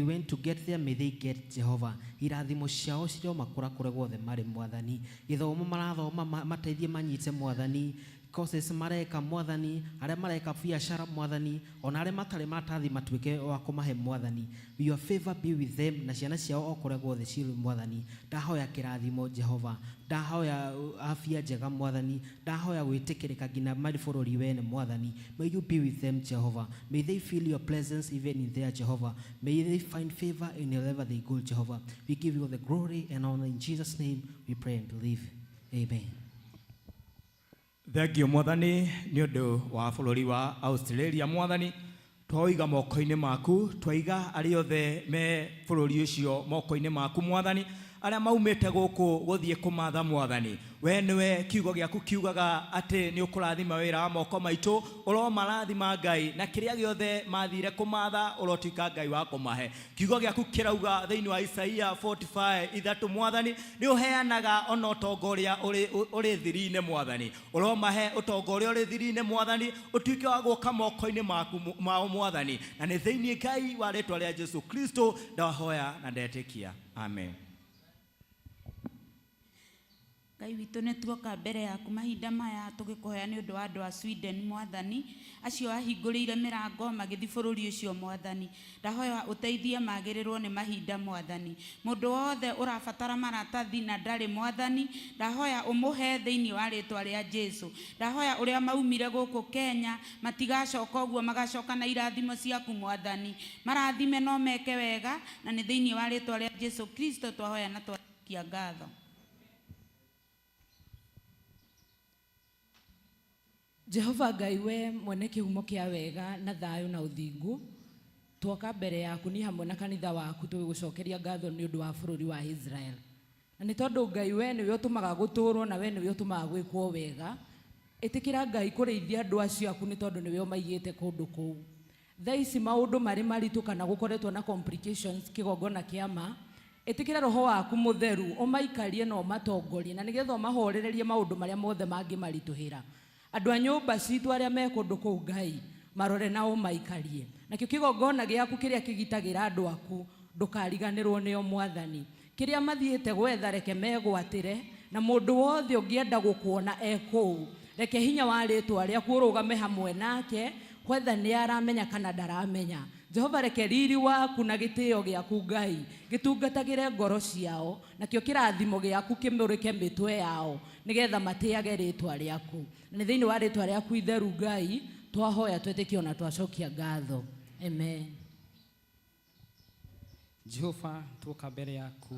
went to get there, may they get, Jehovah. Irathimo ciao cirĩ o makũra kũrĩa guothe marĩ mwathani. Gĩthomo marathoma mateithie manyite mwathani. Courses mareka mwathani, arĩa mareka biacara mwathani, ona arĩa matarĩ maratathi matuĩke wa kũmahe mwathani. May your favor be with them na ciana ciao o kũrĩa guothe cirĩ mwathani. Ndahoya kĩrathimo Jehova, ndahoya afya njega mwathani, ndahoya gwĩtĩkĩrĩka nginya marĩ bũrũri wene mwathani. May you be with them, Jehovah. May they feel your presence even in there, Jehovah. May they find favor in wherever they go, Jehovah. We give you all the glory and honor in Jesus' name we pray and believe. Amen. Thank you mwathani nĩ ũndũ wa bũrũri wa Australia mwathani, twaũiga moko-inĩ maku, twaiga arĩa othe me bũrũri ũcio moko-inĩ maku mwathani, arĩa maumĩte gũkũ gũthiĩ kũmatha mwathani. We nĩwe kiugo gĩaku kiugaga atĩ nĩ ũkũrathima wĩra wa moko maitũ, ũromarathima Ngai na kĩrĩa gĩothe mathire kũmatha ũrotuĩka Ngai wa kũmahe. Kiugo gĩaku kĩrauga thĩinĩ wa Isaia 45:3 mwathani, nĩ ũheanaga ona ũtonga ũrĩa ũrĩ thiri-inĩ mwathani, ũromahe ũtonga ũrĩa ũrĩ thiri-inĩ mwathani, ũtuĩke wa gũka moko-inĩ maku mao mwathani, na nĩ thĩinĩ Ngai wa rĩtwa rĩa Jesu Kristo ndahoya na ndetĩkia. Amen. Ngai witũ nĩ tuoka mbere yaku mahinda maya tũgĩkũhoya nĩ ũndũ wa andũ a Sweden mwathani, acio ahingũrĩire mĩrango magĩthiĩ bũrũri ũcio mwathani. Ndahoya ũteithie magĩrĩrwo nĩ mahinda mwathani. Mũndũ wothe ũrabatara maratathi na ndarĩ mwathani, ndahoya ũmũhe thĩinĩ wa rĩtwa rĩa Jesu. Ndahoya ũrĩa maumire gũkũ Kenya matigacoka ũguo, magacoka na irathimo ciaku mwathani. Marathime no meke wega, na nĩ thĩinĩ wa rĩtwa rĩa Jesu Kristo twahoya na twakia ngatho. Jehova Ngai we mwene kĩhumo kĩa wega na thayũ na ũthingu, twoka mbere yaku ni hamwe na kanitha waku tũgĩgũcokeria ngatho nĩ ũndũ wa bũrũri wa Israel. Na nĩ tondũ Ngai we nĩwe ũtũmaga gũtũrwo na we nĩwe ũtũmaga gwĩkwo wega, ĩtĩkĩra Ngai kũrĩithia andũ acio aku nĩ tondũ nĩwe ũmaigĩte kũndũ kũu. Thaa ici maũndũ marĩ maritũ kana gũkoretwo na complications kĩgongona kĩa ma, ĩtĩkĩra roho waku mũtheru ũmaikarie na ũmatongorie, na nĩgetha ũmahorererie maũndũ marĩa mothe mangĩmaritũhĩra. Andũ a nyũmba citũ arĩa me kũndũ kũu Ngai marore na ũmaikarie. Nakĩo kĩgongona gĩaku kĩrĩa kĩgitagĩra andũ aku ndũkariganĩrwo nĩo mwathani. Kĩrĩa mathiĩte gwetha reke megwatĩre, na mũndũ wothe ũngĩenda gũkuona e kũu reke hinya wa rĩtwa rĩaku ũrũgame hamwe nake, whether nĩ aramenya kana ndaramenya. Jehova reke riri waku na gĩtĩo gĩaku Ngai gĩtungatagĩre ngoro ciao, nakĩo kĩrathimo gĩaku kĩmũrĩke mĩtwe yao, nĩgetha matĩage rĩtwa rĩaku. Na nĩ thĩinĩ wa rĩtwa rĩaku itheru Ngai twahoya twĩtĩkio na twacokia ngatho. Amen. Jehova, tuoka mbere yaku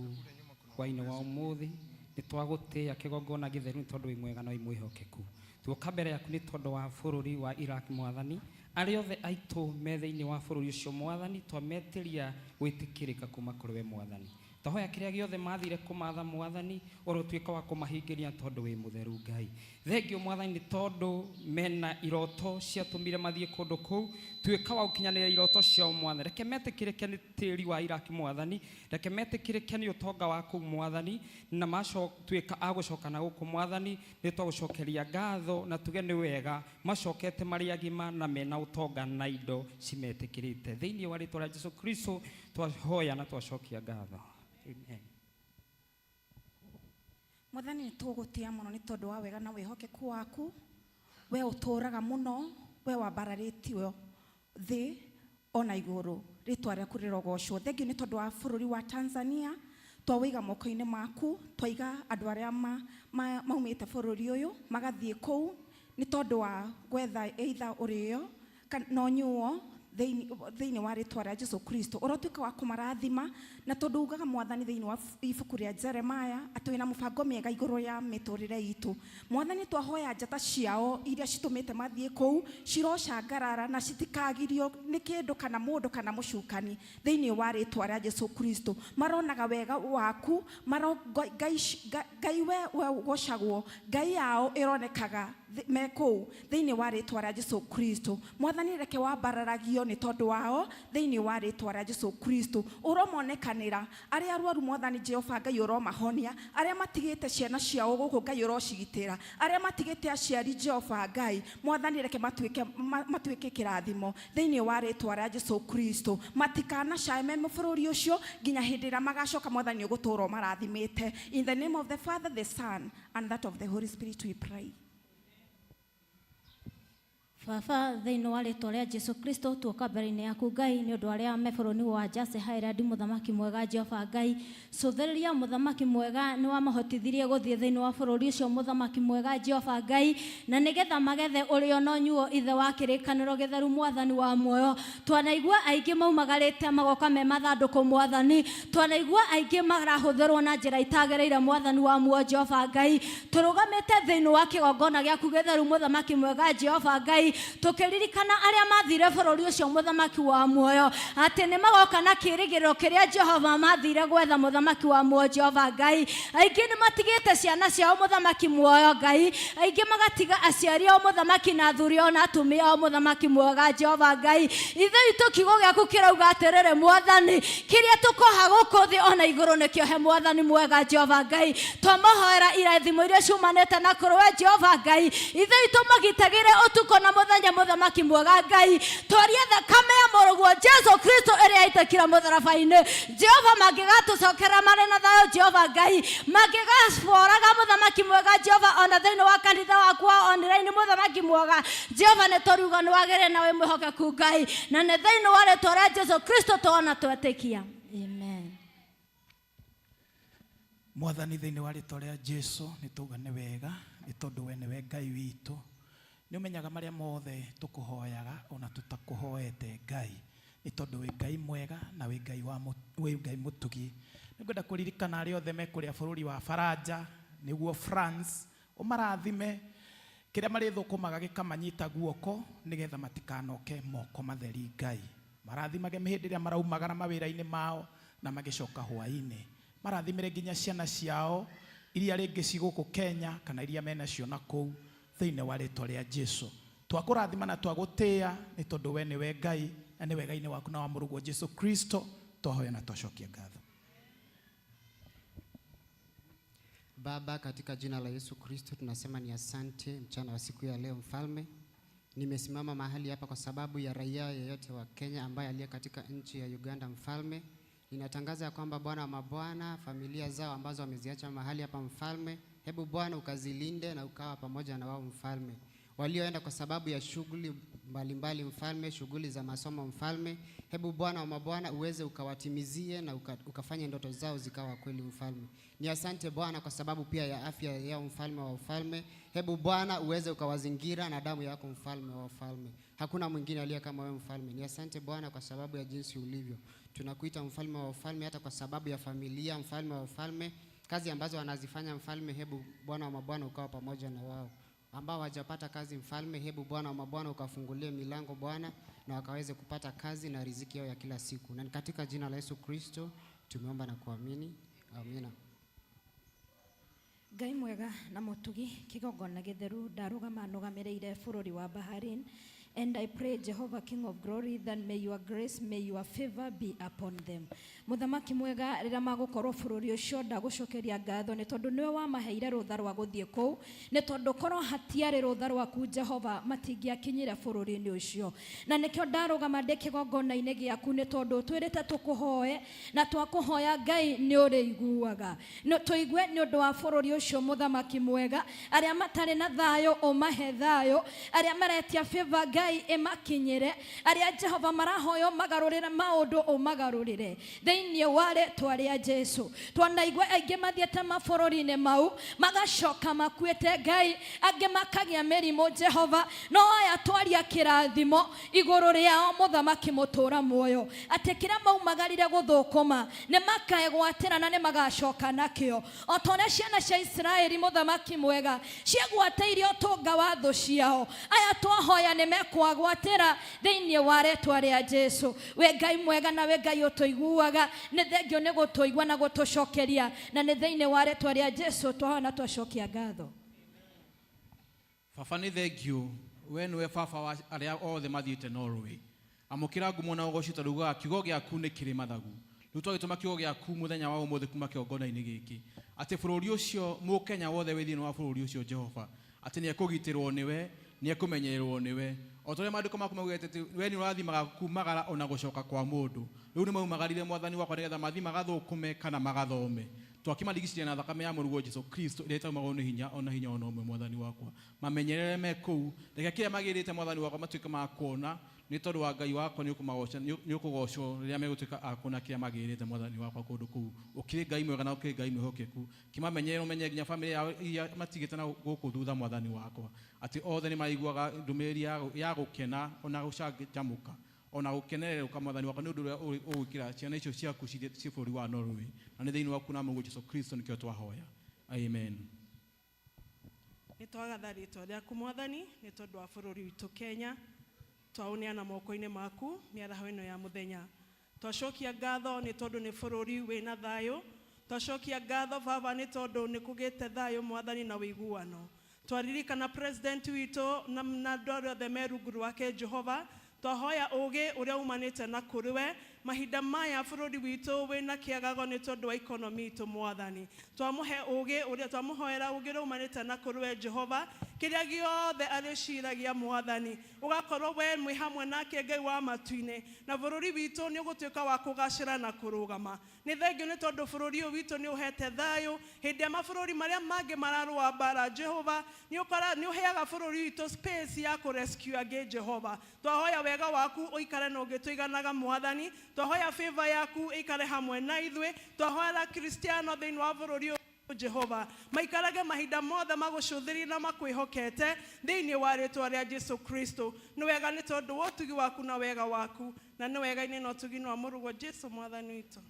hwainĩ wa ũmũthĩ, nĩ twagũtĩĩa kĩgongona gĩtheru nĩ tondũ wĩ mwega na wĩ mwĩhokeku. Tuoka mbere yaku nĩ tondũ wa bũrũri wa Iraq mwathani, arĩa othe aitũ me thĩinĩ wa bũrũri ũcio mwathani, twametĩria gwĩtĩkĩrĩka kuma kũrĩ we mwathani. Twahoya kĩrĩa gĩothe mathire kũmatha mwathani, ũrotuĩka wa kũmahingĩria tondũ wĩ mũtheru Ngai. Thengio mwathani nĩ tondũ mena iroto ciatũmire mathiĩ kũndũ kũu, tuĩka wa gũkinyanĩria iroto ciao mwathani. Reke metĩkĩrĩke nĩ tĩri wa Iraq mwathani, reke metĩkĩrĩke nĩ ũtonga wa kũu mwathani, na tuĩka a gũcoka na gũkũ mwathani, nĩ twagũcokeria ngatho na tuge nĩ wega macokete marĩ agima na mena ũtonga na indo cimetĩkĩrĩte. Thĩinĩ wa rĩtwa rĩa Jesu Kristo twahoya na twacokia ngatho. Amen. Mwathani nĩ tũgũtĩa mũno nĩ tondũ wa wega na wĩhokeku waku. We ũtũũraga mũno, we wambararĩtio thĩ ona igũrũ, rĩtwa rĩaku rĩrogocwo. Thengiũ nĩ tondũ wa bũrũri wa Tanzania, twawĩiga moko-inĩ maku, twaiga andũ arĩa maumĩte bũrũri ũyũ magathiĩ kũu nĩ tondũ wa gwetha either ũrĩo na ũnyuo. Thĩinĩ wa rĩtwa rĩa Jesu Kristo, ũrotuĩka wa kũmarathima, na tondũ ugaga Mwathani thĩinĩ wa ibuku rĩa Jeremiah atĩ wĩna mũbango mĩega igũrũ ya mĩtũrĩre itũ. Mwathani, twahoya njata ciao iria citũmĩte mathiĩ kũu cirocangarara na citikagirio nĩ kĩndũ kana mũndũ kana mũcukani thĩinĩ wa rĩtwa rĩa Jesu Kristo. Maronaga wega waku, maro Ngai, Ngai we ũgocagwo, Ngai yao ĩronekaga me kũu thĩinĩ wa rĩtwa rĩa Jesu Kristo. Mwathani, reke wambararagio nĩ tondũ wao thĩinĩ wa rĩtwa rĩa Jesu Kristo. Ũromonekanĩra arĩa arwaru, Mwathani Jehova Ngai, ũromahonia. Arĩa matigĩte ciana ciao gũkũ, Ngai, ũrocigitĩra. Arĩa matigĩte aciari, Jehova Ngai, Mwathani, reke matuĩke kĩrathimo thĩinĩ wa rĩtwa rĩa Jesu Kristo. Matikanacae me bũrũri ũcio nginya hĩndĩ ĩrĩa magacoka. Mwathani, ũgũtũũra ũmarathimĩte. In the name of the Father, the Son, and that of the Holy Spirit we pray. Baba, thĩinĩ wa rĩtwa rĩa Jesu Kristo, tuoka mbere-inĩ yaku Ngai nĩ ũndũ arĩa me bũrũri wa Jersey Highland. Mũthamaki mwega Jehova Ngai, cũthĩrĩria. Mũthamaki mwega, nĩ wamahotithirie gũthiĩ thĩinĩ wa bũrũri ũcio, Mũthamaki mwega Jehova Ngai, na nĩgetha magethe ũrĩo no nyuo. Ithe wa kĩrĩkanĩro gĩtheru, Mwathani wa muoyo, twanaigua aingĩ maumagarĩte magoka me mathandũkũ. Mwathani, twanaigua aingĩ marahũthĩrwo na njĩra itagĩrĩire. Mwathani wa muoyo Jehova Ngai, tũrũgamĩte thĩinĩ wa kĩgongona gĩaku gĩtheru, Mũthamaki mwega Jehova Ngai, tũkĩririkana arĩa mathire bũrũri ũcio, Mũthamaki wa muoyo, atĩ nĩ magoka na kĩĩrĩgĩrĩro kĩrĩa Jehova mathire gwetha. Mũthamaki wa muoyo Jehova Ngai, aingĩ nĩ matigĩte ciana ciao, Mũthamaki muoyo Ngai, aingĩ magatiga aciari ao, Mũthamaki, na athuri ao na atumia ao. Mũthamaki mwega Jehova Ngai, ithe witũ, kiugo gĩaku kĩrauga atĩrĩrĩ, Mwathani, kĩrĩa tũkoha gũkũ thĩ ona igũrũ nĩkĩohe. Mwathani mwega Jehova Ngai, twamahoera irathimo iria ciumanĩte na kũrĩ we Jehova Ngai, ithe witũ, magitagĩre ũtukũ na mũthenya. Mũthamaki mwega Ngai, twarie thakame ya mũrũguo Jesu Kristo ĩrĩa yaitĩkire mũtharaba-inĩ. Jehova, mangĩgatũcokerera marĩ na thayũ, Jehova Ngai, mangĩgaboraga, Mũthamaki mwega Jehova, ona thĩinĩ wa kanitha waku wa online, Mũthamaki mwega Jehova, nĩ tũriuga nĩ wagĩrĩire na wĩ mwĩhokeku Ngai, na nĩ thĩinĩ wa rĩtwa rĩa Jesu Kristo tuona twetĩkia, amen. Mwathani, thĩinĩ wa rĩtwa rĩa Jesu, nĩ tauga nĩ wega nĩ tondũ we nĩwe Ngai witũ. Nĩ ũmenyaga marĩa mothe tũkũhoyaga ona tũtakũhoete, Ngai, nĩ tondũ wĩ Ngai mwega na wĩ Ngai wa wĩ Ngai mũtugi. Nĩ ngwenda kũririkana arĩa othe me kũrĩa bũrũri wa Faranja, nĩguo France, ũmarathime, kĩrĩa marĩthũkũmaga gĩkamanyita guoko, nĩgetha matikanoke moko matheri. Ngai, marathimage hĩndĩ ĩrĩa maraumagara mawĩra-inĩ mao na magĩcoka hwaĩ-inĩ. Marathimĩre nginya ciana ciao iria rĩngĩ ci gũkũ Kenya kana iria menacio na kũu. Thĩinĩ wa rĩtwa rĩa Jesu, twakũrathima na twagũtĩĩa nĩ tondũ we nĩwe Ngai, na nĩ wega-inĩ waku na wa mũrũguo Jesu Kristo twahoya na twacokia ngatho. Baba, katika jina la Yesu Kristo tunasema ni asante mchana wa siku ya leo Mfalme. Nimesimama mahali hapa kwa sababu ya raia yeyote wa Kenya ambaye aliye katika nchi ya Uganda Mfalme. Ninatangaza ya kwamba, Bwana wa mabwana, familia zao ambazo wameziacha mahali hapa Mfalme, hebu Bwana ukazilinde na ukawa pamoja na wao Mfalme. Walioenda kwa sababu ya shughuli mbalimbali Mfalme, shughuli za masomo Mfalme, hebu Bwana wa mabwana uweze ukawatimizie na ukafanye ndoto zao zikawa kweli Mfalme. Ni asante Bwana kwa sababu pia ya afya yao, Mfalme wa ufalme. Hebu Bwana uweze ukawazingira na damu yako, Mfalme wa ufalme. Hakuna mwingine aliye kama wewe Mfalme. Ni asante Bwana kwa sababu ya jinsi ulivyo. Tunakuita Mfalme wa ufalme hata kwa sababu ya familia, Mfalme wa ufalme, kazi ambazo wanazifanya Mfalme, hebu Bwana wa mabwana ukawa pamoja na wao. Ambao hawajapata kazi Mfalme, hebu Bwana wa mabwana ukafungulie milango Bwana, na wakaweze kupata kazi na riziki yao ya kila siku. Na ni katika jina la Yesu Kristo tumeomba na kuamini. Amina. Ngai mwega na mũtugi, kĩgongona gĩtheru, ndarũgama nũgamĩrĩire bũrũri wa Bahrain, and I pray, Jehovah King of Glory, that may your grace, may your favor be upon them. Mũthamaki mwega, rĩrĩa magũkorwo bũrũri ũcio, ndagũcokeria ngatho nĩ tondũ nĩwe wamaheire rũtha rwa gũthiĩ kũu, nĩ tondũ korwo hatiarĩ rũtha rwaku Jehova, matingĩakinyire bũrũri-inĩ ũcio. Na nĩkĩo ndarũgama ndĩ kĩgongona-inĩ gĩaku, nĩ tondũ twĩrĩte tũkũhoe, na twakũhoya Ngai nĩ ũrĩiguaga. No tũigue nĩ ũndũ wa bũrũri ũcio. Mũthamaki mwega, arĩa matarĩ na thayũ, ũmahe thayũ. Arĩa maretia favor, Ngai. Ngai ĩmakinyĩre, arĩa Jehova marahoya ũmagarũrĩre maũndũ ũmagarũrĩre thĩinĩ wa rĩtwa rĩa Jesu. Twanaigua aingĩ mathiĩte mabũrũri-inĩ mau magacoka makuĩte Ngai, angĩ makagĩa mĩrimũ Jehova, no aya twaria kĩrathimo igũrũ rĩao mũthamaki mũtũra muoyo, atĩ kĩrĩa maumagarire gũthũkũma nĩ makaegwatĩra na nĩ magacoka nakĩo, o ta ũrĩa ciana cia Isiraeli mũthamaki mwega ciegwatĩire ũtonga wa thũ ciao, aya twahoya nĩ mekwagwatĩra thĩinĩ wa rĩtwa rĩa Jesu. Wĩ Ngai mwega na wĩ Ngai ũtũiguaga, nĩ thengio nĩ gũtũigua na gũtũcokeria, na nĩ thĩinĩ wa rĩtwa rĩa Jesu twahoya na twacokia ngatho. Baba nĩ thengio, we nĩwe baba wa arĩa othe mathiĩte Norway. Amũkĩra ngumo na ũgoci tondũ ugaga kiugo gĩaku nĩ kĩrĩ mathagu. Rĩu twagĩtũma kiugo gĩaku mũthenya wa ũmũthĩ kuma kĩgongona-inĩ gĩkĩ, atĩ bũrũri ũcio, mũkenya wothe wĩ thĩinĩ wa bũrũri ũcio Jehova, atĩ nĩ ekũgitĩrwo nĩwe, nĩ ekũmenyererwo nĩwe. O ta ũrĩa maandĩko maku maugĩte atĩ we nĩ ũrathimaga kumagara ona gũcoka kwa mũndũ. Rĩu nĩ maumagarire mwathani wakwa nĩgetha mathiĩ magathũkũme kana magathome. Twakĩmarigicĩria na thakame ya mũrũguo Jesu Kristo ĩrĩa ĩtaumagwo nĩ hinya ona hinya ona ũmwe mwathani wakwa. Mamenyerere me kũu, reke kĩrĩa magĩrĩte mwathani wakwa matuĩke ma kuona, nĩ tondũ wa Ngai wakwa nĩ ũkũmagoca, nĩ ũkũgocwo rĩrĩa megũtuĩka a kuona kĩrĩa magĩrĩte mwathani wakwa kũndũ kũu. Ũkĩrĩ Ngai mwega na ũkĩrĩ Ngai mwĩhokeku. Kĩmamenyerere ũmenye nginya bamĩrĩ yao iria matigĩte na gũkũ thutha mwathani wakwa, atĩ othe nĩ maraiguaga ndũmĩrĩri ya gũkena ona gũcanjamũka ona gũkenererũka mwathani wakwa nĩ ũndũ ũrĩa ũgwĩkĩra ciana icio ciaku ciĩ bũrũri wa Norway, na nĩ thĩinĩ waku na Mũrũguo Jesu Kristo nĩkĩo twahoya, amen. Nĩ twagatha rĩtwa rĩaku mwathani nĩ tondũ wa bũrũri witũ Kenya, twaũneana moko-inĩ maku mĩaraho ĩno ya mũthenya. Twacokia ngatho nĩ tondũ nĩ bũrũri wĩna thayũ, twacokia ngatho baba nĩ tondũ nĩ kũgĩte thayũ mwathani na ũiguano. Twaririkana president witũ na andũ arĩa othe me rungu rwake Jehova, twahoya ũgĩ ũrĩa umanĩte na kũrĩ we mahinda maya bũrũri witũ wĩna kĩagago nĩ tondũ wa economy itũ mwathani. Twamũhe ũgĩ ũrĩa twamũhoera ũgĩ ũrĩa umanĩte na kũrĩ we Jehova, kĩrĩa gĩothe arĩciragia mwathani ũgakorwo we mwĩ hamwe nake Ngai wa matu-inĩ, na bũrũri witũ nĩ ũgũtuĩka wa kũgacĩra na kũrũgama. Nĩ thengio nĩ tondũ bũrũri ũyũ witũ nĩ ũhete thayũ hĩndĩ ya mabũrũri marĩa mangĩ mararũa mbara Jehova, nĩ ũheaga bũrũri witũ space ya kũ rescue angĩ Jehova. Twahoya wega waku ũikare na ũngĩtũiganaga mwathani, twahoya favor yaku ĩikare hamwe na ithuĩ, twahoera Kristiano thĩinĩ wa bũrũri ũyũ Jehova maikarage mahinda mothe magũcũthĩrĩrie na makwĩhokete thĩinĩ wa rĩtwa rĩa Jesu Kristo. Nĩ wega nĩ tondũ wa ũtugi waku na wega waku, na nĩ wega-inĩ na ũtugi-inĩ wa mũrũguo Jesu mwathani witũ.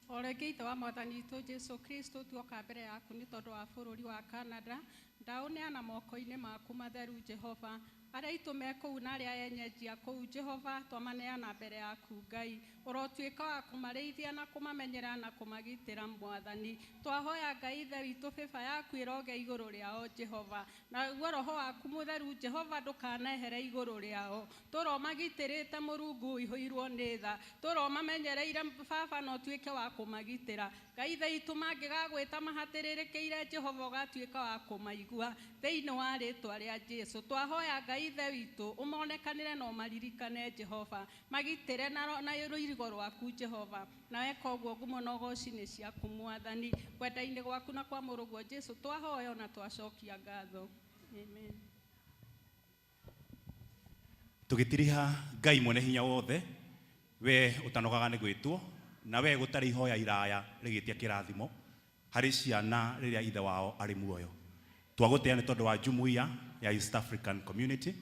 O rĩngĩ ithe wa mwathani witũ Jesu Kristo, tuoka mbere yaku nĩ tondũ wa bũrũri wa Canada, ndaũneana moko-inĩ maku matheru Jehova. Arĩa aitũ me kũu na arĩa enyenjia kũu Jehova, twamaneana mbere yaku Ngai. Ũrotuĩka wa kũmarĩithia na kũmamenyera na kũmagitĩra mwathani. Twahoya Ngai ithe witũ bĩba yaku ĩroge igũrũ rĩao Jehova, naguo roho waku mũtheru Jehova ndũkanehere igũrũ rĩao. Tũro magitĩrĩte Mũrungu ũihũirwo nĩ tha, tũro mamenyereire baba na ũtuĩke wa kũmagitĩra. Ngai ithe witũ mangĩgagwĩta mahatĩrĩrĩkĩire Jehova ũgatuĩka wa kũmaigua thĩinĩ wa rĩtwa rĩa Jesu. Twahoya Ngai ithe witũ ũmonekanĩre na ũmaririkane Jehova, magitĩre na rũirigo rwaku Jehova, na weka ũguo ngumo na ũgoci nĩ ciaku mwathani. Kwenda-inĩ gwaku na kwa mũrũguo Jesu twahoya na twacokia ngatho, amen. Tũgĩtiriha Ngai mwene hinya wothe, we ũtanogaga nĩ gwĩtwo, na we gũtarĩ ihoya iraya rĩgĩtia kĩrathimo harĩ ciana rĩrĩa ithe wao arĩ muoyo. Twagũtĩĩa nĩ tondũ wa jumuiya ya East African Community,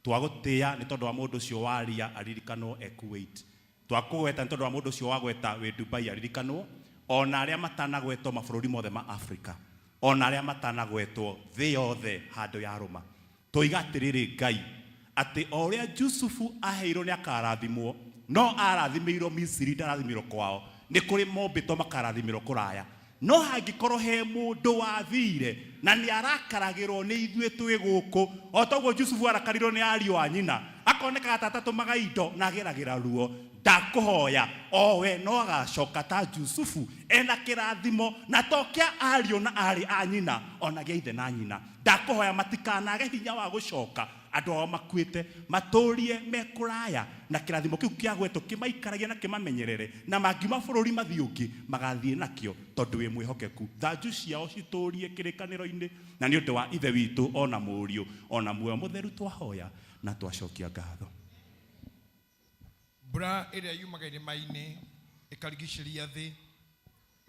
twagũtĩĩa nĩ tondũ wa mũndũ ũcio waria aririkanwo e Kuwait, twakũgweta nĩ tondũ wa mũndũ ũcio wagweta wĩ Dubai aririkanwo, ona arĩa matanagwetwo mabũrũri mothe ma Africa, ona arĩa matanagwetwo thĩ yothe handũ ya rũma. Tũiga atĩrĩrĩ Ngai, atĩ o ũrĩa Jusufu aheirwo nĩ akarathimwo, no arathimĩirwo Misiri, ndarathimĩirwo kwao. Nĩ kũrĩ mombĩtwo makarathimĩrwo kũraya. No hangĩkorwo he mũndũ wathire na nĩ arakaragĩrwo nĩ ithuĩ twĩ gũkũ, o ta ũguo Jusufu arakarirwo nĩ ariũ a nyina, akonekaga ta atatũmaga indo na ageragĩra ruo, ndakũhoya o we no agacoka ta Jusufu ena kĩrathimo na to kĩa ariũ na arĩ a nyina, ona gĩa ithe na nyina. Ndakũhoya matikanage hinya wa gũcoka Andũ ao makuĩte matũrie me kũraya na kĩrathimo kĩu kĩagwetwo kĩmaikaragia na kĩmamenyerere na mangiuma bũrũri mathiĩ ũngĩ magathiĩ nakĩo tondũ wĩ mwĩhokeku. Thanju ciao citũrie kĩrĩkanĩro-inĩ na nĩ ũndũ wa ithe witũ ona mũriũ ona muoyo mũtheru twahoya na twacokia ngatho. Mbura ĩrĩa yumaga irĩma-inĩ ĩkarigicĩria thĩ,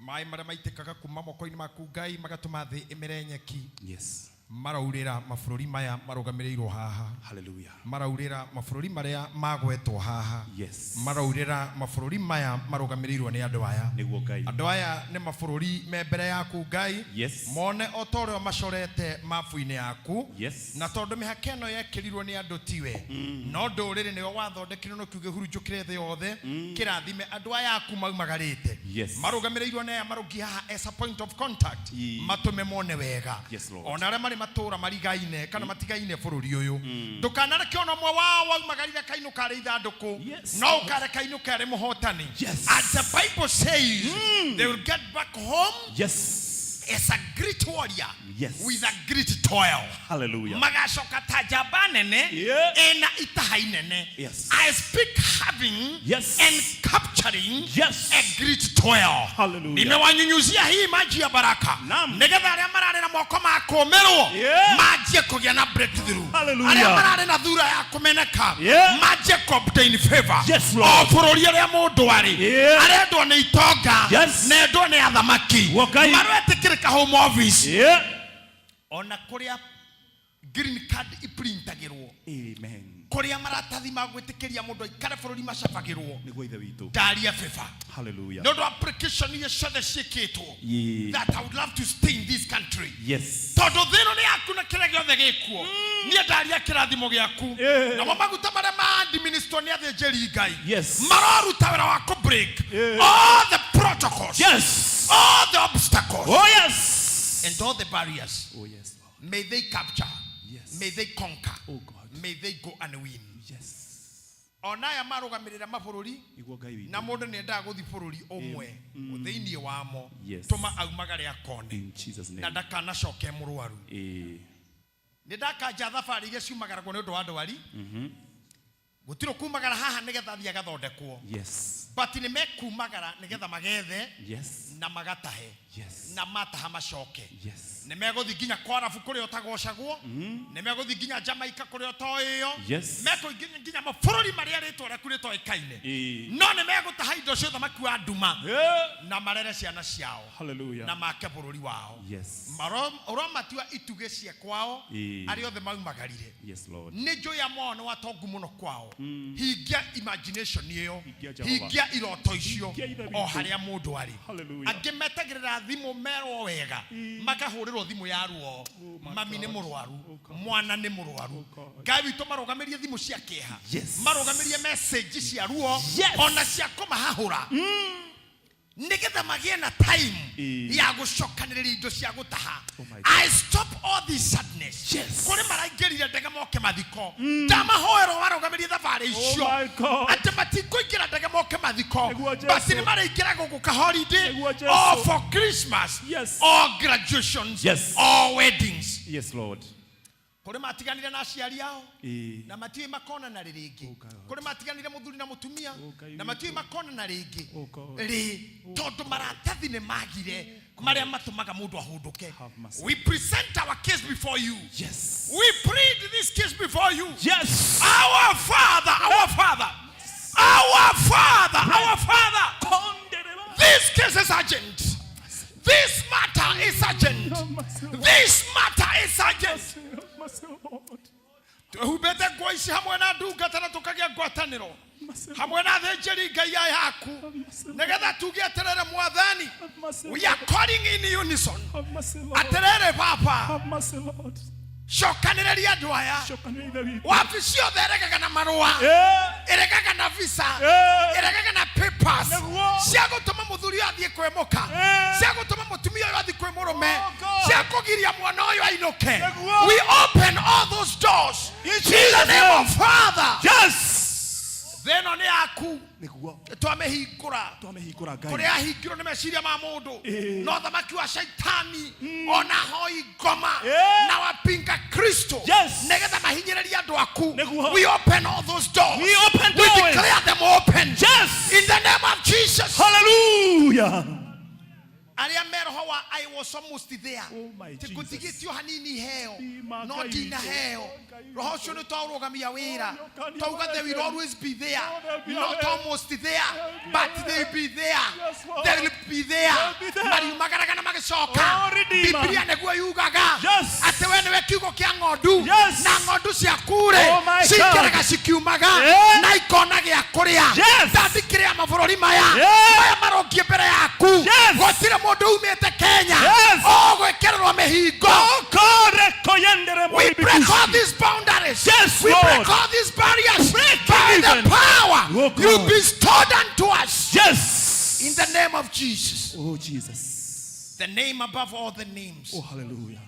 maĩ marĩa maitĩkaga kuma moko-inĩ maku Ngai magatũma thĩ ĩmere nyeki. Yes. Maraurĩra mabũrũri maya marũgamĩrĩirwo haha. Hallelujah. Maraurĩra mabũrũri marĩa magwetwo haha. Yes. Maraurĩra mabũrũri maya marũgamĩrĩirwo nĩ andũ aya. Nĩguo Ngai. Andũ aya nĩ mabũrũri me mbere yaku Ngai. Yes. Mone o ta ũrĩa macorete mabu-inĩ yaku. Yes. Na tondũ mĩhaka ĩno yekĩrirwo nĩ andũ tiwe. No ndũrĩrĩ nĩwe wathondekire no kiuge hurunjũkĩre thĩ yothe. Kĩrathime andũ aya aku maumagarĩte. Yes. Marũgamĩrĩirwo nĩ aya marũngiĩ haha as a point of contact. Matũme mone wega. Yes, Lord. Ona arĩa marĩ matũra marigaine kana matigaine bũrũri ũyũ. Ndũkanareke ona ũmwe wao waumagarire kainũka arĩ ithandũkũ. No ũkareka ainũke arĩ mũhotani. As the Bible says, they will get back home. Yes. As a great warrior. Yes. With a great toil. Hallelujah. Magacoka ta njamba nene ĩna itaha inene. Yes. I speak having Yes. and capturing Yes. a great toil. Hallelujah. Nimewanyunyuzia hii maji ya baraka nigetha arĩa mararĩ na moko ma kũũmĩrwo manjie kũgĩa na breakthrough. Hallelujah. Arĩa mararĩ na thura ya kũmeneka manjie kũ obtain favor. Yes, O Lord. bũrũri ũrĩa mũndũ arĩ Yeah. arendwo nĩ itonga Yes. na endwo nĩ athamaki maroetĩkĩrĩka home office Yeah. ona kũrĩa green card iprintagĩrwo Amen. kũrĩa maratathi ma gwĩtĩkĩria mũndũ aikare bũrũri macabagĩrwo Nĩguo ithe witũ. ndaria favor Hallelujah. nĩ ũndũ application iria ciothe ciĩkĩtwo Yeah. that I would love to stay in this country Yes. tondũ thĩ ĩno nĩ yaku na kĩrĩa gĩothe gĩkuo niĩ ndaria kĩrathimo gĩaku namo maguta marĩa maadministwo nĩ athĩnjĩri Ngai Yes. maroruta wĩra wa kũ break all the protocols Yes. all the obstacles Oh yes. and all the barriers Oh yes, Lord. may they capture Yes. may they conquer Oh God. may they go and win Yes. ona aya marũgamĩrĩra mabũrũri Nĩguo Ngai witũ. na mũndũ nĩ endaga gũthiĩ bũrũri ũmwe thĩinĩ wamo Yes. tũma aumagare akone In Jesus na name. ndakanacoke mũrwaru Eh. nĩ ndakanja thabarĩ iria ciumagaragwo nĩ ũndũ wa ndwari gũtirĩ kumagara haha nĩgetha athiĩ agathondekwo Yes. but nĩ mekumagara nĩgetha magethe Yes. na magatahe Yes. na mataha macoke Yes. nĩ megũthiĩ nginya kwarabu kũrĩa ũtagocagwo nĩ megũthiĩ nginya Jamaica kũrĩa ũtoĩyo Yes. mekũingĩ nginya mabũrũri marĩa rĩtwa rĩaku rĩtoĩkaine Eh. no nĩ megũtaha indo cia ũthamaki wa nduma na marere ciana ciao Hallelujah. na make bũrũri wao Yes. Ũromatua itugĩ cia kwao Eh. arĩa othe maumagarire Yes, Lord. nĩ njũĩ amwe ao nĩ watongu mũno kwao hingia imagination ĩyo Hingia Jehova. hingia iroto icio Hingia Ithe o witũ. harĩa mũndũ arĩ Hallelujah. angĩ metagĩrĩra thimũ merwo wega makahũrĩrwo thimũ ya ruo mami nĩ mũrwaru mwana nĩ mũrwaru Ngai witũ marũgamĩrie thimũ cia kĩeha Yes. marũgamĩrie message cia ruo Yes. ona cia kũmahahũra nĩgetha magĩe na time Eh. ya gũcokanĩrĩria indo cia gũtaha Oh my I stop all this sadness Yes. kũrĩ maraingĩrire ndege moke mathiko ndamahoerwo warũgamĩrie thabarĩ icio Oh my God. atĩ matikũingĩra ndege moke mathiko Nĩguo Jesũ. basi nĩ maraingĩra gũkũ ka holiday Nĩguo Jesũ. or for Christmas Yes. or graduations Yes. or weddings Yes, Lord. kũrĩ matiganire na aciari ao Eh. na matiũĩ makonana rĩ rĩngĩ Oh God. kũrĩ matiganire mũthuri na mũtumia Oh Ngai na witũ. matiũĩ makonana rĩngĩ Oh God. rĩ tondũ maratathi nĩ magire marĩa matũmaga mũndũ ahũndũke Have mercy. we present our case before you Yes. we plead this case before you Yes. our father our father our father our father this case is urgent this matter is urgent this matter is urgent twehumbĩte nguo ici hamwe na ndungata na tũkagĩa ngwatanĩro hamwe na athĩnjĩri ngai aya aku nĩgetha tuge atĩrĩrĩ mwathani we are calling in unison atĩrĩrĩ baba cokanĩrĩria andũ aya wabici yothe ĩregaga na marũa ĩregaga na visa ĩregaga na papers cia gũtũma mũthuri ũyũ athiĩ kwĩ mũka cia gũtũma mũtumia ũyũ athiĩ kwĩ mũrũme cia kũgiria mwana ũyũ ainũke we open all those doors in the name of Father Yes. Thĩ ĩno nĩ yaku. Nĩguo. Twamĩhingũra. Twamĩhingũra Ngai. Kũrĩa ahingirwo nĩ meciria ma mũndũ. Ĩĩ. No thamaki wa shaitani ona hoi ngoma Ĩĩ. na wapinga Kristo Yes. nĩgetha mahinyĩrĩrie andũ aku. Nĩguo. We open all those doors. We open We doors. declare them open. Yes. In the name of Jesus. Hallelujah. Arĩa me roho wa I was almost there. Oh my Ti Jesus. ngũtigĩtio hanini heo Ma no Ngai ndinaheo. Roho ũcio nĩ twaũrũgamia wĩra. Ũkania Twauga they will mareke. always be there. They'll be Not there. almost there, but they'll be there. Yes, Lord. They will be there. They'll be there. Mariumagaraga na magĩcoka. Oh, Redeemer. Biblia nĩguo yugaga Yes. atĩ we nĩwe kiugo kĩa ng'ondu Yes. na ng'ondu ciaku-rĩ Oh my God. cingĩraga cikiumaga Yeah. na ikona gĩa kũrĩa. Yes. Ndandikĩrĩa mabũrũri maya Yeah. maya marũngiĩ mbere yaku. Yes. Gũtirĩ mũndũ umĩte Kenya Yes. ũgwĩkĩrĩrwo mĩhingo. Kore koyendere We break all these boundaries. Yes, We Lord. break all these barriers Break by it the even. power Oh, God. you bestowed unto us. Yes. In the name of Jesus. Oh Jesus. The name above all the names. Oh hallelujah.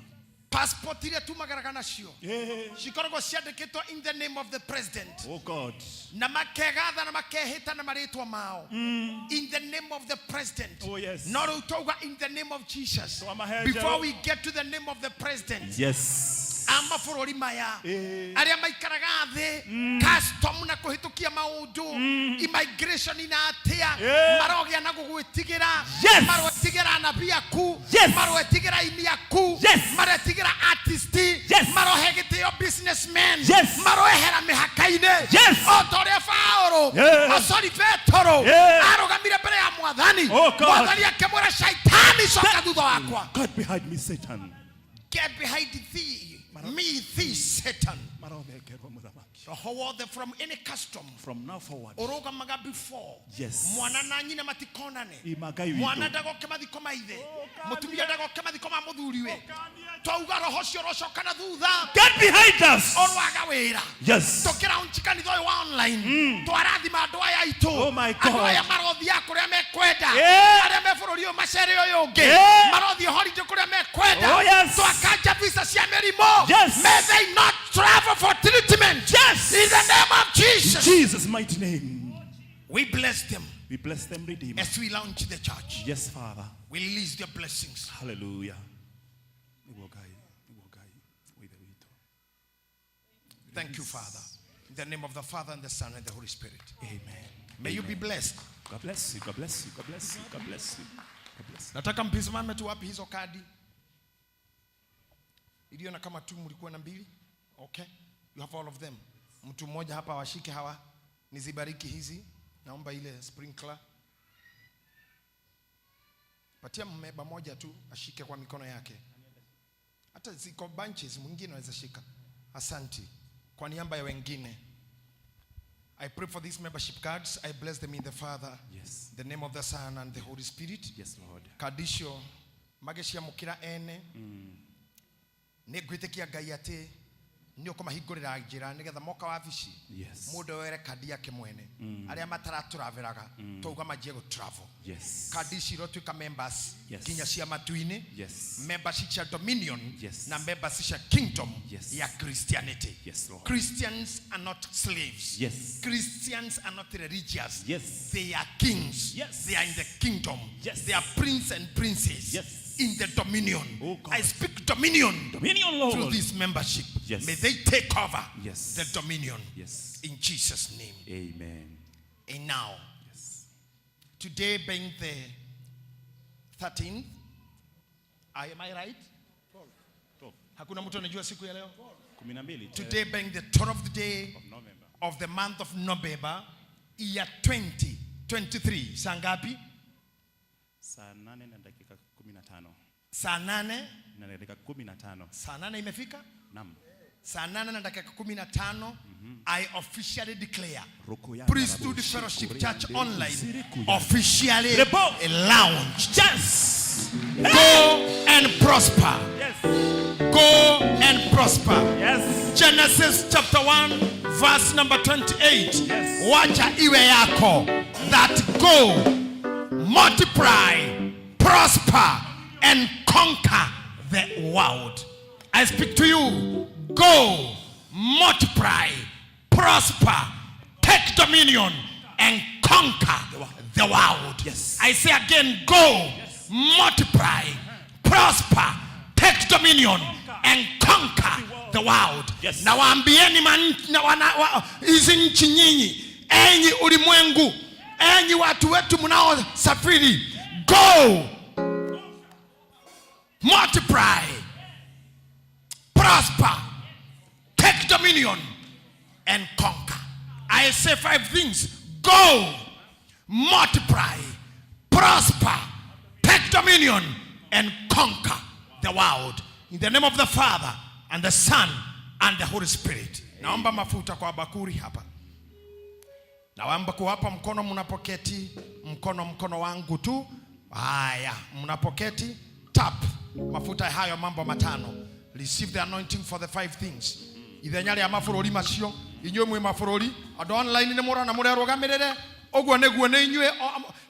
Passport iria tumagaraga nacio Yeah. cikoragwo ciandĩkĩtwo in the name of the president. Oh God. Na makegatha na makehĩta na marĩtwa mao. In the name of the president. Oh yes. No rĩu twauga in the name of Jesus. Twamahe Before njerũ. we get to the name of the president. Yes. A mabũrũri maya Eh. arĩa maikaraga thĩ custom na kũhĩtũkia maũndũ immigration na atĩa Yeah. marogĩa na gũgwĩtigĩra Yes. maroetigĩra anabii aku Yes. maroetigĩra aini aku Yes. maretigĩra artist Yes. marohe gĩtĩo businessmen Yes. maroehera mĩhaka-inĩ Yes. o ta ũrĩa Paũlũ Yeah. o sorry Petero Yeah. arũgamire mbere ya mwathani Oh, God. mwathani akĩmwĩra shaitani coka thutha wakwa. God behind me Satan. Get behind thee, me, thee, Satan. Marothekerwo mũthamaki. Roho wothe from any custom From now forward. ũrũgamaga before Yes. mwana na nyina matikonane Ima Ngai witũ. mwana ndagoke mathiko ma ithe mũtumia ndagoke mathiko ma mũthuriwe twauga roho ũcio ũrocoka na thutha. Get behind us. Ũrwaga wĩra. Yes. Tũkĩraunchi kanitha ũyũ wa online twarathima andũ aya aitũ. Oh my Andũ God. aya marothiaga kũrĩa mekwenda. Yeah. Arĩa me bũrũri ũyũ macere ũyũ ũngĩ Yeah. marothiĩ holiday kũrĩa mekwenda. Oh, yes. Twakanja visa cia mĩrimũ. Yes. May they not travel for treatment. Yes. In the name of Jesus. In Jesus' mighty name. We bless them. We bless them, Redeemer. As we launch the church. Yes, Father. We release their blessings. Hallelujah. Nĩguo Ngai, nĩguo Ngai, Ithe witũ. Thank you, Father. In the name of the Father and the Son and the Holy Spirit. Amen. May you be blessed. God bless you. God bless you. God bless you. God bless you. God bless you. Nataka mpisimame tu wapi hizo kadi. Iliona kama tu mlikuwa na mbili. Okay. You have all of them. Mtu mmoja hapa washike hawa. Nizibariki hizi. Naomba ile sprinkler. Patia mmeba moja tu ashike kwa mikono yake. Hata ziko bunches mwingine anaweza shika. Asante. Kwa niaba ya wengine. I pray for these membership cards. I bless them in the Father, Yes. the name of the Son and the Holy Spirit. Yes, Lord. Kandi icio magĩciamũkĩra ene nĩ ngwĩtĩkia Ngai atĩ nĩ ũkũmahingũrĩra njĩra nĩgetha moka wabici Yes. mũndũ were kandi yake mwene arĩa mataratũraveraga twauga manjie gũ travel. Yes. Kandi ici irotuĩka members Yes. nginya cia matu-inĩ. Yes. Membership cia dominion Yes. na membership cia kingdom Yes. ya Christianity. Yes, Lord. Christians are not slaves. Yes. Christians are not religious. Yes. They are kings. Yes. They are in the kingdom. Yes. They are prince and princess. Yes. In the dominion. Oh, God. I speak dominion. Dominion, Lord. Through this membership. Yes. May they take over Yes. the dominion. Yes. In Jesus' name. Amen. And now, Yes. today being the 13th, am I right? 12. Hakuna mtu anajua siku ya leo? 12. Today being the 12th day of November. of the month of November, year 2023. Saa ngapi? Saa 8 na dakika 15. Saa 8. Na dakika 15. Saa 8 imefika? Naam. Saa 8 na dakika 15. I officially declare Rokoyanda Priesthood Raboshi, Fellowship Koreande, Church Online Sirikuya. officially Rebo. launched. Yes. Go and prosper. Yes. Go and prosper. Yes. Genesis chapter 1 verse number 28. Yes. Wacha iwe yako that go, multiply, prosper and conquer the world. I speak to you. Go, multiply, prosper, take take dominion and conquer the world. Yes. I say again, go, multiply, prosper, take dominion and conquer the world. Yes. Na waambieni man- na wana- wa- hizi nchi nyinyi, enyi ulimwengu, enyi watu wetu mnaosafiri, go multiply, prosper, take dominion and conquer. I say five things. Go, multiply, prosper, take dominion, and conquer the world. In the name of the Father, and the Son, and the Holy Spirit. Naomba mafuta kwa bakuri hapa. Naomba kuwapa mkono mnapoketi, mkono mkono wangu tu. Haya, mnapoketi tap mafuta hayo mambo matano. Receive the anointing for the five things. Ithenya rĩa mabũrũri macio inyuĩ mwĩ mabũrũri andũ online nĩ mũrona mũrerũgamĩrĩre ũguo nĩguo nĩ inyuĩ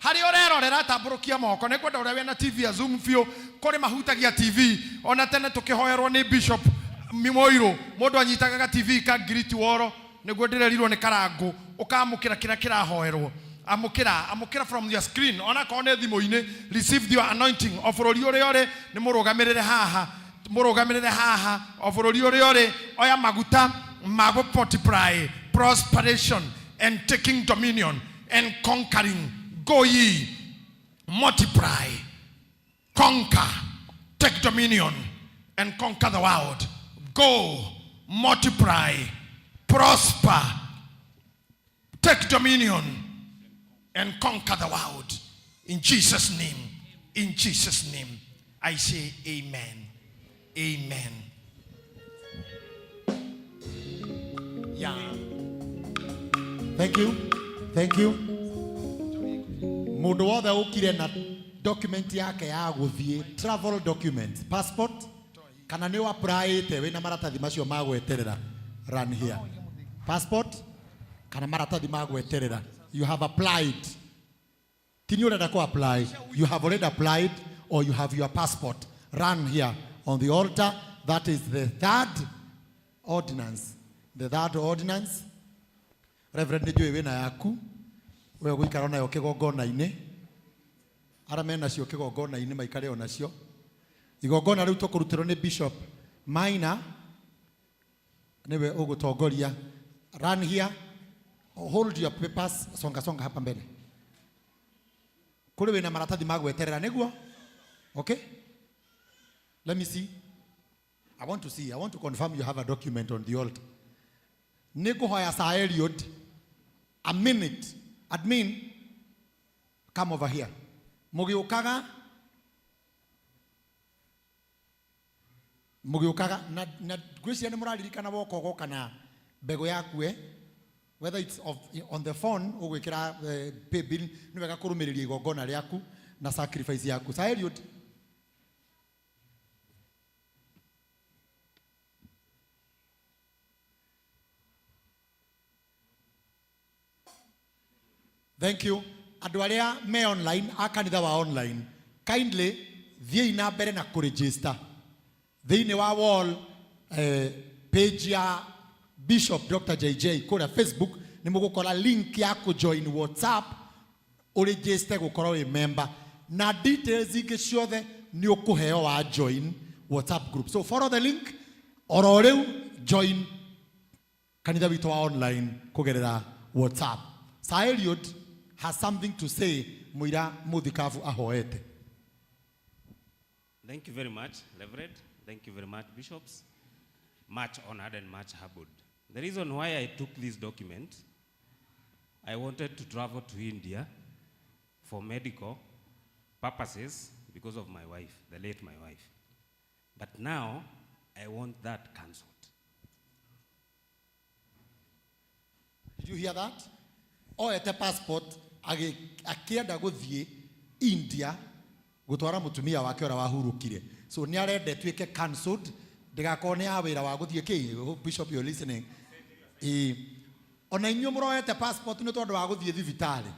harĩa ũrerorera tambũrũkia moko nĩ ngwenda ũrĩa wĩna TV ya Zoom biũ kũrĩ mahutagia TV ona tene tũkĩhoerwo nĩ Bishop Mũirũ mũndũ anyitaga ga TV ka ngiriti woro nĩguo ndĩrerirwo nĩ karangũ ũkamũkĩra kĩrĩa kĩrahoerwo amũkĩra amũkĩra from your screen onakorwo nĩ thimũ-inĩ receive your anointing o bũrũri ũrĩa ũrĩ nĩ mũrũgamĩrĩre haha mũrũgamĩrĩre haha o bũrũri ũrĩa ũrĩ oya maguta ma gũ multiply prosperation and taking dominion and conquering go ye multiply conquer take dominion and conquer the world go multiply prosper take dominion and conquer the world. In Jesus' name, in Jesus' name, I say amen. Amen. Yeah. Thank you. Thank you. Mundu wothe ukire na document yake ya guthie travel document passport kana ni applyite wina maratathi macio ma gweterera run here passport kana maratathi ma gweterera you have applied ti ni urenda ku apply you have already applied or you have your passport run here on the altar that is the third ordinance the third ordinance Reverend nĩ njũĩ wĩna yaku we ũgũikara nayo kĩgongona-inĩ arĩa menacio kĩgongona-inĩ maikare o nacio igongona rĩu tũkũrutĩrwo nĩ Bishop Maina nĩwe ũgũtongoria run here hold your papers songa songa hapa mbele kũrĩ wĩna maratathi ma gweterera nĩguo okay let me see I want to see I want to confirm you have a document on the altar nĩ ngũhoya Sir Eliud a minute admin come over here mũgĩũkaga mũgĩũkaga na, na ngwĩciria nĩ mũraririkana woka ũgoka na mbegũ yaku eh? whether it's of, on the phone ũgwĩkĩra eh, paybill nĩ wega kũrũmĩrĩria igongona rĩaku na sacrifice yaku Sir Eliud Thank you. Andũ arĩa me online, a kanitha wa online, kindly thiĩi na mbere na kũregister thĩinĩ wa wall eh, page ya Bishop Dr. JJ kũrĩa Facebook nĩ mũgũkora link ya kũjoin WhatsApp ũregister gũkorwo wĩ member na details ingĩ ciothe nĩ ũkũheo wa join WhatsApp group. So follow the link oro rĩu join kanitha witũ wa online kũgerera WhatsApp. Sir Eliud has something to say mũira mũthikabu ahoete. Thank you very much, Reverend. Thank you very much, Bishops. Much honored and much humbled. The reason why I took this document, I wanted to travel to India for medical purposes because of my wife, the late my wife. But now, I want that cancelled. Did you hear that? Oete passport akĩenda gũthiĩ India gũtwara mũtumia wake ũrĩa wahurũkire. So nĩ arenda ĩtuĩke cancelled ndĩgakorwo nĩ ya wĩra wa gũthiĩ kĩ Bishop you're listening. Ĩĩ. Ona inyuĩ mũroete passport nĩ tondũ wa gũthiĩ thibitarĩ.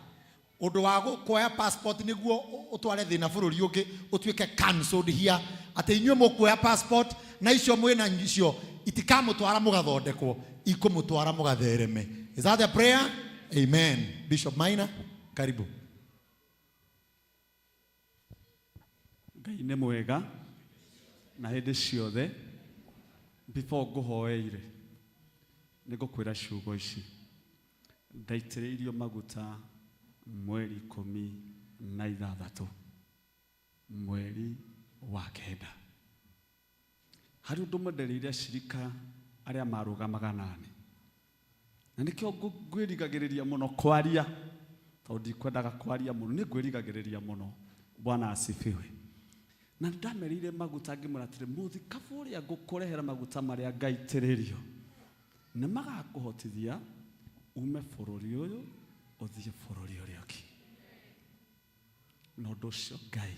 Ũndũ wa kuoya passport nĩguo ũtware thĩna bũrũri ũngĩ ũtuĩke cancelled here atĩ inyuĩ mũkuoya passport na icio mwĩna icio itikamũtwara mũgathondekwo ikũmũtwara mũgathereme. Is that a prayer? Amen. Bishop Maina, karibu. Ngai nĩ mwega na hĩndĩ ciothe. Before ngũhoeire nĩ ngũkwĩra ciugo ici. Ndaitĩrĩirio maguta mweri 16 mweri wa 9. Harĩ ũndũ ũmwe nderĩire acirika arĩa marũgamaga nani, na nĩkĩo ngwĩrigagĩrĩria mũno kwaria, tondũ ndikwendaga kwaria mũno, nĩ ngwĩrigagĩrĩria mũno. Bwana asifiwe. Na nĩndamerĩire maguta ngĩmwĩra atĩrĩ, mũthikabu ũrĩa ngũkũrehera maguta marĩa ngaitĩrĩrio nĩ magakũhotithia ume bũrũri ũyũ ũthiĩ bũrũri ũrĩa ũngĩ. Na ũndũ ũcio Ngai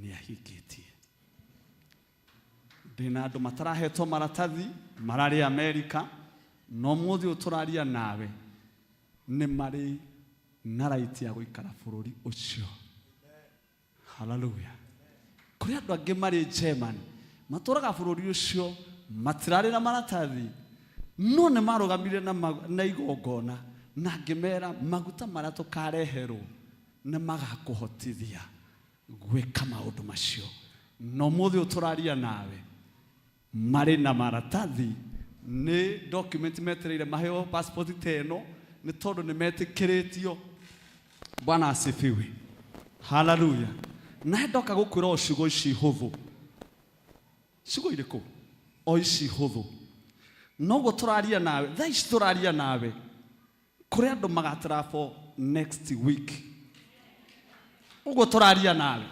nĩ ahingĩtie. Ndĩna andũ matarahetwo maratathi mararĩ Amerika, no ũmũthĩ ũyũ tũraria nawe nĩ marĩ na right ya gũikara bũrũri ũcio. Hallelujah. Kũrĩ andũ angĩ marĩ Germany matũraga bũrũri ũcio matirarĩ na maratathi, no nĩ marũgamire na igongona na ngĩmera maguta marĩa tũkareherwo nĩ magakũhotithia gwĩka maũndũ macio. Na ũmũthĩ ũyũ tũraria nawe marĩ na maratathi, nĩ document metereire maheo passport ta ĩno, nĩ tondũ nĩ metĩkĩrĩtio. Bwana asifiwe. Hallelujah. Na ndoka gũkwĩra o ciugo ici hũthũ. Ciugo irĩkũ? O ici hũthũ. Noguo tũraria nawe, thaa ici tũraria nawe, kũrĩ andũ magatravel next week. Ũguo tũraria nawe.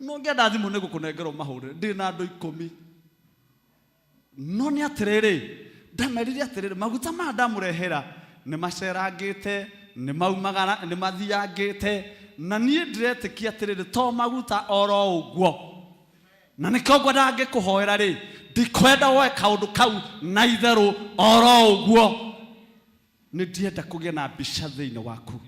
No ngĩenda thimũ nĩ gũkũnengera ũmahũrĩre, ndĩ na andũ 10. No nĩ atĩrĩrĩ, ndamerire atĩrĩrĩ, maguta maya ndamũrehera nĩ macerangĩte, nĩ maumagara, nĩ mathiangĩte, na niĩ ndĩretĩkia atĩrĩrĩ, to maguta oro ũguo. Na nĩkĩo ngwendaga ngĩkũhoera rĩ, ndikwenda woe kaũndũ kau na itherũ oro ũguo. Nĩ ndienda kũgĩa na mbica thĩinĩ waku,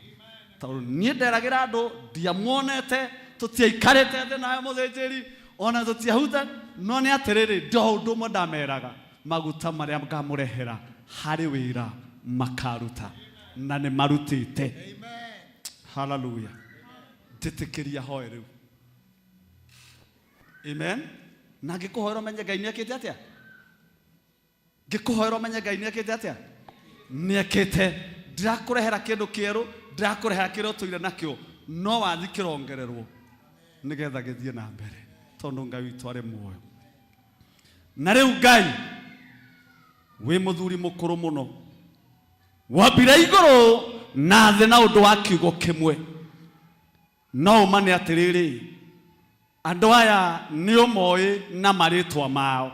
tondũ niĩ nderagĩra andũ ndiamuonete, tũtiaikarĩte thĩ nawe mũthĩnjĩri, ona tũtiahuta, no nĩ atĩrĩrĩ, ndo ũndũ ũmwe ndameraga, maguta marĩa ngamũrehera harĩ wĩra makaruta, na nĩ marutĩte. Hallelujah. Njĩtĩkĩria hoe rĩu. Amen. Na ngĩkũhoera ũmenye Ngai nĩekĩte atĩa? Ngĩkũhoera ũmenye Ngai nĩekĩte atĩa? Nĩekĩte. Ndirakũrehera kĩndũ kĩerũ, ndirakũrehera kĩrĩa ũtũire nakĩo, no wathi kĩrongererwo nĩgetha gĩthiĩ na mbere, tondũ Ngai witũ arĩ muoyo. Na rĩu Ngai wĩ mũthuri mũkũrũ mũno, wambire igũrũ na thĩ na ũndũ wa kiugo kĩmwe. No ũma nĩ atĩrĩrĩ, andũ aya nĩ ũmoĩ na marĩtwa mao.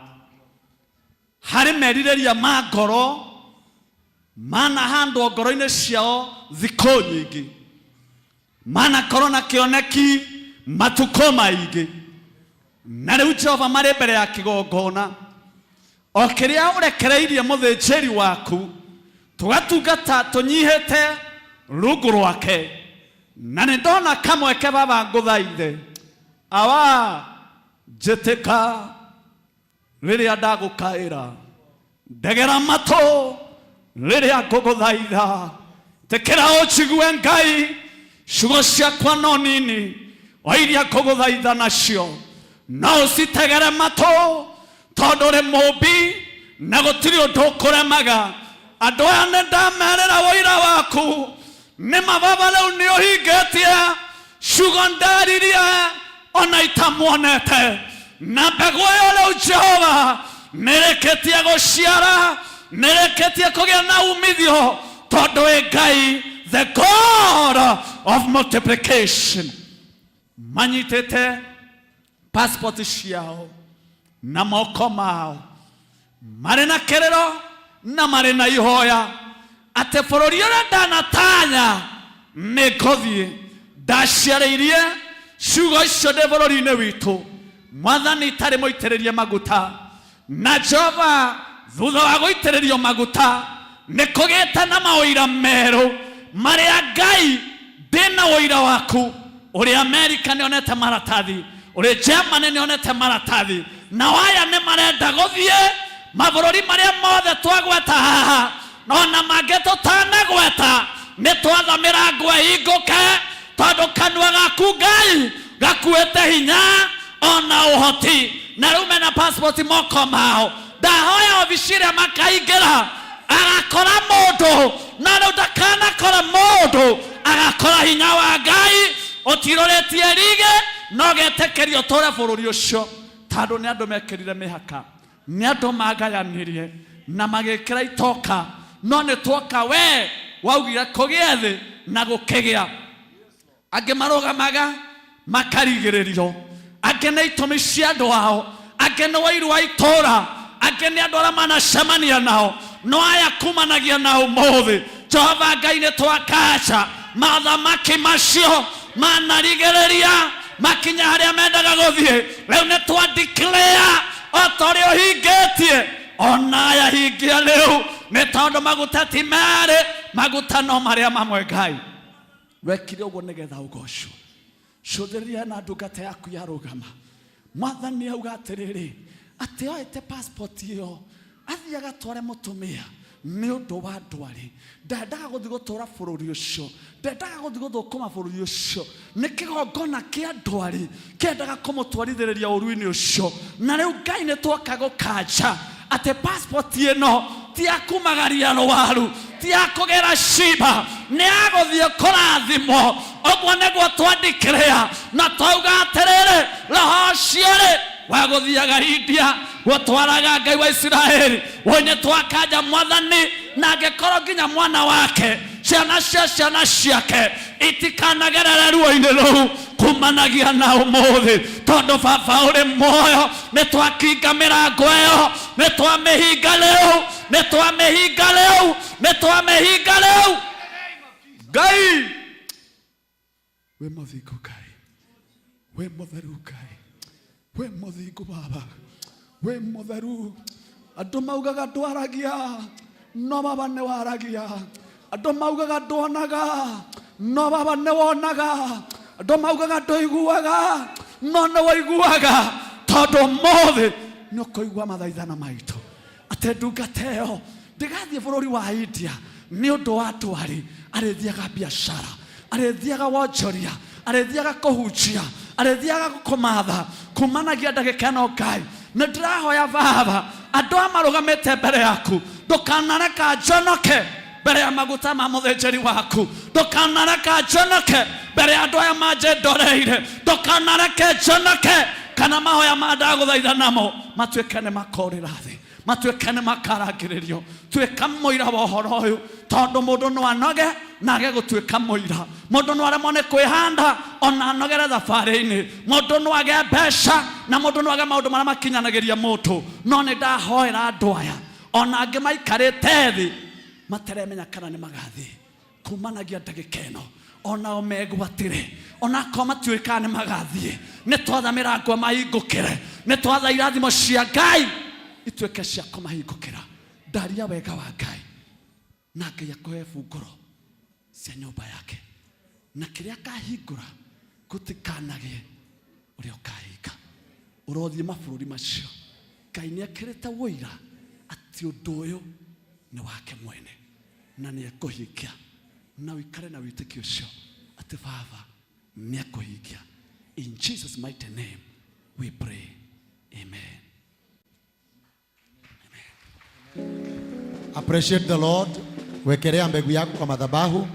Harĩ merirĩria ma ngoro manahandwo ngoro-inĩ ciao thikũ nyingĩ, manakorwo na kĩoneki matukũ maingĩ, na rĩu Jehova marĩ mbere ya kĩgongona o kĩrĩa ũrekereirie mũthĩnjĩri waku, tũgatungata tũnyihĩte rungu rwake. Na nĩ ndona kamweke baba ngũthaithe, awa njĩtĩka rĩrĩa ndagũkaĩra, ndegera matũ rĩrĩa ngũgũthaitha, tĩkĩra ũnjigue Ngai, ciugo ciakwa no nini o iria ngũgũthaitha nacio, no ũcitegere matũ, tondũ ũrĩ mũmbi na gũtirĩ ũndũ ũkũremaga. Andũ aya nĩ ndamerĩra ũira waku, nĩ mababa rĩu nĩ ũhingĩtie ciugo ndaririe ona itamuonete, na mbegũ ĩyo rĩu Jehova nĩrĩkĩtie gũciara, nĩrĩkĩtie kũgĩa na umithio, tondũ wĩ Ngai, the God of multiplication. Manyitĩte passport ciao na moko mao, marĩ na kĩrĩro na marĩ na ihoya atĩ bũrũri ũrĩa ndanatanya nĩ ngũthiĩ. Ndaciarĩirie ciugo icio ndĩ bũrũri-inĩ witũ, Mwathani itarĩ mũitĩrĩrie maguta, na Jehova thutha wa gũitĩrĩrio maguta nĩ kũgĩte na maũira merũ marĩa Ngai ndĩna ũira waku. Ũrĩ Amerika nĩonete maratathi, ũrĩ Germany nĩonete maratathi, nao aya nĩ marenda gũthiĩ mabũrũri marĩa mothe twagweta haha. Ona mangĩ tũtanagweta nĩ twatha mĩrango ĩhingũke, tondũ kanua gaku Ngai gakuĩte hinya ona ũhoti. Na rĩu mena passport moko mao, ndahoya obici ĩrĩa makaingĩra agakora mũndũ, na rĩu ndakanakora mũndũ, agakora hinya wa Ngai ũtirũrĩtie rige no getĩkĩrio ũtũre bũrũri ũcio, tondũ nĩ andũ mekĩrire mĩhaka, nĩ andũ magayanirie na magĩkĩra itoka, no nĩ twoka we waugire kũgĩe thĩ na gũkĩgĩa. Angĩ marũgamaga makarigĩrĩrio, angĩ nĩ itũmi cia andũ ao, angĩ nĩ wũiru wa itũũra, angĩ nĩ andũ arĩa manacemania nao, no aya kumanagia na ũmũthĩ. Jehova Ngai, nĩ twakaca mathamaki macio manarigĩrĩria makinya harĩa mendaga gũthiĩ. Rĩu nĩ twa declare o ta ũrĩa ũhingĩtie, ona aya hingia rĩu, nĩ tondũ maguta ti merĩ, maguta no marĩa mamwe. Ngai wekire ũguo nĩgetha ũgocwo. Cũthĩrĩria na ndungata yaku yarũgama. Mwathani auga atĩrĩrĩ, atĩ oete passport ĩyo athiĩ agatware mũtumia nĩ ũndũ wa ndwari. Ndendaga gũthiĩ gũtũra bũrũri ũcio, ndendaga gũthiĩ gũthũkũma bũrũri ũcio, nĩ kĩgongona kĩa ndwari kĩendaga kũmũtwarithĩrĩria ũru-inĩ ũcio. Na rĩu Ngai nĩ twoka gũkanja atĩ passport ĩno ti ya kumagaria rwaru, ti ya kũgera ciba, nĩ ya gũthiĩ kũrathimwo. Ũguo nĩguo twandikĩrĩa na twauga atĩrĩrĩ, roho ũcio rĩ wa gũthiaga India gũtwaraga Ngai wa Isiraeli wonye twakanja Mwathani, na angĩkorwo nginya mwana wake, ciana cia ciana ciake itikanagerere ruo-inĩ rũu kumanagia na ũmũthĩ, tondũ baba ũrĩ muoyo. Nĩ twakinga mĩrango ĩyo, nĩ twamĩhinga rĩu, nĩ twamĩhinga rĩu, nĩ twamĩhinga rĩu. Ngai wĩ mũthingu, Ngai wĩ mũtheru, Ngai wĩ mũthingu, Baba wĩ mũtheru. Andũ maugaga ndwaragia, no Baba nĩ waragia. Andũ maugaga ndwonaga, no Baba nĩ wonaga. Andũ maugaga ndũiguaga, no nĩ waiguaga, tondũ ũmũthĩ nĩ ũkũigua mathaithana maitũ atĩ ndungata ĩyo ndĩgathiĩ bũrũri wa India nĩ ũndũ wa ndwari. Arĩthiaga biacara, arĩthiaga wonjoria, arĩthiaga kũhunjia, arĩthiaga kũmatha kumanagia ndagĩka ĩno. Ngai, nĩ ndĩrahoya Baba, andũ aya marũgamĩte mbere yaku, ndũkanareka njonoke mbere ya maguta ma mũthĩnjĩri waku, ndũkanareka njonoke mbere ya andũ aya manjendoreire, ndũkanareke njonoke kana mahoya ma ndagũthaitha namo matuĩke nĩ makorĩra thĩ, matuĩke nĩ makarangĩrĩrio. Tuĩka mũira wa ũhoro ũyũ, tondũ mũndũ no anoge na age gũtuĩka mũira, mũndũ no aremwo nĩ kwĩhanda ona anogere thabarĩ-inĩ, mũndũ no age mbeca na mũndũ no age maũndũ marĩa makinyanagĩria mũndũ. No nĩ ndahoera andũ aya ona angĩ maikarĩte thĩ mataremenya kana nĩ magathiĩ, kumanagia ndagĩka ĩno onao megwatĩre, onakorwo matiũĩ kana nĩ magathiĩ. Nĩ twatha mĩrango mahingũkĩre, nĩ twatha irathimo cia Ngai ituĩke cia kũmahingũkĩra. Ndaria wega wa Ngai, na Ngai akũhe bungũro cia nyũmba yake, na kĩrĩa akahingũra gũtikanagĩe ũrĩa ũkahinga. Ũrothiĩ mabũrũri macio, Ngai nĩ ekĩrĩte ũira atĩ ũndũ ũyũ nĩ wake mwene na nĩ ekũhingia, na ũikare na wĩtĩkio ũcio atĩ Baba nĩ ekũhingia. In Jesus mighty name we pray, amen. Appreciate the Lord. Wekelea mbegu yako kwa madhabahu,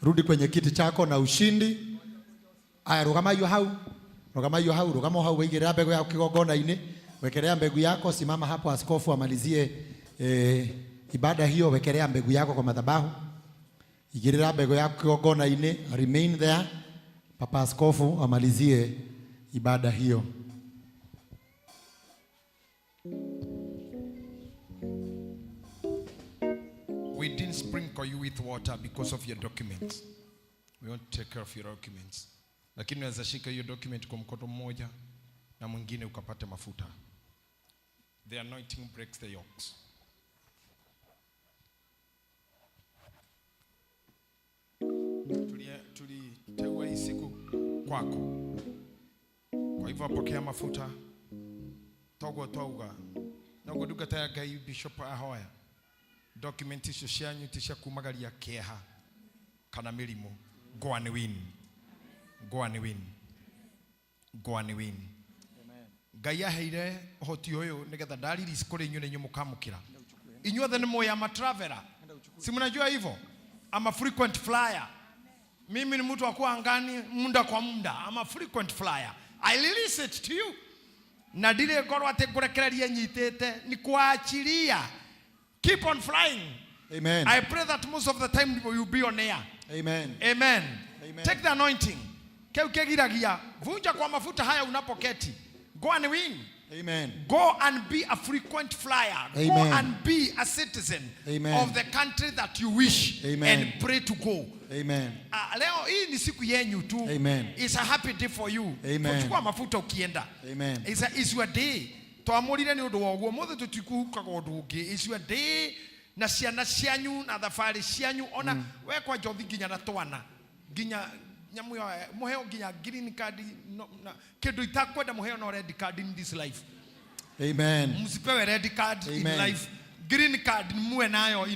rudi kwenye kiti chako na ushindi. Aya, rugama hiyo hau, rugama hiyo hau, rugama hau, wegelea mbegu yako kigongona-inĩ. Wekelea mbegu yako, simama hapo, askofu amalizie ibada hiyo. Wekelea mbegu yako kwa madhabahu, igirira mbegu yako kigongona-inĩ, remain there. Papa askofu amalizie ibada hiyo. We didn't sprinkle you with water because of your documents. We want to take care of your documents. Lakini unaweza shika hiyo document kwa mkono mmoja na mwingine ukapate mafuta. The anointing breaks the yokes. Tuliteua hii siku kwako. Kwa hivyo pokea mafuta. Toguo twauga. Noguo ndungata ya Ngai Bishop ahoya. Document icio cianyu ti cia kumagaria kĩeha kana mĩrimũ. Go and win. Go and win. Go and win. Ngai aheire ũhoti ũyũ nĩgetha nda release kũrĩ inyuĩ na inyuĩ mũkamũkĩra. Inyuothe nĩ mũĩ ama traveler. Si mnajua hivyo? I'm a frequent flyer. Mimi ni mtu wa kuwa angani muda kwa muda. I'm a frequent flyer. I release it to you. Na ndirĩ ngorwo atĩ ngũrekererie nyitĩte ni kuachilia. Keep on flying. Amen. I pray that most of the time you will be on air. Amen. Amen. Amen. Take the anointing. Keu kegiragia. Vunja kwa mafuta haya unapoketi. Go and win. Amen. Go and be a frequent flyer. Go Amen. and be a citizen Amen. of the country that you wish Amen. and pray to go. Amen. Ah, leo hii ni siku yenyu tu. Amen. It's a happy day for you. Amen. Chukua mafuta ukienda. Amen. It's your day. Twamũrire nĩ ũndũ wa ũguo mũthĩ tũtikuhukaga ũndũ ũngĩ. It's your day na ciana cianyu na thabarĩ cianyu ona we kwa njothi nginya na twana nginya nyamũ ĩyo mũheo nginya green card no, na kĩndũ itakwenda mũheo no red card in this life. Amen. Msipewe red card Amen. in life. Green card muwe nayo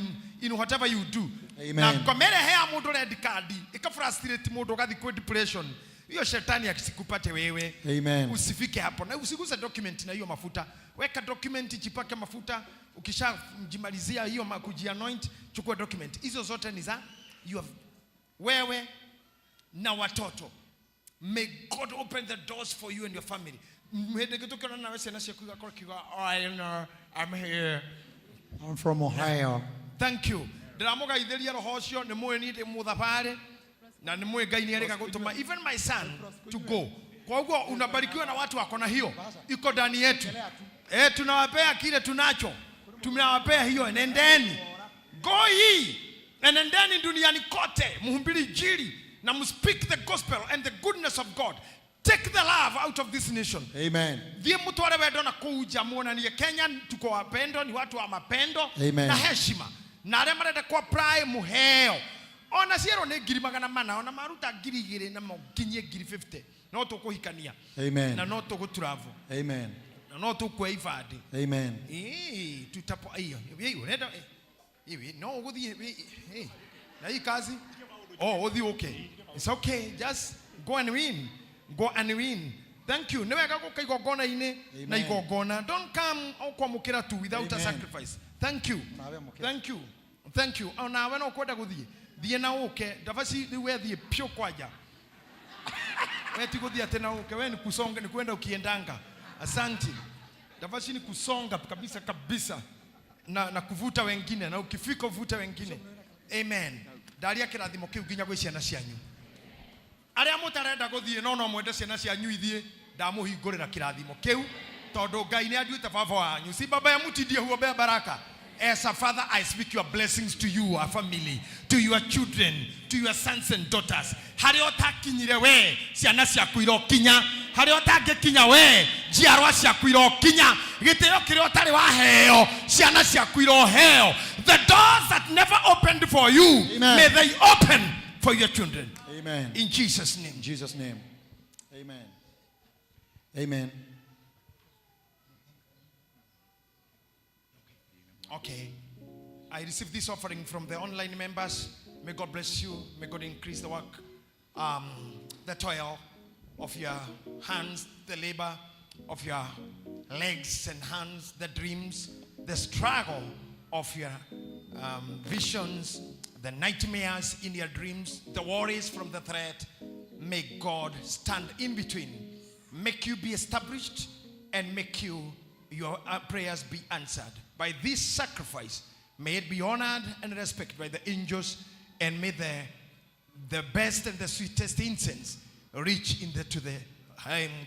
in whatever you do. Amen. Na ngomere hea mundu red card ika frustrate mundu ugathi kwa depression. Hiyo shetani akisikupate wewe. Amen. Usifike hapo na usiguse document na hiyo mafuta. Weka document, jipake mafuta. Ukishajimalizia hiyo kujianoint, chukua document. Hizo zote ni za you have, wewe na watoto. May God open the doors for you and your family. Hĩndĩ ĩngĩ tũkĩonana nawe ciana ciaku igakorwo ikiuga, "Oh, I know, I'm here." I'm from Ohio. Thank you. Ndĩramũgaithĩria roho ũcio nĩ mũĩ niĩ ndĩ mũthabarĩ na nĩ mũĩ Ngai nĩ erĩga gũtũma even my son to go. Kwa hivyo unabarikiwa na watu wako na hiyo iko ndani yetu. Tunawapea kile tunacho, tunawapea hiyo. Enendeni, go ye, enendeni duniani kote, mhubiri Injili na mspeak the gospel and the goodness of God. Take the love out of this nation. Amen. Thiĩ mũtware wendo na kũu nja muonanie Kenya tuko wapendo, ni watu wa mapendo Amen. na heshima, na arĩa marenda kwa apply muheo ona cierwo nĩ ngiri magana mana ona maruta ngiri igĩrĩ na nginyie ngiri 50 no tũkũhikania. Amen. Na no tũgũtravel. Amen. Na no tũkuoya ibandĩ. Amen. Ĩĩ, tutapo hiyo hiyo unaenda hivi no ũgũthiĩ na hii kazi oh ũthiĩ ũke. It's okay, just go and win. Go and win. Thank you. Nĩ wega gũka igongona-inĩ na Amen. igongona. Don't come o kwamũkĩra tu without a Amen. sacrifice. Thank you. Nawe amũkĩra. Thank you. Thank you. Ona we no kwenda gũthiĩ. Thiĩ na ũke. Ndabaci rĩu we thiĩ piũ kwanja. We ti gũthiĩ atĩ na ũke. We ni kusonga, ni kwenda ukiendanga. Asante. Ndabaci ni kusonga kabisa kabisa. Na kuvuta wengine na ukifika uvute wengine. Amen. Ndaria kĩrathimo kĩu nginya gwĩ ciana cianyu. Arĩa mũtarenda gũthiĩ no no mwende ciana cianyu ithiĩ, ndamũhingũrĩra kĩrathimo kĩu tondũ Ngai nĩ anduĩte baba wanyu. Si baba ya mti ndiye huombea baraka. As a father, I speak your blessings to you, our family, to your children, to your sons and daughters. Harĩa ũtakinyire we, ciana ciaku irokinya. Harĩa ũtangĩkinya we, njiarwa ciaku irokinya. Gĩtĩo kĩrĩa ũtarĩ waheo, ciana ciaku iroheo. The doors that never opened for you, Amen. may they open for your children. Amen. In Jesus' name. In Jesus' name. Amen. Amen. Okay. I received this offering from the online members. May God bless you. May God increase the work, the toil of your hands, the labor of your legs and hands, the dreams, the struggle of your visions, the nightmares in your dreams, the worries from the threat. May God stand in between, make you be established, and make your prayers be answered. By this sacrifice, may it be honored and respected by the angels, and may the best and the sweetest incense reach to the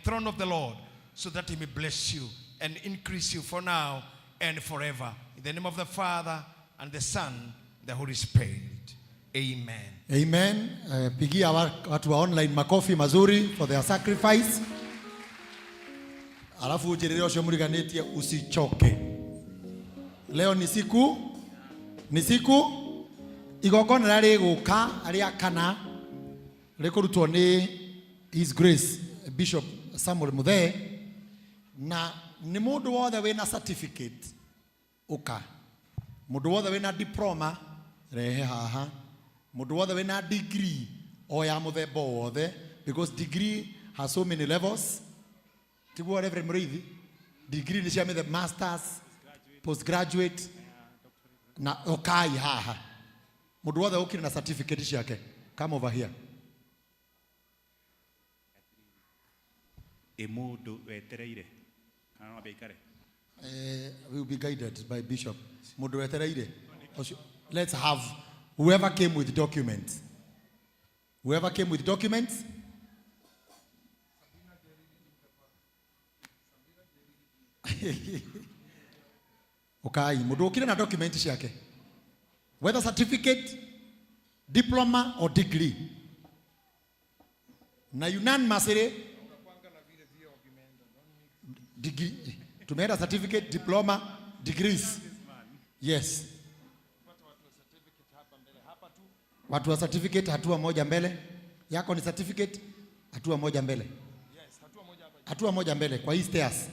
throne of the Lord, so that he may bless you and increase you for now and forever. In the name of the Father, and the Son, the Holy Spirit. Amen. Amen. Pigia watu wa online makofi mazuri for their sacrifice. Alafu ujirire ucio muriganitie usichoke. Leo ni siku, ni siku igongona rĩrĩa rĩgũka rĩa kana rĩkũrutwo nĩ His Grace Bishop Samuel Muthee, na nĩ mũndũ wothe wĩna certificate ũka. Mundu wothe wina diploma rehe haha. Mundu wothe wina degree o ya muthemba o wothe, because degree has so many levels. Tiguo Reverend Muriithi, degree ni cia mithemba, masters, postgraduate na okai haha. Mundu wothe ukire na certificate ciake, come over here. Ĩ mũndũ wetereire kana no ambe aikare? We will be guided by Bishop. Mundu wetereire. Let's have whoever came with documents. Whoever came with documents. Okay, mundu ukire na document ciake. Whether certificate, diploma or degree. Na unanimously degree. Tumeenda certificate, diploma, degrees. Yes. Watu wa certificate hatua moja mbele. Yako ni certificate, hatua moja mbele. Hatua moja mbele kwa hii stairs.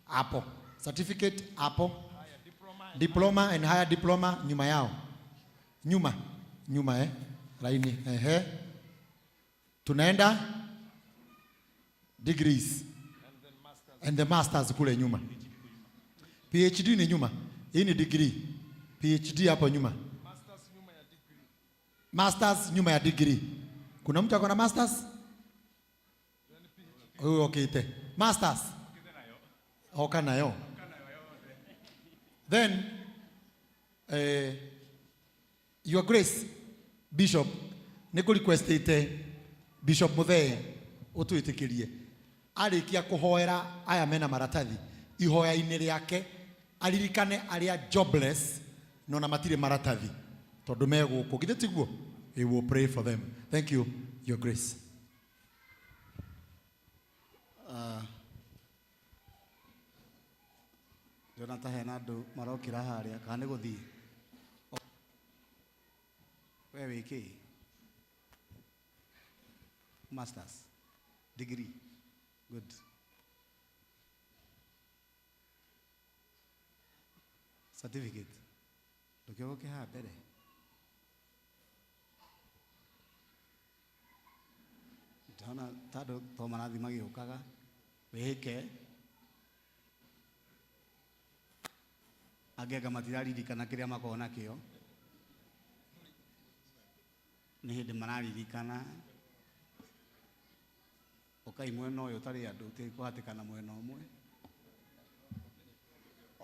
Hapo. Certificate hapo. Diploma and higher diploma nyuma yao. Nyuma. Nyuma Laini. Ehe. Tunaenda degrees. And the masters kule nyuma. PhD ni nyuma. Hii ni degree. PhD hapo nyuma. Masters nyuma ya degree. Kuna mtu akona masters? Huyo okite. Masters. Oka nayo. Then Your Grace Bishop nĩ requestite Bishop Muthee ũtwĩtĩkĩrie arĩkia kũhoera aya mena maratathi ihoya-inĩ rĩake aririkane arĩa jobless no na matirĩ maratathi tondũ me gũkũ githĩ tiguo? He will pray for them. Thank you, Your Grace. Ndĩrona ta hena andũ marokĩra harĩa kana nĩ gũthiĩ. We wĩ kĩ? Masters degree. Good. Certificate. Ndũkĩũke haha mbere. Ndĩrona ta andũ to marathiĩ magĩũkaga. Wĩhĩke. Angĩ anga matiraririkana kĩrĩa makoragwo nakĩo. Nĩ hĩndĩ mararirikana. Ũkai mwena ũyũ ũtarĩ andũ, ũtige kũhatĩkana mwena ũmwe.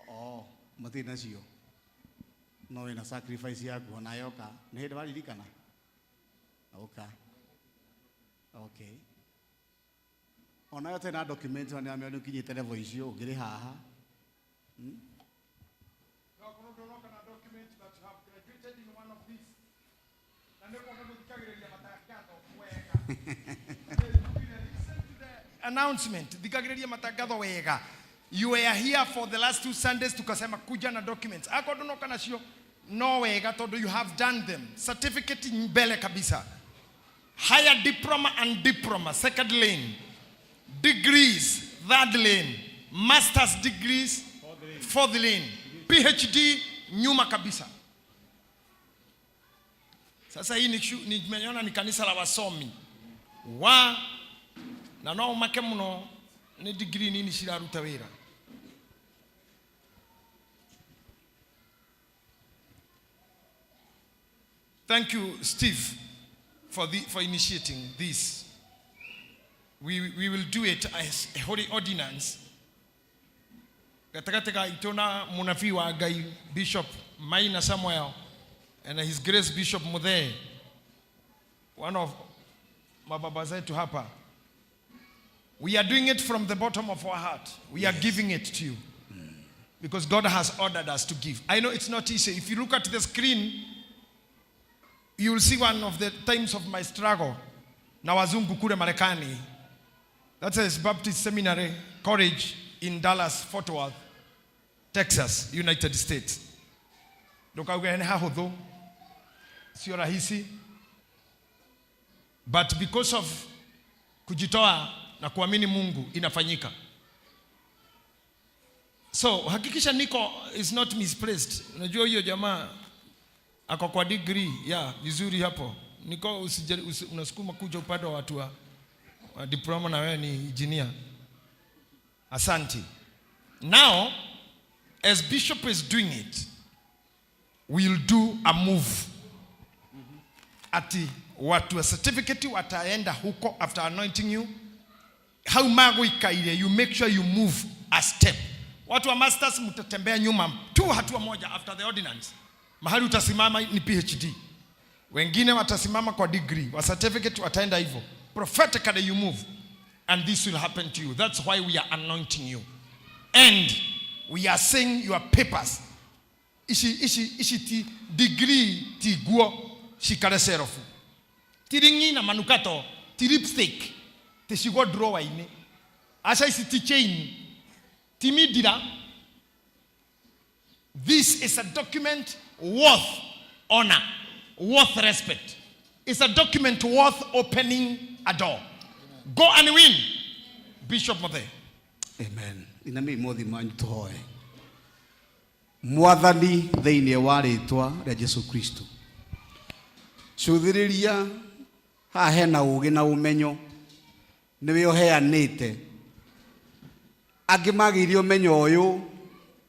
Oh, matirĩ nacio. No wĩna sacrifice yaku ona yoka. Nĩ hĩndĩ waririkana? Ũka. Okay. Ona yo tena document ona nĩ ũkinyĩte level icio ũngĩrĩ haha. Announcement, thikagĩrĩria matangatho wega. You were here for the last 2 Sundays, tukasema kuja na documents. Ako ndunoka nacio no wega tondu you have done them. Certificate mbele kabisa. Higher diploma and diploma, second lane. Degrees, third lane. Master's degrees, fourth lane. PhD nyuma kabisa. Sasa hii nimeona ni kanisa la wasomi. Wa na no make muno ni degree nini ciraruta wira. Thank you, Steve, for initiating this. We will do it as a holy ordinance. Gatagatĩ ga itũ na mũnabii wa Ngai, Bishop Maina Samuel, and His Grace Bishop Muthee, one of mababa zetu hapa. We are doing it from the bottom of our heart. We are giving it to you. Because God has ordered us to give. I know it's not easy. If you look at the screen, you will see one of the times of my struggle. Na wazungu kule Marekani. That is Baptist Seminary College in Dallas, Fort Worth, Texas, United States. Ndukauge nĩ hahũthũ, sio rahisi. But because of kujitoa na kuamini Mungu inafanyika. So hakikisha niko is not misplaced. Unajua hiyo jamaa ako kwa degree yeah, vizuri hapo. Niko usije, usi, unasukuma kuja upande wa watu wa diploma na wewe ni engineer. Asante. Now as bishop is doing it, we'll do a move. Ati watu wa certificate wataenda huko after anointing you. Hau magũikaire, you make sure you move a step. Watu wa masters mtatembea nyuma tu hatua moja after the ordinance. Mahali utasimama ni PhD. Wengine watasimama kwa degree, wa certificate wataenda hivyo. Prophetically you move and this will happen to you. That's why we are anointing you. And we are saying your papers. Ici ici ici ti degree ti guo cikare serofu. Ti ringi na manukato, ti lipstick, ti cigwo drawer-inĩ. Aca ici ti chain, ti mindira. This is a document worth honor, worth respect. It's a document worth opening a door. Go and win. Bishop Mothe. Amen. Inami mothi manyu tuhoe. Mwathani thĩinĩ wa rĩtwa rĩa Jesu Kristo. Cũthĩrĩria haha hena ũgĩ na ũmenyo nĩwe ũheanĩte. Angĩ magĩire ũmenyo ũyũ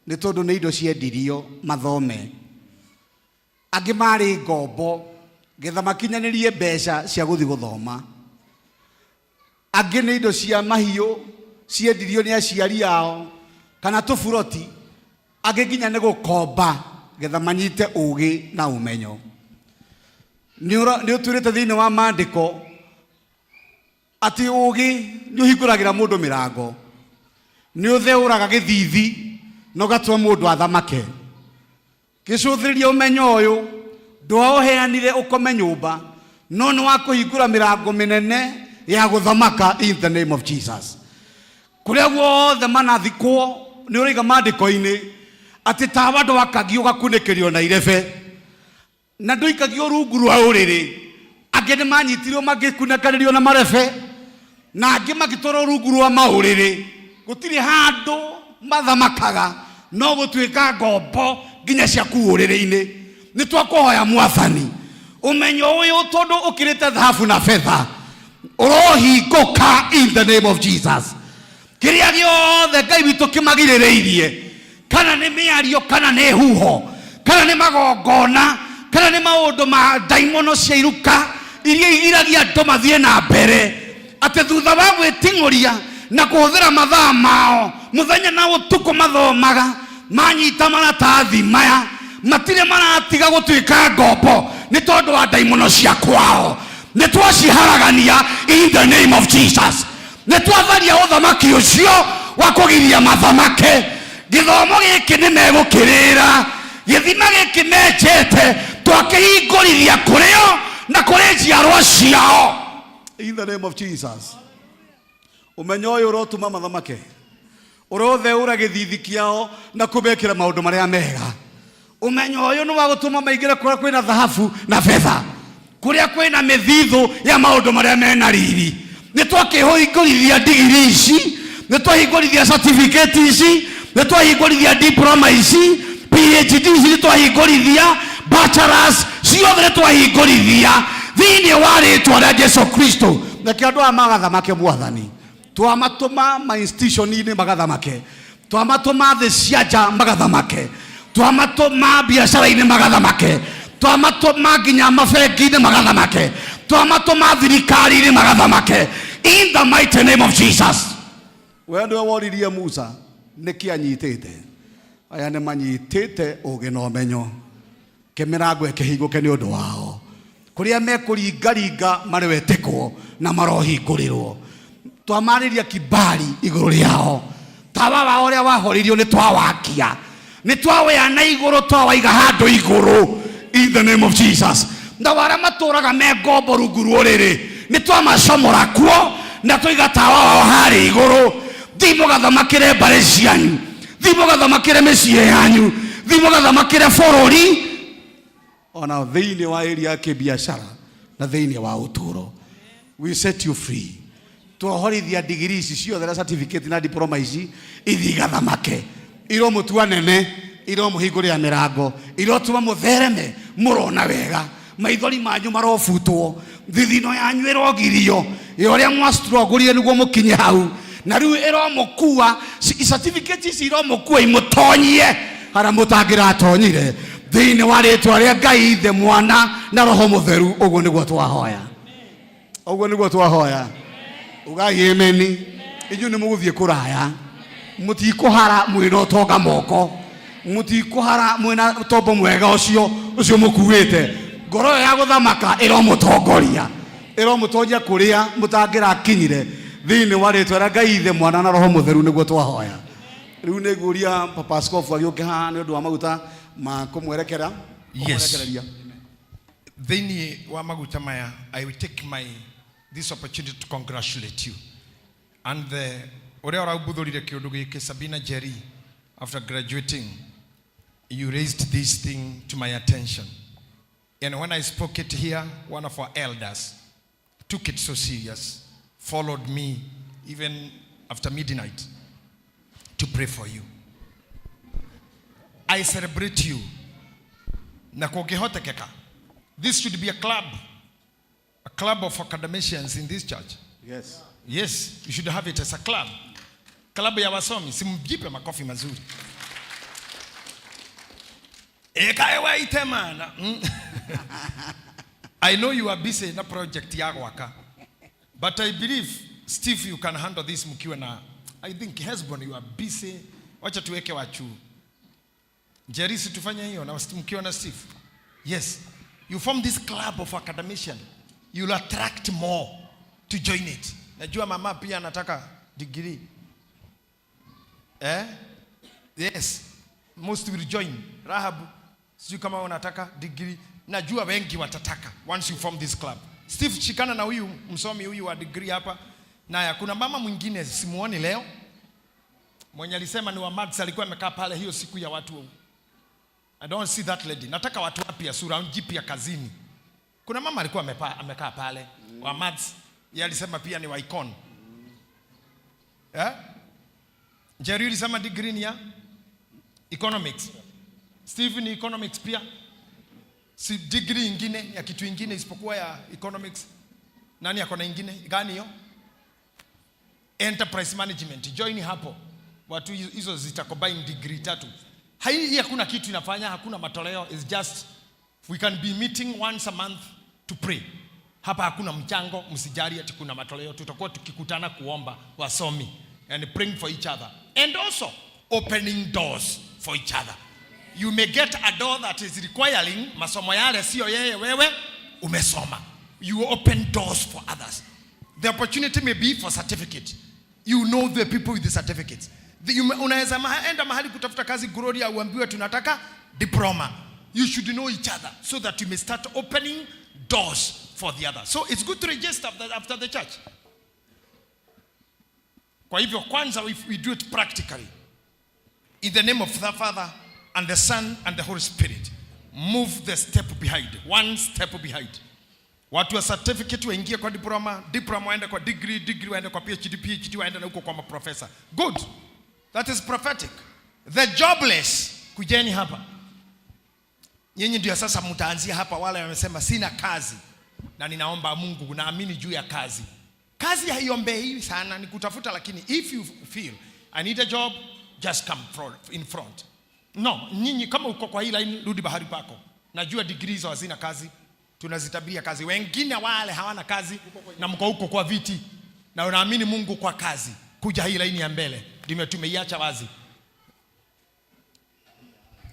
nĩ tondũ nĩ indo ciendirio mathome. Angĩ marĩ ngombo getha makinyanĩrie mbeca cia gũthiĩ gũthoma. Angĩ nĩ indo cia mahiũ ciendirio nĩ aciari ao kana tũburoti. Angĩ nginya nĩ gũkomba getha manyite ũgĩ na ũmenyo. Nĩ ũtwĩrĩte thĩinĩ wa maandĩko atĩ ũgĩ nĩ ũhingũragĩra mũndũ mĩrango, nĩ ũtheũraga gĩthithi na ũgatua mũndũ athamake. Gĩcũthĩrĩria ũmenyo ũyũ ndwaũheanire ũkome nyũmba, no nĩ wa kũhingũra mĩrango mĩnene ya gũthamaka in the name of Jesus. Kũrĩa guothe manathikwo nĩ ũraiga maandĩko-inĩ atĩ tawa ndwakagio ũgakunĩkĩrio na irebe na ndũikagio rungu rwa ũrĩrĩ. Angĩ nĩ manyitirwo magĩkunĩkanĩrio na marebe na angĩ magĩtwarwo rungu rwa maũrĩrĩ. Gũtirĩ handũ mathamakaga no gũtuĩka ngombo nginya cia kũu ũrĩrĩ-inĩ. Nĩ twakũhoya Mwathani ũmenyo ũyũ tondũ ũkĩrĩte thahabu na betha ũrohingũka in the name of Jesus. Kĩrĩa gĩothe Ngai witũ kĩmagirĩrĩirie, kana nĩ mĩario, kana nĩ huho, kana nĩ magongona, kana nĩ maũndũ ma ndaimono cia iruka iria igiragia andũ mathiĩ na mbere, atĩ thutha wa gwĩting'ũria na kũhũthĩra mathaa mao mũthenya na ũtukũ mathomaga, manyita maratathi maya matirĩ maratiga gũtuĩka ngombo nĩ tondũ wa ndaimono cia kwao. Nĩ twaciharagania in the name of Jesus. Nĩ twatharia ũthamaki ũcio wa kũgiria mathamake. Gĩthomo gĩkĩ nĩ megũkĩrĩra, gĩthima gĩkĩ menjete twakĩhingũrithia kũrĩo na kũrĩ njiarwa ciao in the name of Jesus. Ũmenyo ũyũ ũrotũma mathamake, ũrotheũra gĩthithi kĩao na kũmekĩra maũndũ marĩa mega. Ũmenyo ũyũ nĩ wa gũtũma maingĩre kũrĩa kwĩna thahabu na betha, kũrĩa kwĩna mĩthithũ ya maũndũ marĩa mena riri. Nĩ twakĩhingũrithia ndigiri ici, nĩ twahingũrithia certificate ici, nĩ twahingũrithia diploma ici, PhD ici, nĩ twahingũrithia bachelors ciothe, nĩ twahingũrithia thĩinĩ wa rĩtwa rĩa Jesu Kristo. Reke andũ aya magathamake Mwathani, twamatũma ma institution-inĩ magathamake, twamatũma thĩ cia nja magathamake, twamatũma biacara-inĩ magathamake, twamatũma nginya mabengi-inĩ magathamake, twamatũma thirikari-inĩ magathamake in the mighty name of Jesus. We nĩwe woririe Musa nĩkĩ anyitĩte. Aya nĩ manyitĩte ũgĩ na ũmenyo, ke mĩrango ĩkĩhingũke nĩ ũndũ wao, kũrĩa mekũringaringa marĩ wetĩkwo na marohingũrĩrwo. Twamarĩria kibali igũrũ rĩao, tawa wao ũrĩa wahoririo nĩ twawakia, nĩ twaweana igũrũ, twawaiga handũ igũrũ in the name of Jesus. Na arĩa matũraga me ngombo rungu rwa ũrĩrĩ nĩ twamacomora kuo na twaiga tawa wao harĩa igũrũ. Thiĩ mũgathamakĩre mbarĩ cianyu, thiĩ mũgathamakĩre mĩciĩ yanyu, thiĩ mũgathamakĩre bũrũri ona thĩinĩ wa area ya kĩbiacara na thĩinĩ wa ũtũũro. We set you free. Twohorithia ndigiri ici ciothe na certificate na diploma ici ithiĩ igathamake. Iromutua nene, iromuhingũrĩra mĩrango, irotũma mũthereme mũrona wega, maithori manyu marobutwo, thithino yanyu ĩrogirio ya ũrĩa mwastruggle nĩguo mũkinye hau, na rĩu ĩromũkua, certificate ici iromũkua imũtonyie harĩa mũtangĩratonyire, thĩinĩ wa rĩtwa rĩa Ngai Ithe, Mwana na Roho Mũtheru. Ũguo nĩguo twahoya, ũguo nĩguo twahoya. Ugai ameni. Inyuĩ nĩ mũgũthiĩ kũraya, mũtikũhara mwĩna ũtonga moko, mũtikũhara mwĩna tombo mwega ũcio ũcio mũkuĩte. Ngoro ĩyo ya gũthamaka ĩromũtongoria, ĩromũtongia kũrĩa mũtangĩrakinyire, thĩinĩ wa rĩtwa rĩa Ngai Ithe, Mwana na Roho Mũtheru nĩguo twahoya. Rĩu nĩ ngũria Papa Askofu agĩũke haha nĩ ũndũ wa maguta ma kũmwerekera, Yes. kũmwerekereria. Thĩinĩ wa maguta maya, I will take my this opportunity to congratulate you and the ũrĩa ũraumbuthũrire kĩũndũ gĩkĩ, Sabina Jerry. After graduating, you raised this thing to my attention, and when I spoke it here, one of our elders took it so serious, followed me even after midnight to pray for you. I celebrate you. Na kũngĩhotekeka, this should be a club, a club of academicians in this church. Yes. Yes, you should have it as a club, club ya wasomi. Simjipe makofi mazuri. Ekaewaite mana. I know you are busy na project ya gwaka, but I believe, Steve, you can handle this mkiwa na, I think, Hesbon. You are busy. Wacha tuweke wachu Jerisi tufanye hiyo na mkiwa na Steve. Yes, you form this club of academician, you'll attract more to join it. Najua mama pia anataka degree, eh? Yes, most will join. Rahab, sijui kama unataka degree. Najua wengi watataka once you form this club. Steve, shikana na huyu msomi huyu wa degree hapa. Naya, kuna mama mwingine simuoni leo, mwenye alisema ni wa maths, alikuwa amekaa pale hiyo siku ya watu. I don't see that lady. Nataka watu wapya, sura jipya kazini. Kuna mama alikuwa amekaa pale wa maths, yeye alisema pia ni wa icon. Eh? Jerry alisema degree ni ya economics. Steve ni economics pia. Si degree ingine ya kitu ingine isipokuwa ya economics. Nani ako na ingine? Gani hiyo? Enterprise management. Join hapo. Watu hizo zita combine degree tatu. Hii hakuna kitu inafanya, hakuna matoleo. It's just we can be meeting once a month to pray. Hapa hakuna mchango, msijali ati kuna matoleo. Tutakuwa tukikutana kuomba wasomi and praying for each other and also opening doors for each other. You may get a door that is requiring masomo yale sio yeye wewe umesoma. You open doors for others. The opportunity may be for certificate. You know the people with the certificates. Unaweza enda mahali kutafuta kazi, Gloria, uambiwe tunataka diploma. You should know each other so that you may start opening doors for the other. So it's good to register after the church. Kwa hivyo kwanza we do it practically. In the name of the Father and the Son and the Holy Spirit. Move the step behind. One step behind. Watu wa certificate waingie kwa diploma, diploma waende kwa degree, degree waende kwa PhD, PhD waende na huko kwa maprofesa. Good. That is prophetic. The jobless, kujeni hapa. Nyinyi ndio sasa mtaanzia hapa, wale wamesema sina kazi na ninaomba Mungu, naamini juu ya kazi. Kazi haiombei sana, ni kutafuta, lakini if you feel I need a job, just come in front. No, nyinyi kama uko kwa hii line, rudi bahari pako. Najua degree hizo hazina kazi, tunazitabiria kazi. Wengine wale hawana kazi na mko huko kwa viti na unaamini Mungu kwa kazi. Kuja hii line ya mbele, ndio tumeiacha wazi.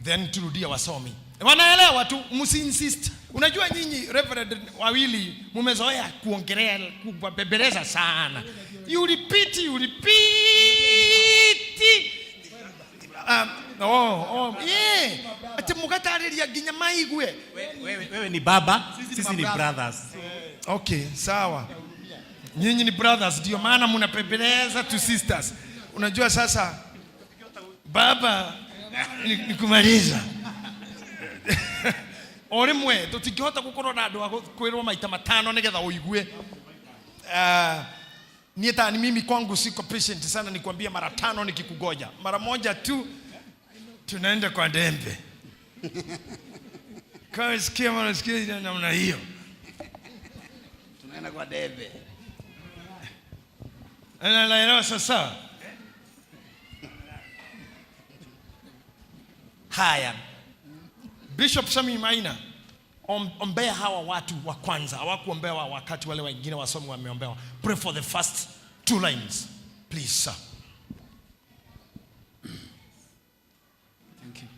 Then turudie wasomi. Wanaelewa tu, msi-insist. Unajua nyinyi reverend wawili mumezoea kuongelea, kubebeleza sana. You repeat, you repeat. Oh, yeah. Ati mugatarĩria nginya maigue. Wewe ni baba, sisi ni brothers. Okay, sawa. Nyinyi ni brothers, ndio maana mnapembeleza tu sisters. Unajua sasa baba ni kumaliza. O rĩmwe tũtingĩhota gũkorwo na andũ a kwĩrwo maita matano nĩgetha ũigue. Niĩ ta ni mimi kwangu siko patient sana nikwambia mara tano nikikugoja. Mara moja tu. Tunaenda kwa dembe. Kama sikia wanasikia namna hiyo. Tunaenda kwa debe. Anaelewa sasa. Haya. Bishop Sami Maina, ombea hawa watu wa kwanza. Hawakuombewa wakati wale wengine wasomi wameombewa. Pray for the first two lines, please sir. Thank you.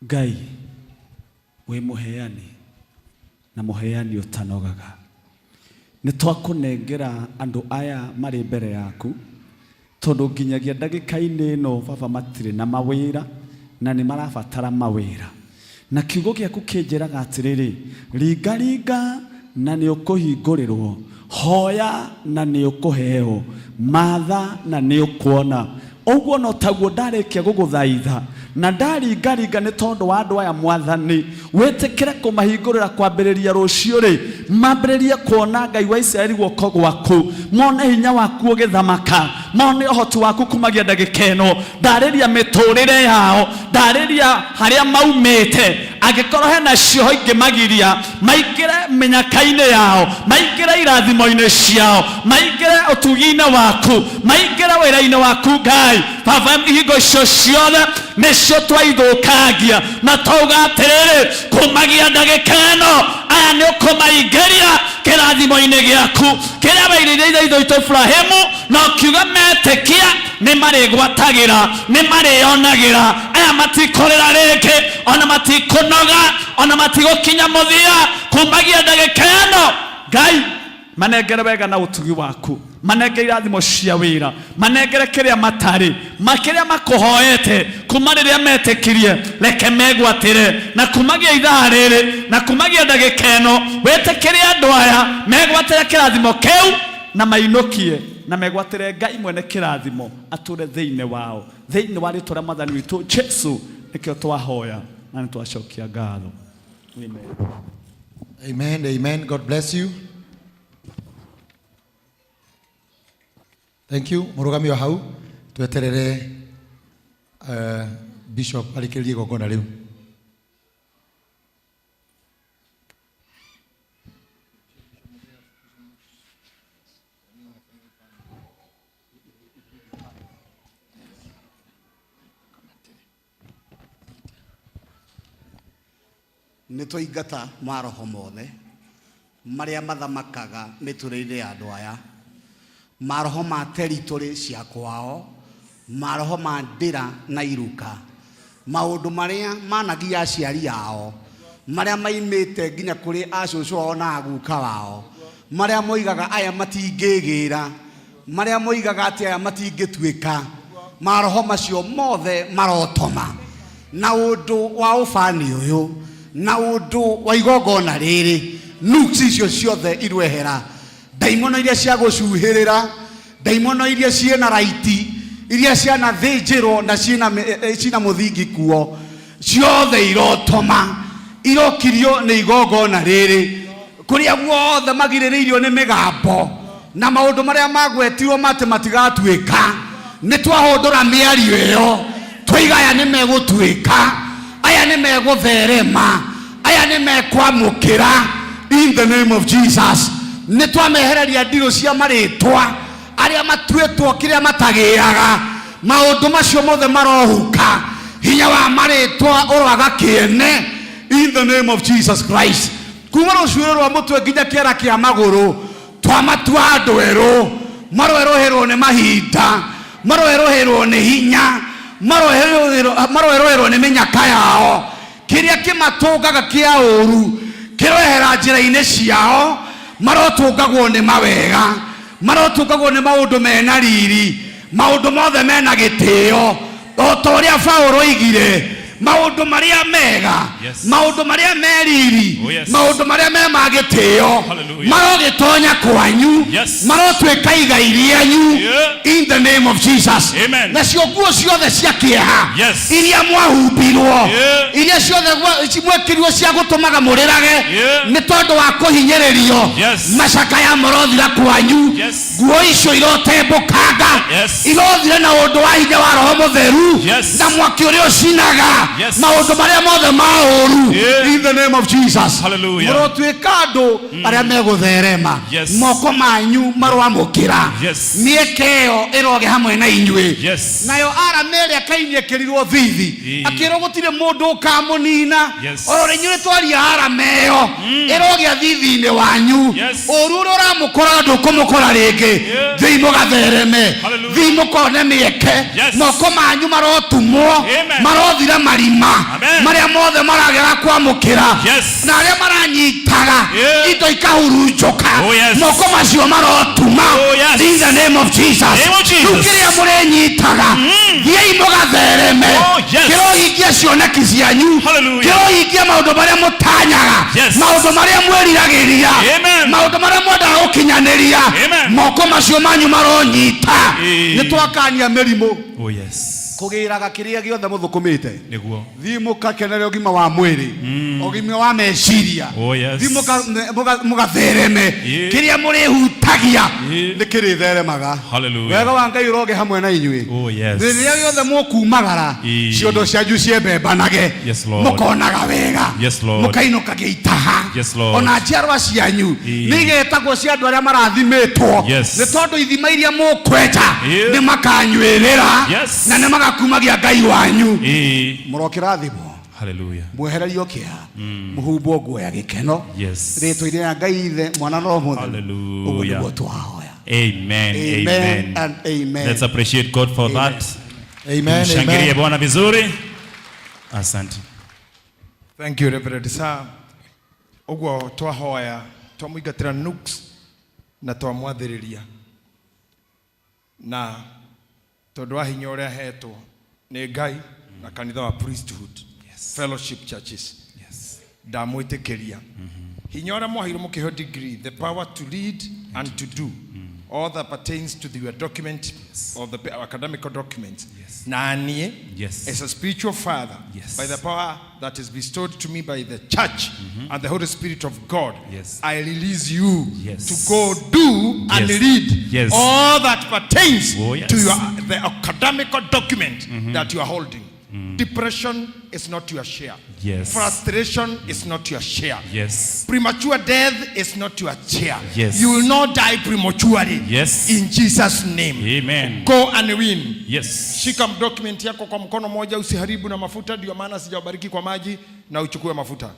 Ngai wĩ mũheani na mũheani ũtanogaga nĩ twakũnengera andũ aya marĩ mbere yaku tondũ nginyagia ndagĩka-inĩ ĩno baba matirĩ na mawĩra na nĩ marabatara mawĩra na kiugo gĩaku kĩnjĩraga atĩrĩrĩ ringaringa na nĩ ũkũhingũrĩrwo hoya na nĩ ũkũheo matha na nĩ ũkuona ũguo no taguo ndarĩkia gũgũthaitha na ndaringaringa nĩ tondũ wa andũ aya mwathani wĩtĩkĩre kũmahingũrĩra kwambĩrĩria rũciũ rĩ mambĩrĩrie kuona Ngai wa Isiraeli guoko gwaku mone hinya waku ũgĩthamaka mone ũhoti waku kumagia ndagĩka ĩno ndarĩria mĩtũrĩre yao ndarĩria harĩa maumĩte angĩkorwo hena cioho ingĩmagiria maingĩre mĩnyaka-inĩ yao maingĩre irathimo-inĩ ciao maingĩre ũtugi-inĩ waku maingĩre wĩra-inĩ waku Ngai baba ihingo icio ciothe nĩcio twaithũkangia na twauga atĩrĩrĩ kumagia ndagĩka ĩno aya nĩ ũkũmaingĩria kĩrathimo-inĩ gĩaku kĩrĩa wairĩire ithe witũ Ibrahimu na ũkiuga metĩkia nĩ marĩgwatagĩra nĩ marĩonagĩra aya matikũrĩra rĩngĩ ona matikũnoga ona matigũkinya mũthia kumagia ndagĩka ĩno Ngai manengere wega na ũtugi waku manengere irathimo cia wĩra manengere kĩrĩa matarĩ makĩrĩa makũhoete kuma rĩrĩa metĩkirie reke megwatĩre na kumagia ithaa rĩrĩ na kumagia ndagĩka ĩno wĩtĩkĩre andũ aya megwatĩre kĩrathimo kĩu na mainũkie na megwatĩre Ngai mwene kĩrathimo atũre thĩinĩ wao thĩinĩ wa rĩtwa rĩa mwathani witũ Jesu nĩkĩo twahoya na nĩ twacokia ngatho. Amen. Amen, amen. God bless you. Thank you. Mũrũgami wa hau tweterere Bishop arĩkĩrĩrie igongona rĩu. Nĩ twaingata maroho mothe marĩa mathamakaga mĩtũrĩre ya andũ aya maroho ma territory cia kwao maroho ma ndĩra na iruka maũndũ marĩa managia aciari ao marĩa maimĩte nginya kũrĩ acũcũ ao na aguka wao marĩa moigaga aya matingĩgĩra marĩa moigaga atĩ aya matingĩtuĩka maroho macio mothe marotoma na ũndũ wa ũbani ũyũ na ũndũ wa igongona rĩrĩ nuks icio ciothe irwehera ndaimono iria cia gũcuhĩrĩra ndaimono iria ciĩna raiti iria cianathĩnjĩrwo na ciĩna mũthingi kuo ciothe irotoma irokirio nĩ igongona rĩrĩ kũrĩa guothe magirĩrĩirio nĩ mĩgambo na maũndũ marĩa magwetirwo matĩ matigatuĩka nĩ twahũndũra mĩario ĩyo twaiga aya nĩ megũtuĩka aya nĩ megũtherema aya nĩ mekwamũkĩra in the name of Jesus nĩ twamehereria ndirũ cia marĩtwa arĩa matuĩtwo kĩrĩa matagĩaga maũndũ macio mothe marohuka hinya wa marĩtwa ũroaga kĩene in the name of Jesus Christ kuma rũcuĩrĩ rwa mũtwe nginya kĩara kĩa magũrũ twamatua andũ erũ maroerũhĩrwo nĩ mahinda maroerũhĩrwo nĩ hinya maroerũhĩrwo nĩ mĩnyaka yao kĩrĩa kĩmatũngaga kĩa ũru kĩroehera njĩra-inĩ ciao marotũngagwo nĩ mawega marotũngagwo nĩ maũndũ mena riri maũndũ mothe mena gĩtĩo o ta ũrĩa Paũlũ oigire maũndũ marĩa mega Yes. maũndũ marĩa me riri Oh, yes. maũndũ marĩa me ma gĩtĩo Hallelujah. marogĩtonya kwanyu Yes. marotuĩka igai rĩanyu in the name of Jesus Amen. nacio nguo ciothe cia kĩeha Yes. iria mwahumbirwo Yeah. iria ciothe mwekĩrirwo cia gũtũmaga mũrĩrage Yeah. nĩ tondũ wa kũhinyĩrĩrio Yes. macakaya marothira kwanyu Yes. Nguo icio irotembũkanga. Yes. Irothire na ũndũ wa hinya wa Roho Mũtheru Yes. na mwaki ũrĩa ũcinaga Yes. maũndũ marĩa mothe ma ũru. Yeah. In the name of Jesus. Hallelujah. Mũrotuĩka andũ arĩa megũtherema. Yes. Moko manyu maroamũkĩra. Yes. Mĩeke ĩyo ĩrogĩa hamwe na inyuĩ. Yes. Nayo arama ĩrĩa Kaini ekĩrirwo thithi Ĩĩ. akĩrwo gũtirĩ mũndũ ũkamũnina. Yes. Oro rĩnyuĩ twaria arama ĩyo ĩrogĩa thithi-inĩ wanyu. Yes. Ũru ũrĩa ũramũkora ndũkũmũkora rĩngĩ. Thiĩ mũgathereme. Hallelujah. Thiĩ mũkone mĩeke. Yes. Moko manyu marotumwo. Amen. Marothira marima. Amen. Marĩa mothe maragera kwamũkĩra. Yes. Na arĩa maranyitaga Yeah. indo ikahurunjũka. Oh, yes. Moko macio marotuma. Oh, yes. In the name of Jesus. Name of Jesus. Rĩu kĩrĩa mũrĩnyitaga thiĩi mũgathereme. Oh, yes. Kĩrohingia cioneki cianyu. Hallelujah. Kĩrohingia maũndũ marĩa mũtanyaga. Yes. Maũndũ marĩa mwĩriragĩria. Amen. Maũndũ marĩa mwendaga gũkinyanĩria. Amen. Moko macio manyu maronyita. Ĩĩ. Nĩ twakania mĩrimũ Oh yes. kũgĩraga kĩrĩa gĩothe mũthũkũmĩte. Nĩguo. Thiĩ mũkakenere ũgima wa mwĩrĩ, ũgima wa meciria. Oh yes. Thiĩ mũgathereme. Ĩĩ. Kĩrĩa mũrĩhutagia Ĩĩ. nĩ kĩrĩtheremaga. Hallelujah. Wega wa Ngai ũroge hamwe na inyuĩ. Oh yes. Rĩrĩa gĩothe mũkumagara Ĩĩ. ciondo cianyu ciembembanage. Yes, Lord. Mũkonaga wega. Yes, Lord. Mũkainũkagia itaha. Yes, Lord. Ona njiarwa cianyu Ĩĩ. nĩ igetagwo cia andũ arĩa marathimĩtwo. Yes. Nĩ tondũ ithima iria mũkwenja Ĩĩ. nĩ makanyuĩrĩra Yes. na nĩ magakumagia Ngai wanyu. Ĩĩ. Mũrokĩrathimwo. Hallelujah. Mwehererio kĩeha. Mũhumbwo nguo ya gĩkeno. Yes. Rĩtwa-inĩ rĩa Ngai Ithe, Mwana na Roho Mũtheru. Ũguo Hallelujah. nĩguo twahoya. Amen. Amen Amen. and amen. Let's appreciate God for that. Amen, Tumshangilie amen. Bwana vizuri. Asante. Thank you, Reverend Sir. Ũguo twahoya twamũingatĩra nuks na twamwathĩrĩria na tondũ wa hinya ũrĩa ahetwo nĩ Ngai na kanitha wa priesthood fellowship churches ndamwĩtĩkĩria hinya ũrĩa mwaheirwo mũkĩheo degree, the power to lead and to do all that pertains to the, your document or the academic documents na niĩ Yes. as a spiritual father Yes. by the power that is bestowed to me by the church and the Holy Spirit of God, Yes. I release you Yes. to go do and Yes. lead Yes. all that pertains Oh, yes. to your, the academical document that you are holding. Depression is not your share. Yes. Frustration is not your share. Yes. Premature death is not your share. Yes. You will not die prematurely. Yes. In Jesus' name. Amen. Go and win. Yes. Shika document yako kwa mkono moja, usiharibu na mafuta. Ndio maana sijawabariki kwa maji, na uchukue mafuta,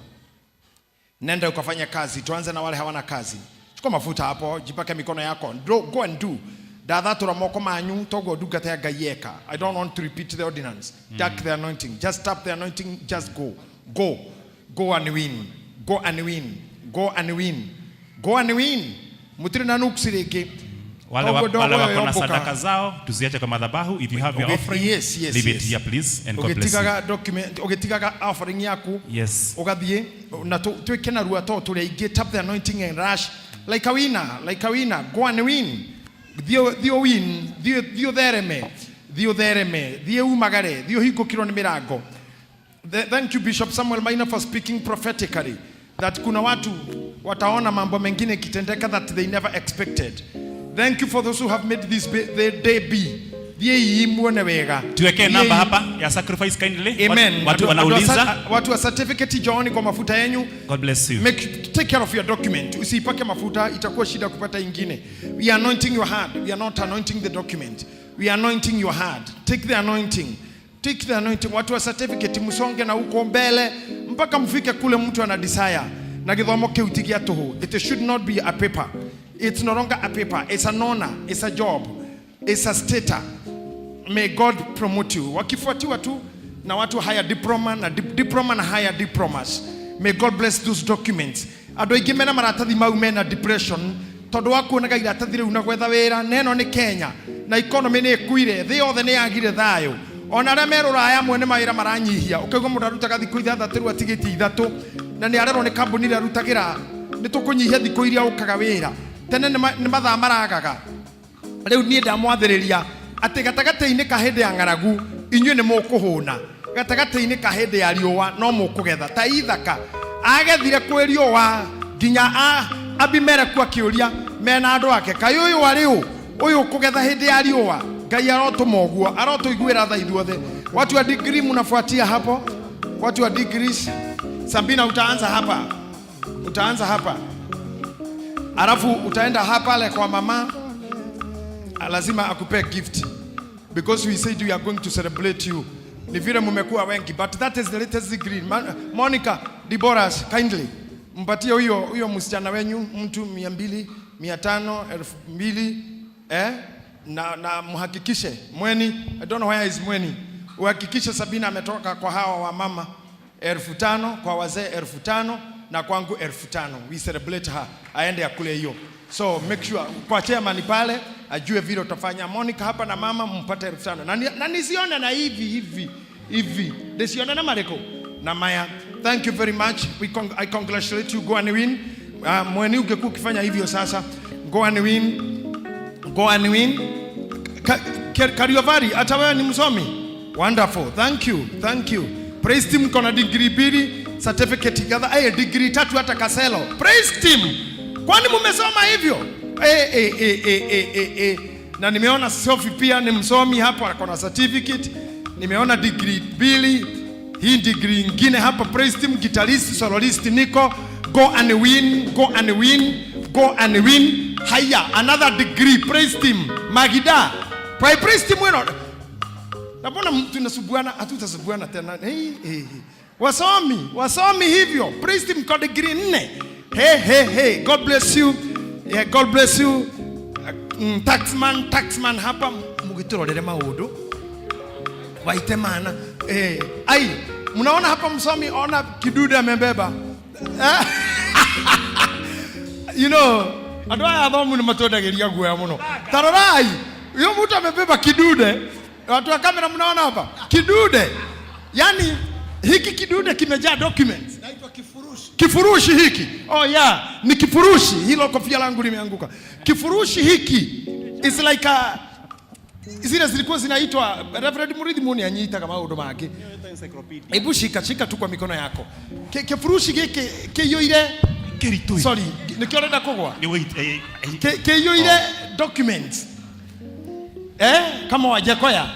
nenda ukafanya kazi. Tuanze na wale hawana kazi. Chukua mafuta hapo, jipake mikono yako. Go and do ndathatura moko manyu toguo ndungata ya Ngai yeka. I don't want to repeat the ordinance. Take the anointing, just tap the anointing, just go, go, go and win, go and win, go and win, go and win. Mutiri na nuksi rĩngĩ. Wale, wa, Toguo wale ndogo wako na yoyomboka. sadaka zao tuziache kwa madhabahu. If you have your offering, Yes, leave it yes. here please and God bless you. Ũgĩtigaga document, ũgĩtigaga offering yaku. Yes. Ũgathiĩ na twĩke narua to tũrĩ aingĩ. Tap the anointing and rush like a winner, like a winner. Go and win. Thiĩ, thiĩ win, thiĩ, thiĩ ũthereme, thiĩ ũthereme, thiĩ umagare, thiĩ ũhingũkirwo nĩ mĩrango. Thank you, Bishop Samuel Maina, for speaking prophetically that kuna watu wataona mambo mengine ikitendeka that they never expected. Thank you for those who have made this the day be. Thiĩi muone wega. Tuwekee Thiĩi. namba hapa ya sacrifice kindly. Amen. Watu wanauliza. Watu wa certificate jooni kwa mafuta yenyu. God bless you. Take care of your document. Usiipake mafuta, itakuwa shida kupata ingine. We are anointing your hand. We are not anointing the document. We are anointing your hand. Take the anointing. Take the anointing. Watu wa certificate msonge na huko mbele mpaka mfike kule mtu ana desire. Na githomo kiu ti gia tũhũ. It should not be a paper. It's no longer a paper. It's an honor. It's a job. It's a status. May God promote you. Wakifuatiwa tu na watu higher diploma na diploma na higher diplomas. May God bless those documents. Andũ aingĩ mena maratathi mau mena depression tondũ wa kuonaga iratathi rĩu na gwetha wĩra na ĩno nĩ Kenya na economy nĩ ĩkuire, thĩ yothe nĩ yagire thayũ. Ona arĩa me rũraya amwe nĩ mawĩra maranyihia, ũkaigua mũndũ arutaga thikũ ithathatũ rĩu atigĩtie ithatũ na nĩ arerwo nĩ kambuni ĩrĩa arutagĩra nĩ tũkũnyihia thikũ iria ũkaga wĩra. Tene nĩ mathaa maragaga. Rĩu niĩ ndamwathĩrĩria atĩ gatagatĩ-inĩ ka hĩndĩ ya ng'aragu inyuĩ nĩ mũkũhũna, gatagatĩ-inĩ ka hĩndĩ ya riũa no mũkũgetha. Ta ithaka agethire kwĩ riũa nginya Abimeleku akĩũria mena andũ ake, kaĩ ũyũ arĩ ũ ũyũ ũkũgetha hĩndĩ ya riũa? Ngai arotũma ũguo, arotũiguĩra tha ithuothe. Watu wa degree mnafuatia hapo, watu wa degrees. Sabina, utaanza hapa, utaanza hapa, alafu utaenda hapa pale kwa mama, lazima akupe gift because we said we are going to celebrate you. Ni vile mumekuwa wengi, but that is the latest degree. Monica Deborah, kindly mpatie huyo huyo msichana wenyu mtu 200, 500, 2000, eh? Na mhakikishe Mweni, I don't know where is Mweni, uhakikishe Sabina ametoka kwa hawa wa mama 5,000, kwa wazee 5,000 na kwangu 5,000. We celebrate her, aende akule hiyo. So make sure kwa chairman pale ajue vile utafanya. Monica hapa na mama mpate 5,000. Na nisione na hivi hivi hivi. Nisione na mareko na Maya. Thank you very much. I congratulate you. Go and win. Mweni ungekuwa ukifanya hivyo sasa. Go and win. Go and win. Kariovari, hata wewe ni msomi. Wonderful. Thank you. Thank you. Praise team kona degree 2, certificate together. Eh, degree 3 hata Kaselo. Praise team. Kwani mumesoma hivyo? Na nimeona Sophie pia ni msomi hapo, akona certificate. Nimeona degree 2, hii degree nyingine hapa. Praise team, guitarist, soloist Nico. Go and win, go and win, go and win. Haya, another degree. Praise team. Magida. Kwa praise team weno. Na mbona tunasubuana? Hatutasubuana tena. Hey, hey, hey. Wasomi, wasomi hivyo. Praise team kwa degree 4. Hey, hey, hey. God bless you. Yeah, God bless you. Taxman, taxman hapa mugiturorere maundu. Waite mana. Ai, mnaona hapa msomi, ona kidude amebeba. You know, andu aya athomu ni matwendagiria guoya muno. Tarorai, huyo mtu amebeba kidude. Watu wa kamera mnaona hapa? Kidude. Yaani hiki kidude kimejaa documents. Naitwa kifurushi. Kifurushi hiki. Oh yeah, ni kifurushi. Hilo kofia langu limeanguka. Kifurushi hiki is like a zile zilikuwa zinaitwa Reverend Murithi Muni anyita kama maundu make. Hebu shika, shika tu kwa mikono yako. Kifurushi giki kiyuire Kiritui. Sorry, nikio renda kugwa. Ni wait, Kiyuire documents. Kama Wajakoya.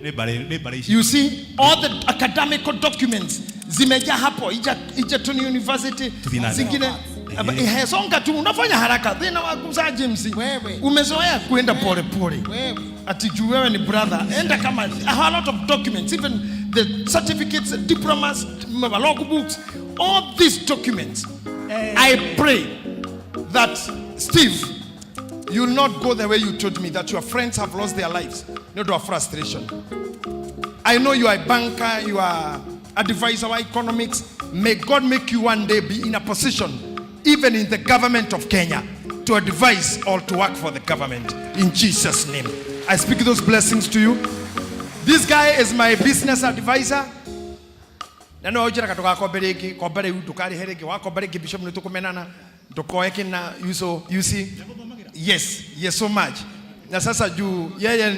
Ni bare, ni bare ici. You see all the academic documents zimejaa hapo. Egerton University, Tuthi na mbere. zingine. Songa tu, unafanya haraka. Thina wa kuza James. Wewe. Umezoea kuenda pole pole. Wewe. Ati juu wewe ni brother. Enda kama a lot of documents, even the certificates, diplomas, logbooks, all these documents. I pray that Steve, you will not go the way you told me that your friends have lost their lives. No to frustration. I know you are a banker, you are advisor of economics. May God make you one day be in a position, even in the government of Kenya, to advise or to work for the government. In Jesus' name. I speak those blessings to you. This guy is my business advisor. Na no ujira katoka kombe ringi, kombe riu ndukarihe ringi, wakomba ringi bishop ni tukumenana, ndukoe kina you so you see. Yes, yes so much. Na sasa juu yeye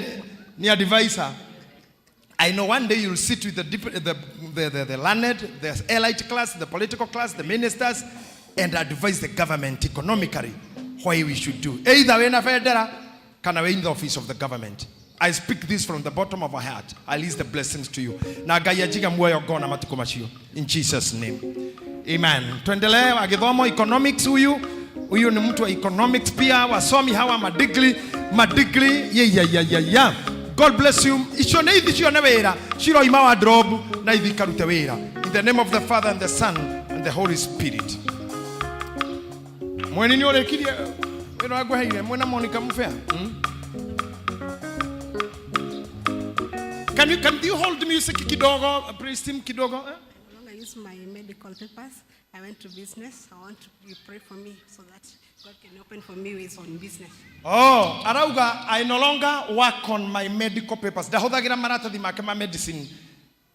ni advisor. I know one day you'll sit with the learned, the elite class, the political class, the ministers, and advise the government economically what we should do. Either we in a federal, kana we in the office of the government. I speak this from the bottom of my heart. I release the blessings to you. Na Ngai ajiga muoyo ngona matuko macio. In Jesus' name. Amen. Tuendelee agithomo economics huyu. Huyu ni mtu wa economics pia, wasomi hawa madigri, madigri. Yeah, yeah, yeah, yeah, yeah. God bless you. Icio nĩ ithi cione wĩra, ciroima wardrobe na ithi ikarute wĩra. In the name of the Father and the Son and the Holy Spirit. Mweni nĩ ũrĩkirie wĩra wa ngweheire, mwena Monica Mubea? Can you hold music kidogo, praise team kidogo? I no longer use my medical papers. I went to business. I want to you pray for me so that God can open for me ways on business. Oh, arauga, I no longer work on my medical papers. Ndahũthagĩra maratathi make ma medicine.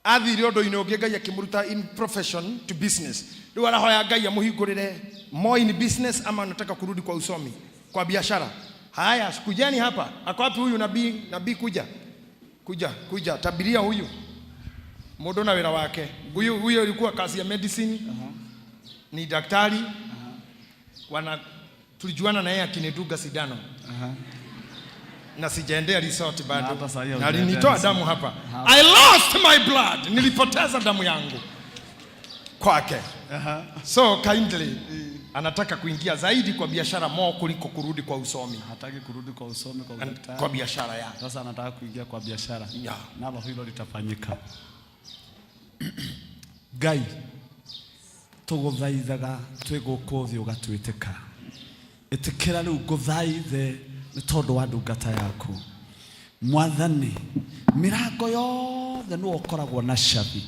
Athire ũndũ-inĩ ũngĩ Ngai akĩmũruta in profession to business. Rĩu arahoya Ngai amũhingũrĩre more in business ama anataka kurudi kwa usomi, kwa biashara. Haya, kujeni hapa. Ako wapi huyu nabii? Nabii kuja. Kuja, kuja, tabiria huyu. Mũndũ na wĩra wake. Huyu, huyu alikuwa kazi ya medicine. Ni daktari. Wana tulijuana na yeye akinidunga sindano. Na sijaendea resort bado. hata saa hii Na haujaendea alinitoa resort. damu hapa. Hapa. I lost my blood. Nilipoteza damu yangu kwake. So kindly anataka kuingia zaidi kwa biashara more kuliko kurudi kwa usomi. Hataki kurudi kwa usomi kwa udaktari. Kwa biashara yake. Sasa anataka kuingia kwa biashara. Yeah. Nalo hilo litafanyika. Ngai tũgũthaithaga twĩ gũkũ thĩ ũgatwĩtĩka ĩtĩkĩra rĩu ngũthaithe nĩ tondũ wa ndungata yaku mwathani mĩrango yothe nĩwe ũkoragwo na cabi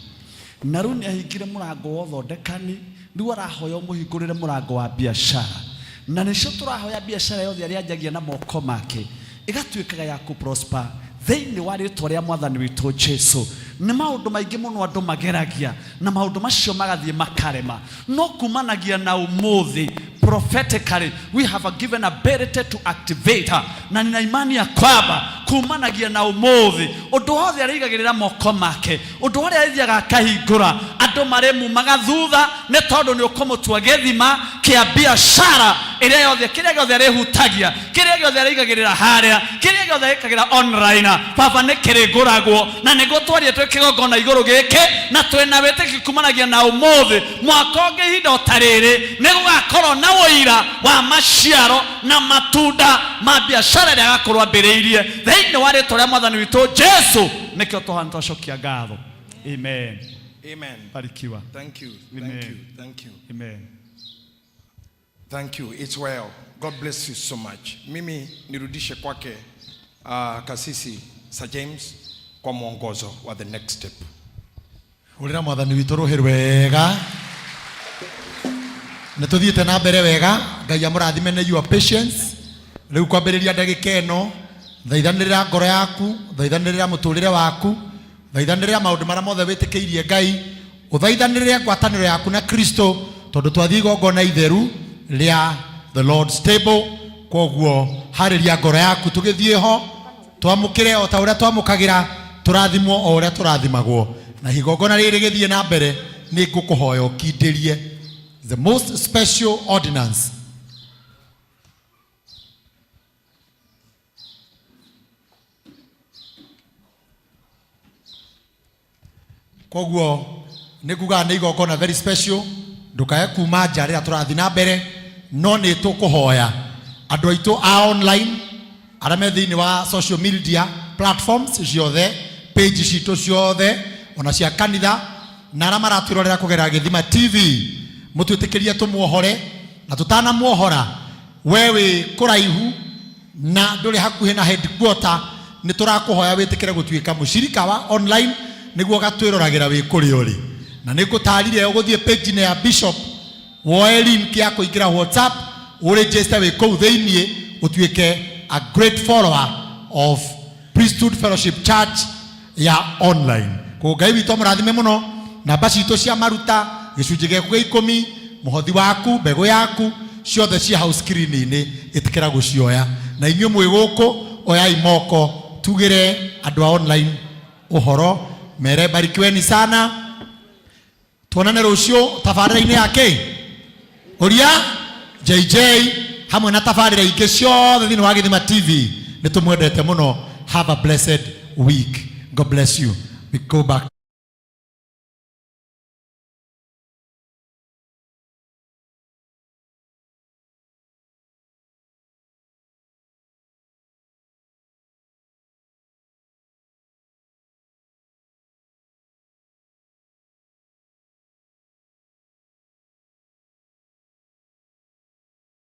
na rĩu nĩ ahingire mũrango wa ũthondekani rĩu arahoya ũmũhingũrĩre mũrango wa biashara na nĩcio tũrahoya biashara yothe arĩa anjagia na moko make ĩgatuĩkaga ya kũ prosper thĩinĩ wa rĩtwa rĩa mwathani witũ Jesu nĩ maũndũ maingĩ mũno andũ mageragia na maũndũ macio magathiĩ makarema no kumanagia na ũmũthĩ prophetically we have a given ability to activate her. Na nina imani ya kwamba kumanagia na ũmũthĩ ũndũ wothe arĩigagĩrĩra moko make ũndũ ũrĩa arĩthiaga akahingũra andũ marĩmumaga thutha nĩ tondũ nĩ ũkũmũtua gĩthima kĩa biashara ĩrĩa yothe kĩrĩa gĩothe arĩhutagia kĩrĩa gĩothe arĩigagĩrĩra harĩa kĩrĩa gĩothe arĩkagĩra online baba nĩ kĩrĩgũragwo na nĩguo twarie twĩ kĩgongona igũrũ gĩkĩ na twĩna wĩtĩkio kumanagia na ũmũthĩ mwaka ũngĩ ihinda o ta rĩrĩ nĩ gũgakorwo na ũira wa maciaro na matunda ma biashara ĩrĩa agakorwo ambĩrĩirie thĩinĩ wa rĩtwa rĩa mwathani witũ Jesu nĩkĩo tũhana twacokia ngatho amen Amen. barikiwa Thank you. Amen. Thank you. Thank you. Amen. Thank you. It's well. God bless you so much. Mimi nirudishe kwake kasisi Sir James kwa mwongozo wa the next step. Hũrĩra mwathani witũ rũhĩ rwega nĩ tũthiĩte na mbere wega ngai amũrathime nĩ your patience rĩu kwambĩrĩria ndagĩka ĩno thaithanĩrĩra ngoro yaku thaithanĩrĩra mũtũrĩre waku thaithanĩrĩra maũndũ marĩa mothe wĩtĩkĩirie ngai ũthaithanĩrĩre ngwatanĩro yaku na kristo tondũ twathiĩ igongona itheru rĩa the lord's table koguo harĩria ngoro yaku tũgĩthiĩ ho twamũkĩre o ta ũrĩa twamũkagĩra tũrathimwo o ũrĩa tũrathimagwo na igongona rĩrĩ rĩgĩthiĩ na mbere nĩ ngũkũhoya ũkindĩrie the most special ordinance koguo nĩ ngugaga nĩ igongona very special ndũkae kuma nja rĩrĩa tũrathiĩ na mbere no nĩ tũkũhoya andũ aitũ a online arĩa me thĩinĩ wa social media platforms ciothe page citũ ciothe ona cia kanitha na arĩa maratwĩrorera kũgerera gĩthima TV mũtwĩtĩkĩrie tũmuohore na tũtanamuohora we wĩ kũraihu na ndũrĩ hakuhĩ na headquarter nĩ tũrakũhoya wĩtĩkĩre gũtuĩka mũcirika wa online nĩguo ũgatwĩroragĩra wĩ kũrĩa ũrĩ na nĩ ngũtarire ũgũthiĩ page-inĩ ya bishop woe link ya kũingĩra whatsapp ũregister wĩ kũu thĩiniĩ ũtuĩke a great follower of priesthood fellowship church ya online koguo ngai witũ amũrathime mũno namba citũ cia maruta gĩcunjĩ gĩaku gĩa ikũmi mũhothi waku mbegũ yaku ciothe cia hau screen-inĩ ĩtĩkĩra gũcioya na inyuĩ mwĩ gũkũ oyai moko tugĩre andũ a online ũhoro mere barikiweni sana tuonane rũciũ tabarĩra-inĩ ya kĩ ũria JJ hamwe na tabarĩra ingĩ ciothe thĩinĩ wa Gĩthima TV nĩ tũmwendete mũno have a blessed week god bless you we go back.